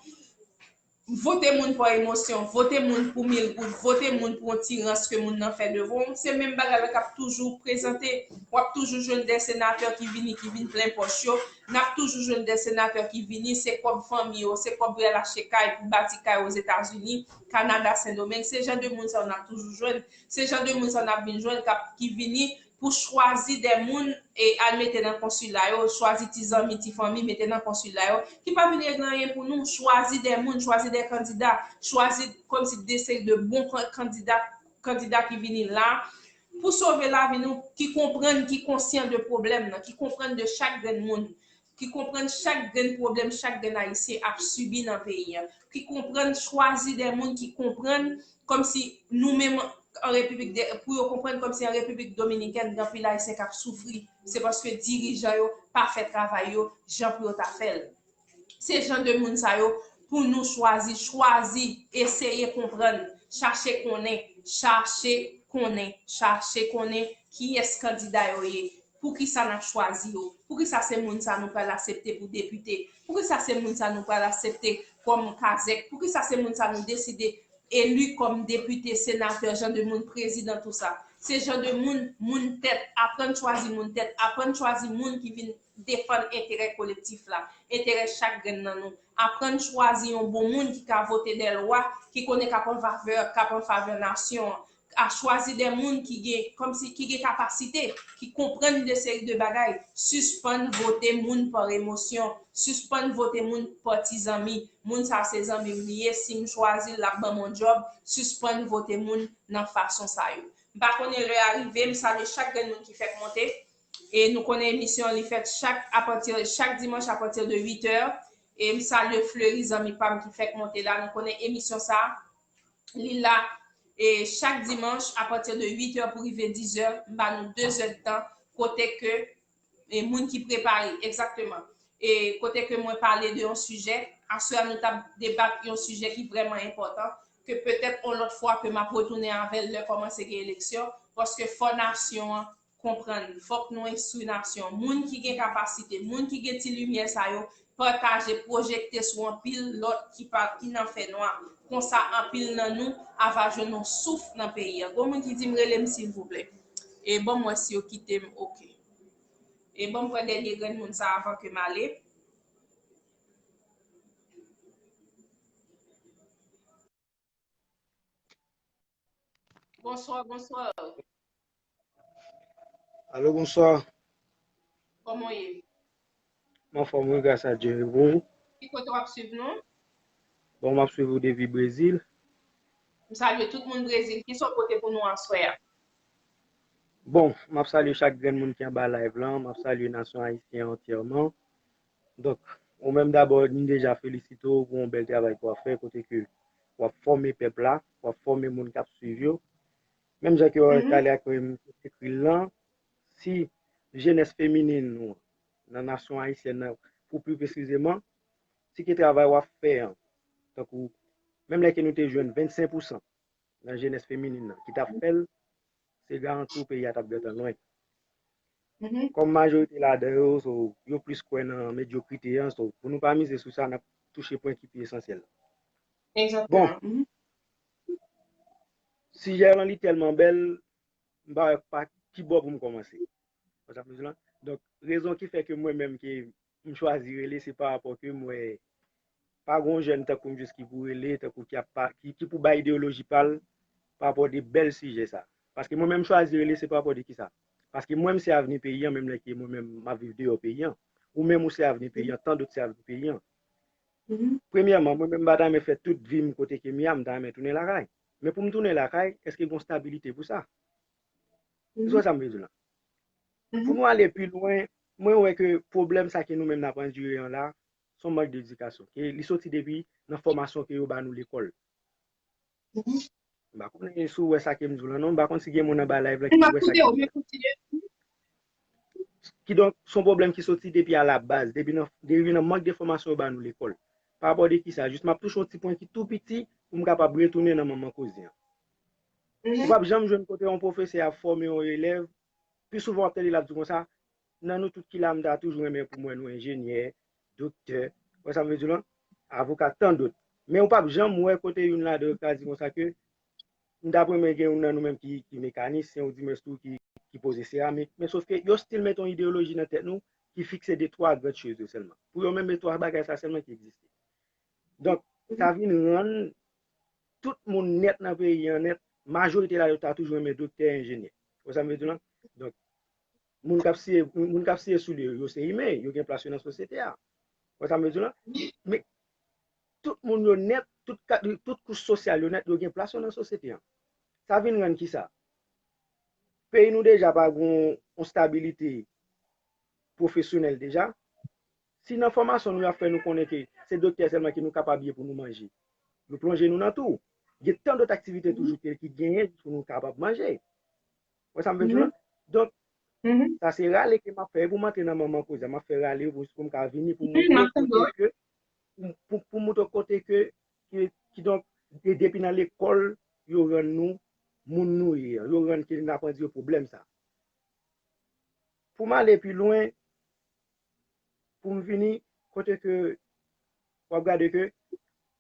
vote moun pa emosyon, vote moun pou mil goud, vote moun pou yon ti rans ke moun nan fè devan w, se menm bagay la k ap toujou prezante. W ap toujou jwenn de senatè ki vini, ki vin plen pòch yo. N ap toujou jwenn de senatè ki vini, se kòb fanmi yo, se kòb pou y al achte kay, pou bati kay Ozetazini, Kanada, Sendomeng. Se jan de moun sa yo n ap toujou jwenn. Se jan de moun sa yo n ap vin jwenn, k ap, ki vini pou chwazi de moun e al mete nan konsila yo, chwazi ti zanmi, ti fanmi, mete nan konsila yo, ki pa vin regle anyen pou nou, chwazi de moun, chwazi de kandida, chwazi kòmsi de seri de bon kan-, kandida, kandida ki vini la pou sove lavi nou, ki konprann, ki konsyan de pwoblèm nan, ki konprann de chak grenn moun, ki konprann chak grenn pwoblèm chak grenn Ayisyen ap sibi nan peyi a, ki konprann, chwazi de moun ki konprann kòmsi nou menm an Repiblik de, pou yo konprann kòmsi an Repiblik Dominikèn, gen anpil Ayisyen k ap soufri. Se paske dirijan yo pa fè travay yo jan pou yo ta fè l. Se jan de moun sa yo pou nou chwazi, chwazi, eseye konprann, chache konnen, chache konnen, chache konnen kiyès kandida yo ye. Poukisa n ap chwazi yo? Poukisa se moun sa nou pral aksepte pou depite? Poukisa se moun sa nou pral aksepte kòm kazèk? Poukisa se moun sa nou deside eli kòm depite, senatè, jan de moun, prezidan, tou sa? Se jan de moun, moun tèt, aprann chwazi moun tèt, aprann chwazi moun ki vin defann enterè kolektif la, enterè chak grenn nan nou. Aprann chwazi yon bon moun ki ka vote dè lwa, ki konnen k ap an favè, k ap an favè nasyon an. A chwazi dè moun ki gen, kòmsi, ki gen kapasite, ki konprann de seri de bagay. Sispann vote moun pa emosyon. Sispann vote moun pa ti zanmi. Moun sa se zanmi m li ye, si m chwazi l, l ap ban m yon djòb. Sispann vote moun nan fason sa yo. M pa konnen lè a rive, m salye chak grenn moun ki fèk monte. E nou konnen emisyon an, li fèt chak, apati, chak dimanch apati de uit è. E m salye Fleury, zanmi pa m ki fèk monte la. Nou konnen emisyon sa, li la, e chak dimanch apati de uit è pou rive diz è, m ba nou de zè d tan, kote ke, e moun ki prepare, egzakteman. E kote ke mwen pale de yon sijè, aswè a nou t ap debat yon sijè ki vrèman enpòtan, ke petèt yon lòt fwa ke m ap retounen avè l lè kòmanse gen eleksyon, paske fò nasyon an konprann, fòk nou enstwi nasyon. Moun ki gen kapasite, moun ki gen ti limyè sa yo, pataje, pwojekte sou anpil lòt ki pa, ki nan fènwa. Konsa, anpil nan nou ava jwenn yon souf nan peyi a. Gon moun ki di m rele m silvouplè. E ban m wè si yo kite m, oke. E ban m pran dènye grenn moun sa avan ke m ale. Bonswa, bonswa. Alo, bonswa. Kòman w ye? M anfòm, wi, gras a Dye. E pou ou? Ki kote w ap swiv nou? Bon, m ap swiv ou depi Brezil. M salye tout moun Brezil. Kisa w pote pou nou aswè a? Bon, m ap salye chak grenn moun ki anba live lan. M ap salye nasyon ayisyen antyèman. Donk, ou menm dabò, m deja felisite w pou yon bèl travay ke w ap fè, kote ke w ap fòme pèp la, w ap fòme moun k ap swiv yo. Menm jan ke w talè a ke m ekri l lan, si jenès feminin nou an, nan nasyon ayisyèn nan, pou pli presizeman, si ke travay w ap fè an, tankou, menm lè ke nou te jwenn vennsenk pousan nan jenès feminin nan, ki t ap fè l, se garanti w peyi a t ap gentan lwen. Kòm majorite ladan yo, so, yo plis kwè nan medyokrite an, so, pou nou pa mize sou sa, n ap touche pwen ki pi esansyèl la. Bon, sijè lan li tèlman bèl, m pa wè pa ki bò pou m kòmanse. Ou sa m di la? Donk, rezon ki fè ke mwen menm ke m chwazi rele, se pa rapò ke m wè pa gon jèn tankou m jis ki pou rele, tankou ki ap pa, ki, ki pou bay ideyoloji pa l pa rapò de bèl sijè sa. Paske mwen menm chwazi rele, se pa rapò de kisa? Paske mwen m se avni peyi an, menm lè ke mwen menm m ap viv deyò peyi an. Ou menm ou se avni peyi an, tan dòt se avni peyi an. Premyèman, mwen menm m pa ta renmen fè tout vi m kote ke m ye a, m ta renmen tounen lakay. Men pou m tounen lakay, èske gon stabilite pou sa? Ou wè sa m vle di w la? Pou nou ale pi lwen, mwen wè ke pwoblèm sa ke nou menm n ap andire an la, se yon mank de edikasyon. Ke li soti depi nan fòmasyon ke yo ba nou lekòl. M pa konnen si w wè sa ke m di w lan non, m pa konn si gen moun anba live lan ki wè sa ke m di w lan. Kidonk, se yon pwoblèm ki soti depi a la baz, depi nan, depi nan mank de fòmasyon yo ba nou lekòl. Pa rapò de kisa? Jis m ap touche yon ti pwen ki tou piti pou m kapab retounen nan manman koze an. Ou p ap janm jwenn kote yon pwofesè ap fòme yon elèv, pi souvan w ap tande l ap di konsa, nan nou tout ki la, m ta toujou renmen pou m wè nou enjenyè, doktè, ou wè sa m vle di w lan? Avoka, tan dòt. Men ou p ap janm wè kote youn ladan yo ka di konsa ke m t ap renmen gen youn nan nou menm ki, ki mekanisyen, ou di mwen tou ki, ki poze seramik. Men sof ke yo still mete yon ideyoloji nan tèt nou ki fikse de twa grann choz yo sèlman. Pou yo menm, e twa bagay sa sèlman ki egziste. Donk, sa vin rann tout moun nèt nan peyi an nèt, majorite la yo ta toujou renmen doktè, enjenyè. Ou wè sa m vle di w lan? Donk, moun k ap siye, moun k ap siye soulye yo, yo se imen, yo gen plas yo nan sosyete a. Ou wè sa m vle di w lan? Men, tout moun yo nèt, tout kat, tout kouch sosyal yo nèt, yo gen plas yo nan sosyete an. Sa vin rann kisa? Peyi nou deja pa gon yon stabilite pwofesyonèl deja. Si nan fòmasyon nou y ap fè nou konnen ke se doktè sèlman ke nou kapab ye pou nou manje, yo plonje nou nan tou. Gen tan dòt aktivite toujou ke, ki genyen pou nou kapab manje. Wè sa m vle di w lan? Donk, sa se rale ke m ap fè. E pou m antre nan manman koze a, m ap fè rale pou, pou m ka vini pou montre kote ke, pou, pou, pou montre kote ke, ke, kidonk, e depi nan lekòl, yo rann nou moun nou ye an. Yo rann ke n ap andiye pwoblèm sa. Pou m ale pi lwen, pou m vini kote ke w ap gade ke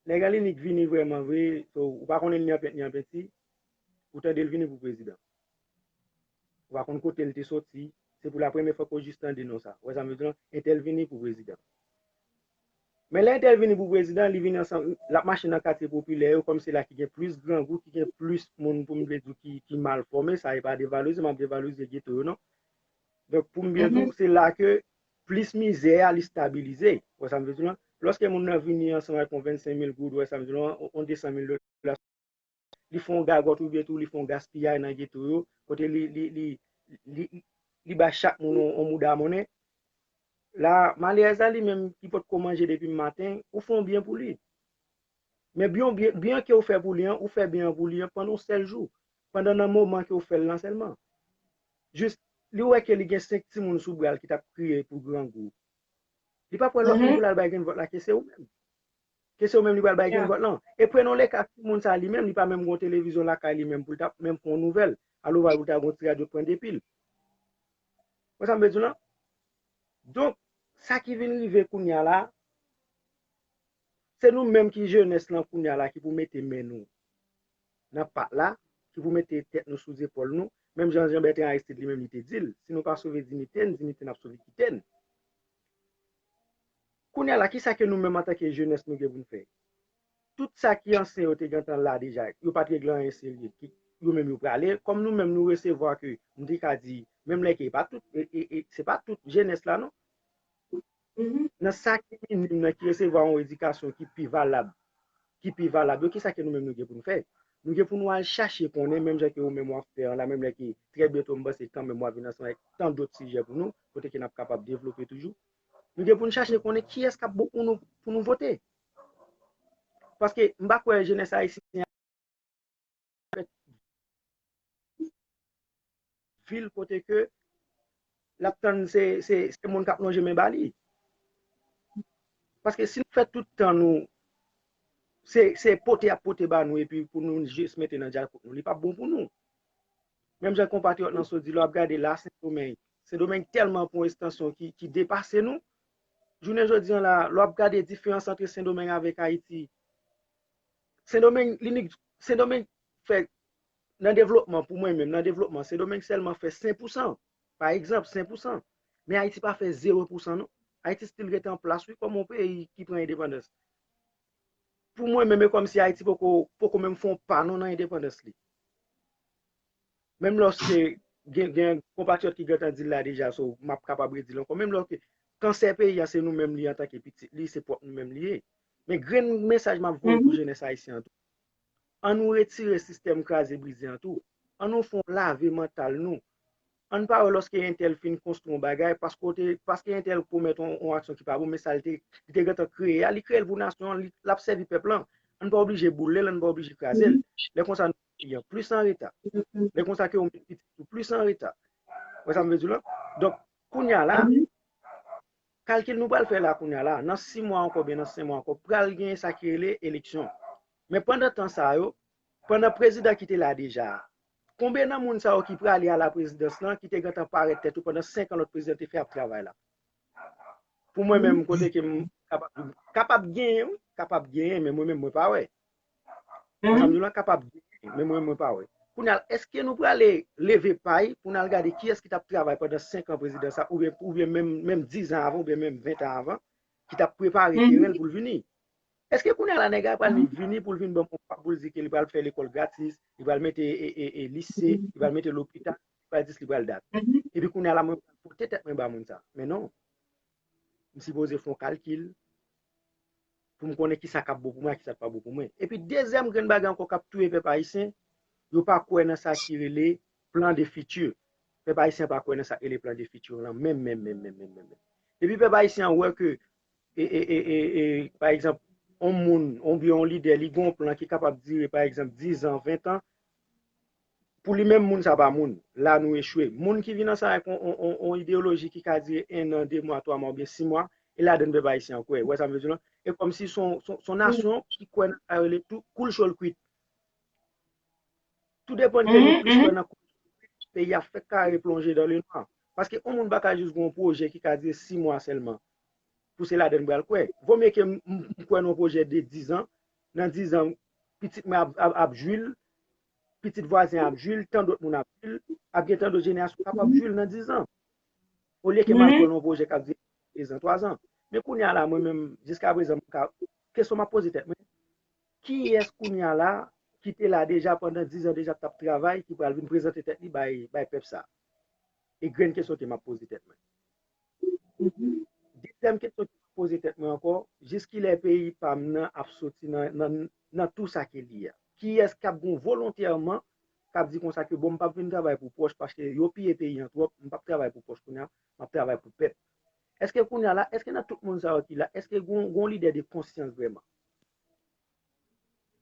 nèg an li nik vini vrèman vre, so, ou pa konnen l ni an pent ni an penti, ou tande l vini pou prezidan. Ou pa konn kote l te soti, se pou la premyè fwa ke w jis tande non sa. Ou wè sa m vle di w lan? Entèl vini pou prezidan. Men lè entèl vini pou prezidan, li vini ansanm, l ap mache nan katye popilè yo, kòm se la ki gen plis grangou, ki gen plis moun, pou m vle di w, ki, ki mal fòme, sa e pa devalorize, m ap devalorize geto yo non. Donk, pou m byen di w, se la ke plis mizè a, li stabilize. Ou wè sa m vle di w lan? Lòske moun nan vini ansanm avèk yon vennsenk mil goud, ou wè sa m vle di w lan, yon, yon de san mil dola, li fè yon gagòt oubyen tou, li fè yon gaspiyay nan geto yo, kote li, li, li, li, li bay chak moun yon, yon mouda monnen. La, malerèz la, li menm ki potko manje depi maten, ou fè yon byen pou li. Men byen, byen, byen ke w fè pou li an, ou fè byen an pou li an pandan yon sèl jou. Pandan nan moman ke w fè l lan sèlman. Jis, li wè ke li gen senk timoun sou bra l ki t ap kriye pou grangou. Li p ap wè lòt moun pou l al bay grenn vòt la ke se ou menm. Ke se ou menm li pral bay grenn vòt lan. E prenons le ka timoun sa li menm, li pa menm gen yon televizyon lakay li menm pou l t ap menm fè yon nouvèl. Alò, ou va pou l ta gen yon ti radyo pran depi l. Wè sa m vle di w lan? Donk, sa ki vin rive kounye a la, se nou menm ki jenès lan kounye a la ki pou mete men nou nan pat la, ki pou mete tèt nou sou zepòl nou, menm jan Jean Bertrand Aristide li menm li te di l, si nou pa sove diyite n, diyite n ap sove kite n. Kounye a la, kisa ke nou menm antanke jenès nou gen pou n fè? Tout sa ki ansyen yo te gentan la deja, yo pa t regle anyen serye, ki, yo menm yo prale, kòm nou menm nou resevwa ke, m te ka di, menm lè ke e pa tout, e, e, e, se pa tout jenès la non. Nan sa ki minim nan, ki resevwa yon edikasyon ki pi valab, ki pi valab yo, kisa ke nou menm nou gen pou n fè? Nou gen pou nou al chache konnen, menm jan ke ou menm w ap fè an la, menm lè ke trè byento m panse kanmenm w ap vin ansanm avèk tan dòt sijè pou nou, kote ke n ap kapab devlope toujou. Nou gen pou n chache konnen kiyès k ap bon pou nou, pou nou vote. Paske m pa kwè jenès ayisyen an vil kote ke l ap tann se, se, se moun k ap lonje men ba li. Paske si nou fè tout tan nou, se, se pote y ap pote ba nou epi pou nou jis mete nan djakout nou, li p ap bon pou nou. Menm jan konpatriyòt lan sot di, lè w ap gade la, Sendomeng, Sendomeng tèlman pran yon estansyon ki, ki depase nou. Jounen jodi an la, lè w ap gade diferans antre Sendomeng avèk Ayiti, Sendomeng, li nik, Sendomeng fè nan devlopman, pou mwen menm, nan devlopman, Sendomeng sèlman fè senk pousan. Pa egzanp, senk pousan. Men Ayiti pa fè zewo pousan, non. Ayiti still rete an plas, wi, kòm yon peyi ki pran endepandans. Pou mwen menm, e kòmsi Ayiti poko, poko menm fè yon pa, non, nan endepandans li. Menm lòske gen, gen konpatriyòt ki gentan di l la deja, so, m ap kapab redi l ankò. Menm lòske kansè peyi a, se nou menm li antanke pitit li, se pwòp nou menm li ye. Men grenn mesaj m ap voye pou jenès ayisyen an tou. Ann nou retire sistèm kraze brize an tou. Ann nou fè yon lave mantal nou. Ann pa wè lòske entèl fin konstwi yon bagay, paske w te, paske entèl komèt yon, yon aksyon ki pa bon, men sa l te, li te gentan kreye a, li kreye l pou nasyon an, li, l ap sèvi pèp lan. Ann pa oblije boule l, ann pa oblije kraze l. Lè konsa, nou peyi an plis an reta. Lè konsa ke ou met pitit ou plis an reta. Wè sa m vle di w lan? Donk, kounye a la, kalkil nou pral fè la kounye a la, nan sis mwa ankò, oubyen nan senk mwa ankò, pral gen sa ki rele eleksyon. Men pandan tan sa yo, pandan prezidan ki te la deja a, konbyen nan moun sa yo ki prale a la prezidans lan, ki te gentan parèt tèt yo pandan senk an lòt prezidan te fè ap travay la? Pou mwen menm, kote ke m kapab, kapab genyen, wi, kapab genyen, men mwen menm, mwen pa wè. Wè sa m di w lan, kapab genyen, men mwen, mwen pa wè. Kounye a, èske nou prale leve pay pou n al gade kiyès ki t ap travay pandan senk an prezidans sa, oubyen, oubyen menm, menm diz an avan, oubyen menm ven an avan, ki t ap prepare teren l pou l vini? Èske kounye a la, nèg la pral vini pou l vin ban m yon pa pou l di ke li pral fè lekòl gratis, li pral mete e, e, e, lise, li pral mete lopital, li pral dis, li pral dat. Epi kounye a la, mwen pral pote tèt mwen ba moun sa. Men non. M sipoze fè yon kalkil pou m konnen kisa k ap bon pou mwen ak kisa k pa bon pou mwen. Epi dezyèm grenn bagay ankò k ap touye pèp ayisyen, yo pa kwè nan sa ki rele plan de fitir. Pèp ayisyen pa kwè nan sa k rele plan de fitir lan menm, menm, menm, menm, menm, menm, menm. Depi pèp ayisyen an wè ke, e, e, e, e, e, pa egzanp, yon moun, oubyen yon lidè, li gen yon plan ki kapab dire, pa egzanp, diz an, ven an, pou li menm, moun sa pa moun. La, nou echwe. Moun ki vin ansanm avèk yon, yon, yon, yon ideyoloji ki ka dire en an, de mwa, twa mwa, oubyen sis mwa, e ladann pèp ayisyen an kwè. Ou wè sa m vle di w lan? E kòmsi se yon, se yon, se yon nasyon ki kwè nan sa yo rele tou, cool show kwit. Tou depann ke nou plis kwè nan kote peyi a fèk kare plonje dans le noir. Paske yon moun pa ka jis gen yon pwojè ki ka dire sis mwa sèlman pou se ladan l pral kwè. Vo mye ke m, m, m kwè nan yon pwojè de diz an, nan diz an, pitit mwen ap, ap, ap jwi l, pitit vwazen ap jwi l, tan dòt moun ap jwi l, ap gen tan dòt jenerasyon k ap, ap jwi l nan diz an. Olye ke m al kwè nan yon pwojè k ap dire de zan, twa zan. Men kounye a la, mwen menm, jiska prezan, m ka, kesyon m ap poze tèt mwen, kiyès kounye a la ki te la deja pandan diz an deja k t ap travay, ki pral vin prezante tèt li bay, bay pèp sa? E grenn kesyon ke m ap poze tèt mwen. Dezyèm kesyon ke m ap poze tèt mwen ankò, jiskilè peyi pa m nan ap soti nan, nan, nan tou sa ke li a? Kiyès k ap gen volontèman k ap di konsa ke, bon, m p ap vin travay pou pòch paske yo piye peyi an twòp, m p ap travay pou pòch kounye a, m ap travay pou pèp? Èske kounye a la, èske nan tout moun sa yo ki la, èske gon, gon lidè de konsyans vrèman?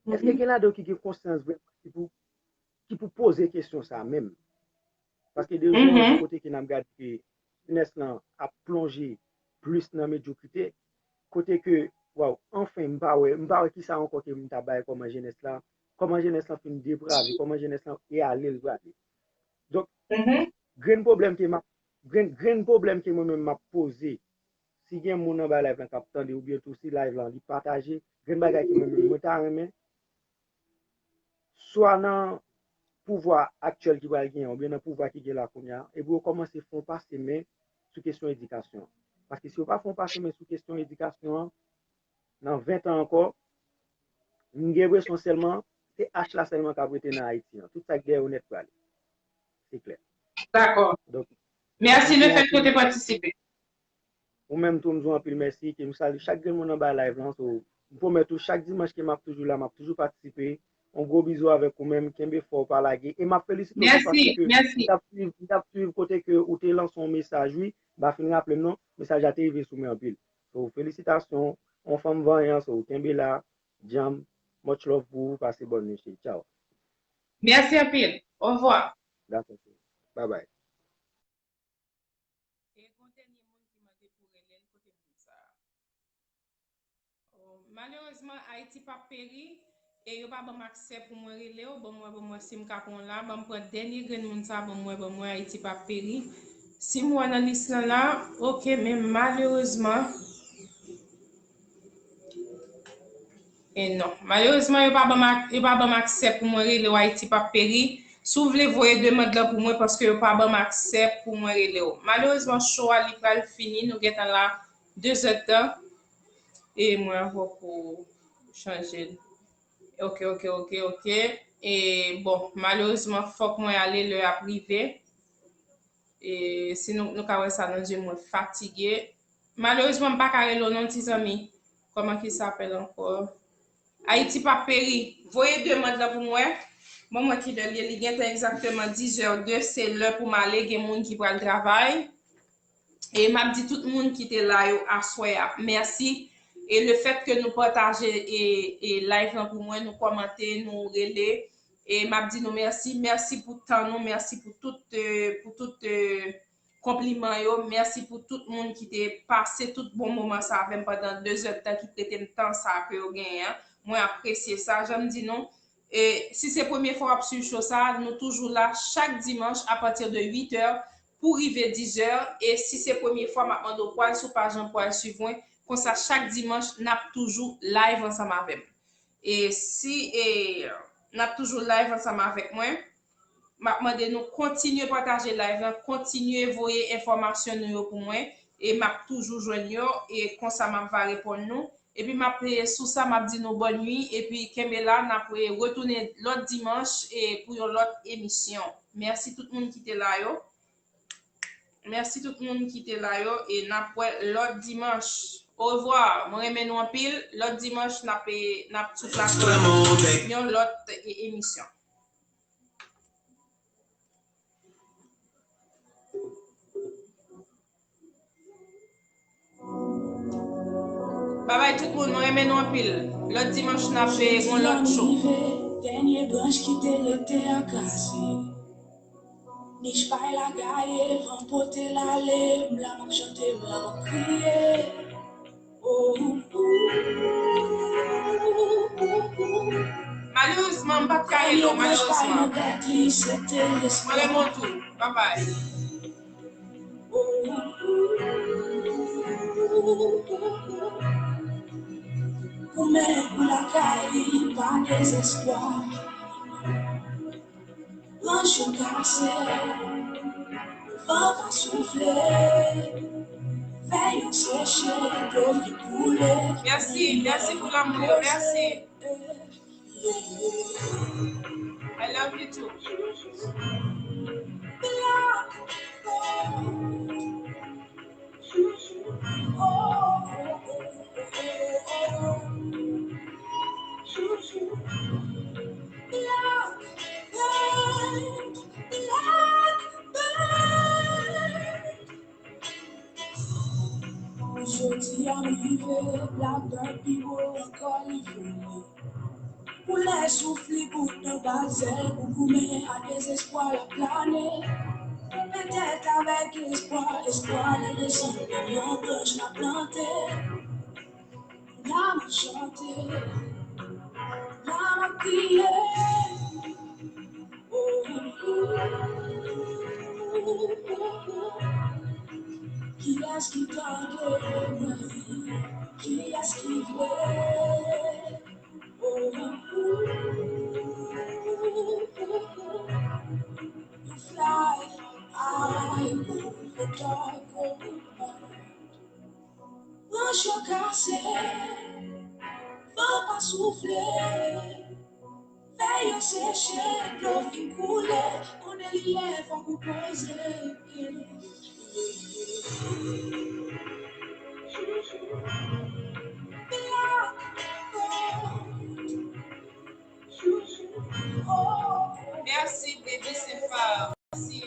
Èske gen ladan yo ki gen konsyans vrèman ki pou, ki pou poze kesyon sa menm? Paske de jou an jou, kote ke n ap gade ke jenès lan ap plonje plis nan medyokrite, kote ke, waw, anfen, m pa wè, m pa wè kisa ankò ke m ta bay kòman jenès la, kòman jenès lan fin deprave, kòman jenès lan e ale l prale. Donk, grenn pwoblèm ke m ap, grenn, grenn pwoblèm ke mwen menm m ap poze, si gen moun anba live lan k ap tande oubyen tou si live lan li pataje, grenn bagay ke mwen menm mwen ta renmen, swa nan pouvwa aktyèl ki pral genyen oubyen nan pouvwa ki gen la kounye a, epi yo kòmanse fè yon pase men sou kesyon edikasyon an. Paske si yo pa fè yon pase men sou kesyon edikasyon an, nan ven tan ankò, m gen enpresyon sèlman se H la sèlman k ap rete nan Ayiti an. Tout sa k dèyè yo nèt prale. Se klè. Dakò. Donk, mèsi lefèt ke w te patisipe. Ou menm tou, m di w anpil mèsi, ke m salye chak grenn moun anba live lan. So, m pwomèt ou, chak dimanch ke m ap toujou la, m ap toujou patisipe. Yon gwo bizou avèk ou menm, kenbe fò, pa lage. E m ap felisite w tou paske m t ap swiv, m t ap swiv kote ke ou te lanse yon mesaj, wi. M pa fin raple m non, mesaj la te rive sou mwen anpil. So, felisitasyon, yon fanm vanyan, so, kenbe la, djanm, much love pou ou, pase bòn nuit, cheri. Tchao. Mèsi anpil. Ovwa. Dakò, cheri. Bye bye. E gon dènye moun ki mande pou rele l, kote moun sa a? Oh, malerezman, Ayiti p ap peri, e yo pa ban m aksè pou mwen rele w. Ban m wè, ban m wè si m ka pran w la. Ban m pran dènye grenn moun sa a, ban m wè, ban m wè, Ayiti p ap peri. Si m wè nan lis lan la, oke, men malerezman, e non. Malerezman, yo pa ban m ak-, yo pa ban m aksè pou mwen rele w Ayiti p ap peri. Si w vle voye demann lan pou mwen, paske yo pa ban m aksè pou mwen rele w. Malerezman, show a li pral fini, nou gentan la de zèdtan. E mwen avè w pou chanje l. Oke, oke, oke, oke. E bon, malerezman, fòk mwen ale, lè ap rive. E si nou, nou ka wè sa nan je m, mwen fatige. Malerezman, m pa ka rele w non, ti zanmi. Kòman ki sa apèl ankò? Ayiti p ap peri. Voye demann lan pou mwen. Bon, mwen ki lè l ye, li gentan egzakteman diz è de, se lè pou m ale, gen moun ki pral travay. E m ap di tout moun ki te la yo aswè a, mèsi. E lefèt ke nou pataje e, e live lan pou mwen, nou kòmante, nou rele. E m ap di nou mèsi. Mèsi pou tan nou, mèsi pou tout, eh, pou tout, eh, konpliman yo. Mèsi pou tout moun ki te pase tout bon moman sa avè m pandan de zèdtan ki prete m tan sa ke yo genyen an. Mwen apresye sa. Jan m di nou, e si se premye fwa w ap swiv show sa, nou toujou la chak dimanch apati de uit è pou rive diz è. E si se premye fwa, m ap mande w pou al sou paj lan pou al swiv mwen. Konsa, chak dimanch, n ap toujou live ansanm avè m. E si, e, n ap toujou live ansanm avèk mwen, m ap mande nou kontinye pataje live lan, kontinye voye enfòmasyon nou yo pou mwen, e m ap toujou jwenn yo, e konsa m ap va reponn nou. Epi m ap, e, sou sa, m ap di nou bòn nwi, epi kenbe la, n ap, e, retounen lòt dimanch, e, pou yon lòt emisyon. Mèsi tout moun ki te la yo. Mèsi tout moun ki te la yo, e n ap wè lòt dimanch. Orevwa, mwen renmen nou anpil. Lòt dimanch, n ap, e, n ap sou platfòm yon lòt, e, emisyon. Babay tout moun, mwen renmen nou anpil. Lòt dimanch n ap gen yon lòt show. Dènye branch ki te rete a kase. Nich pay la gaye, van pote l ale, m la m ap chante, m la m ap kriye. Malerezman, m pa t ka rele w, malerezman. Mwen renmen w tou. Babay. Goumen pou lakay li, pa dezespwa. Branch yo kase, van pa soufle, fèy yo seche, dlo vin koule. Mèsi, mèsi pou lanmou yo, mèsi. I love you too. Jodi a m rive, Blackbird pi wo ankò li vole. Koulè souf li bout nan bazèl pou goumen a dezespwa l ap plane. Petèt avèk espwa, espwa nan desann nan yon branch l ap plante. Nan m ap chante, nan m ap kriye. Kiyès ki tande mwen? Kiyès ki vle? You fly high above the dark open world. Branch yo kase, van pa soufle. Fèy yo seche, dlo fin koule, konnen li lè fòk ou poze. Mèsi, baby, se pa. Mèsi.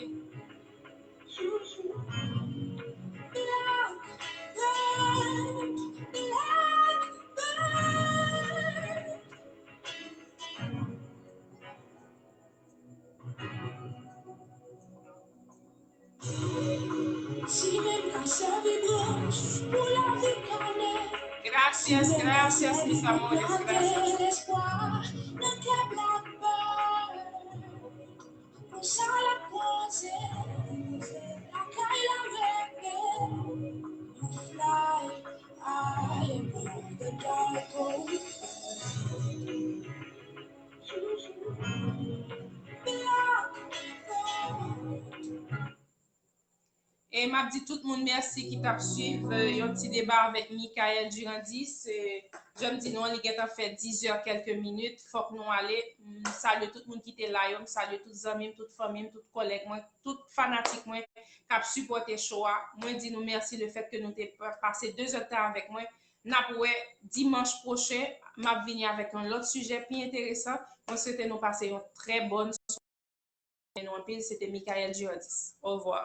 Si menm ka sèvi branch pou lavi kane. Gracias, gracias, mis amores, gracias. Lespwa nan kè Blackbird. Konsa l ap poze, lakay la rete. You fly high above the dark old. Blackbird. E m ap di tout moun mèsi ki t ap swiv, euh, yon ti deba avèk Michael Durandis. Euh, jan m di nou an, li gentan fè dizè kèlke minit. Fòk nou ale. M salye tout moun ki te la yo. M salye tout zanmi m, tout fanmi m, tout kòlèg mwen, tout fanatik mwen k ap sipòte show a. Mwen di nou mèsi lefètke nou te pa-, pase de zèdtan avèk mwen. N ap wè dimanch pwochen. M ap vini avèk yon lòt sijè pi enteresan. Mwen swete nou pase yon trè bòn sware. Nou anpil, se te Michael Durandis. Au revoir.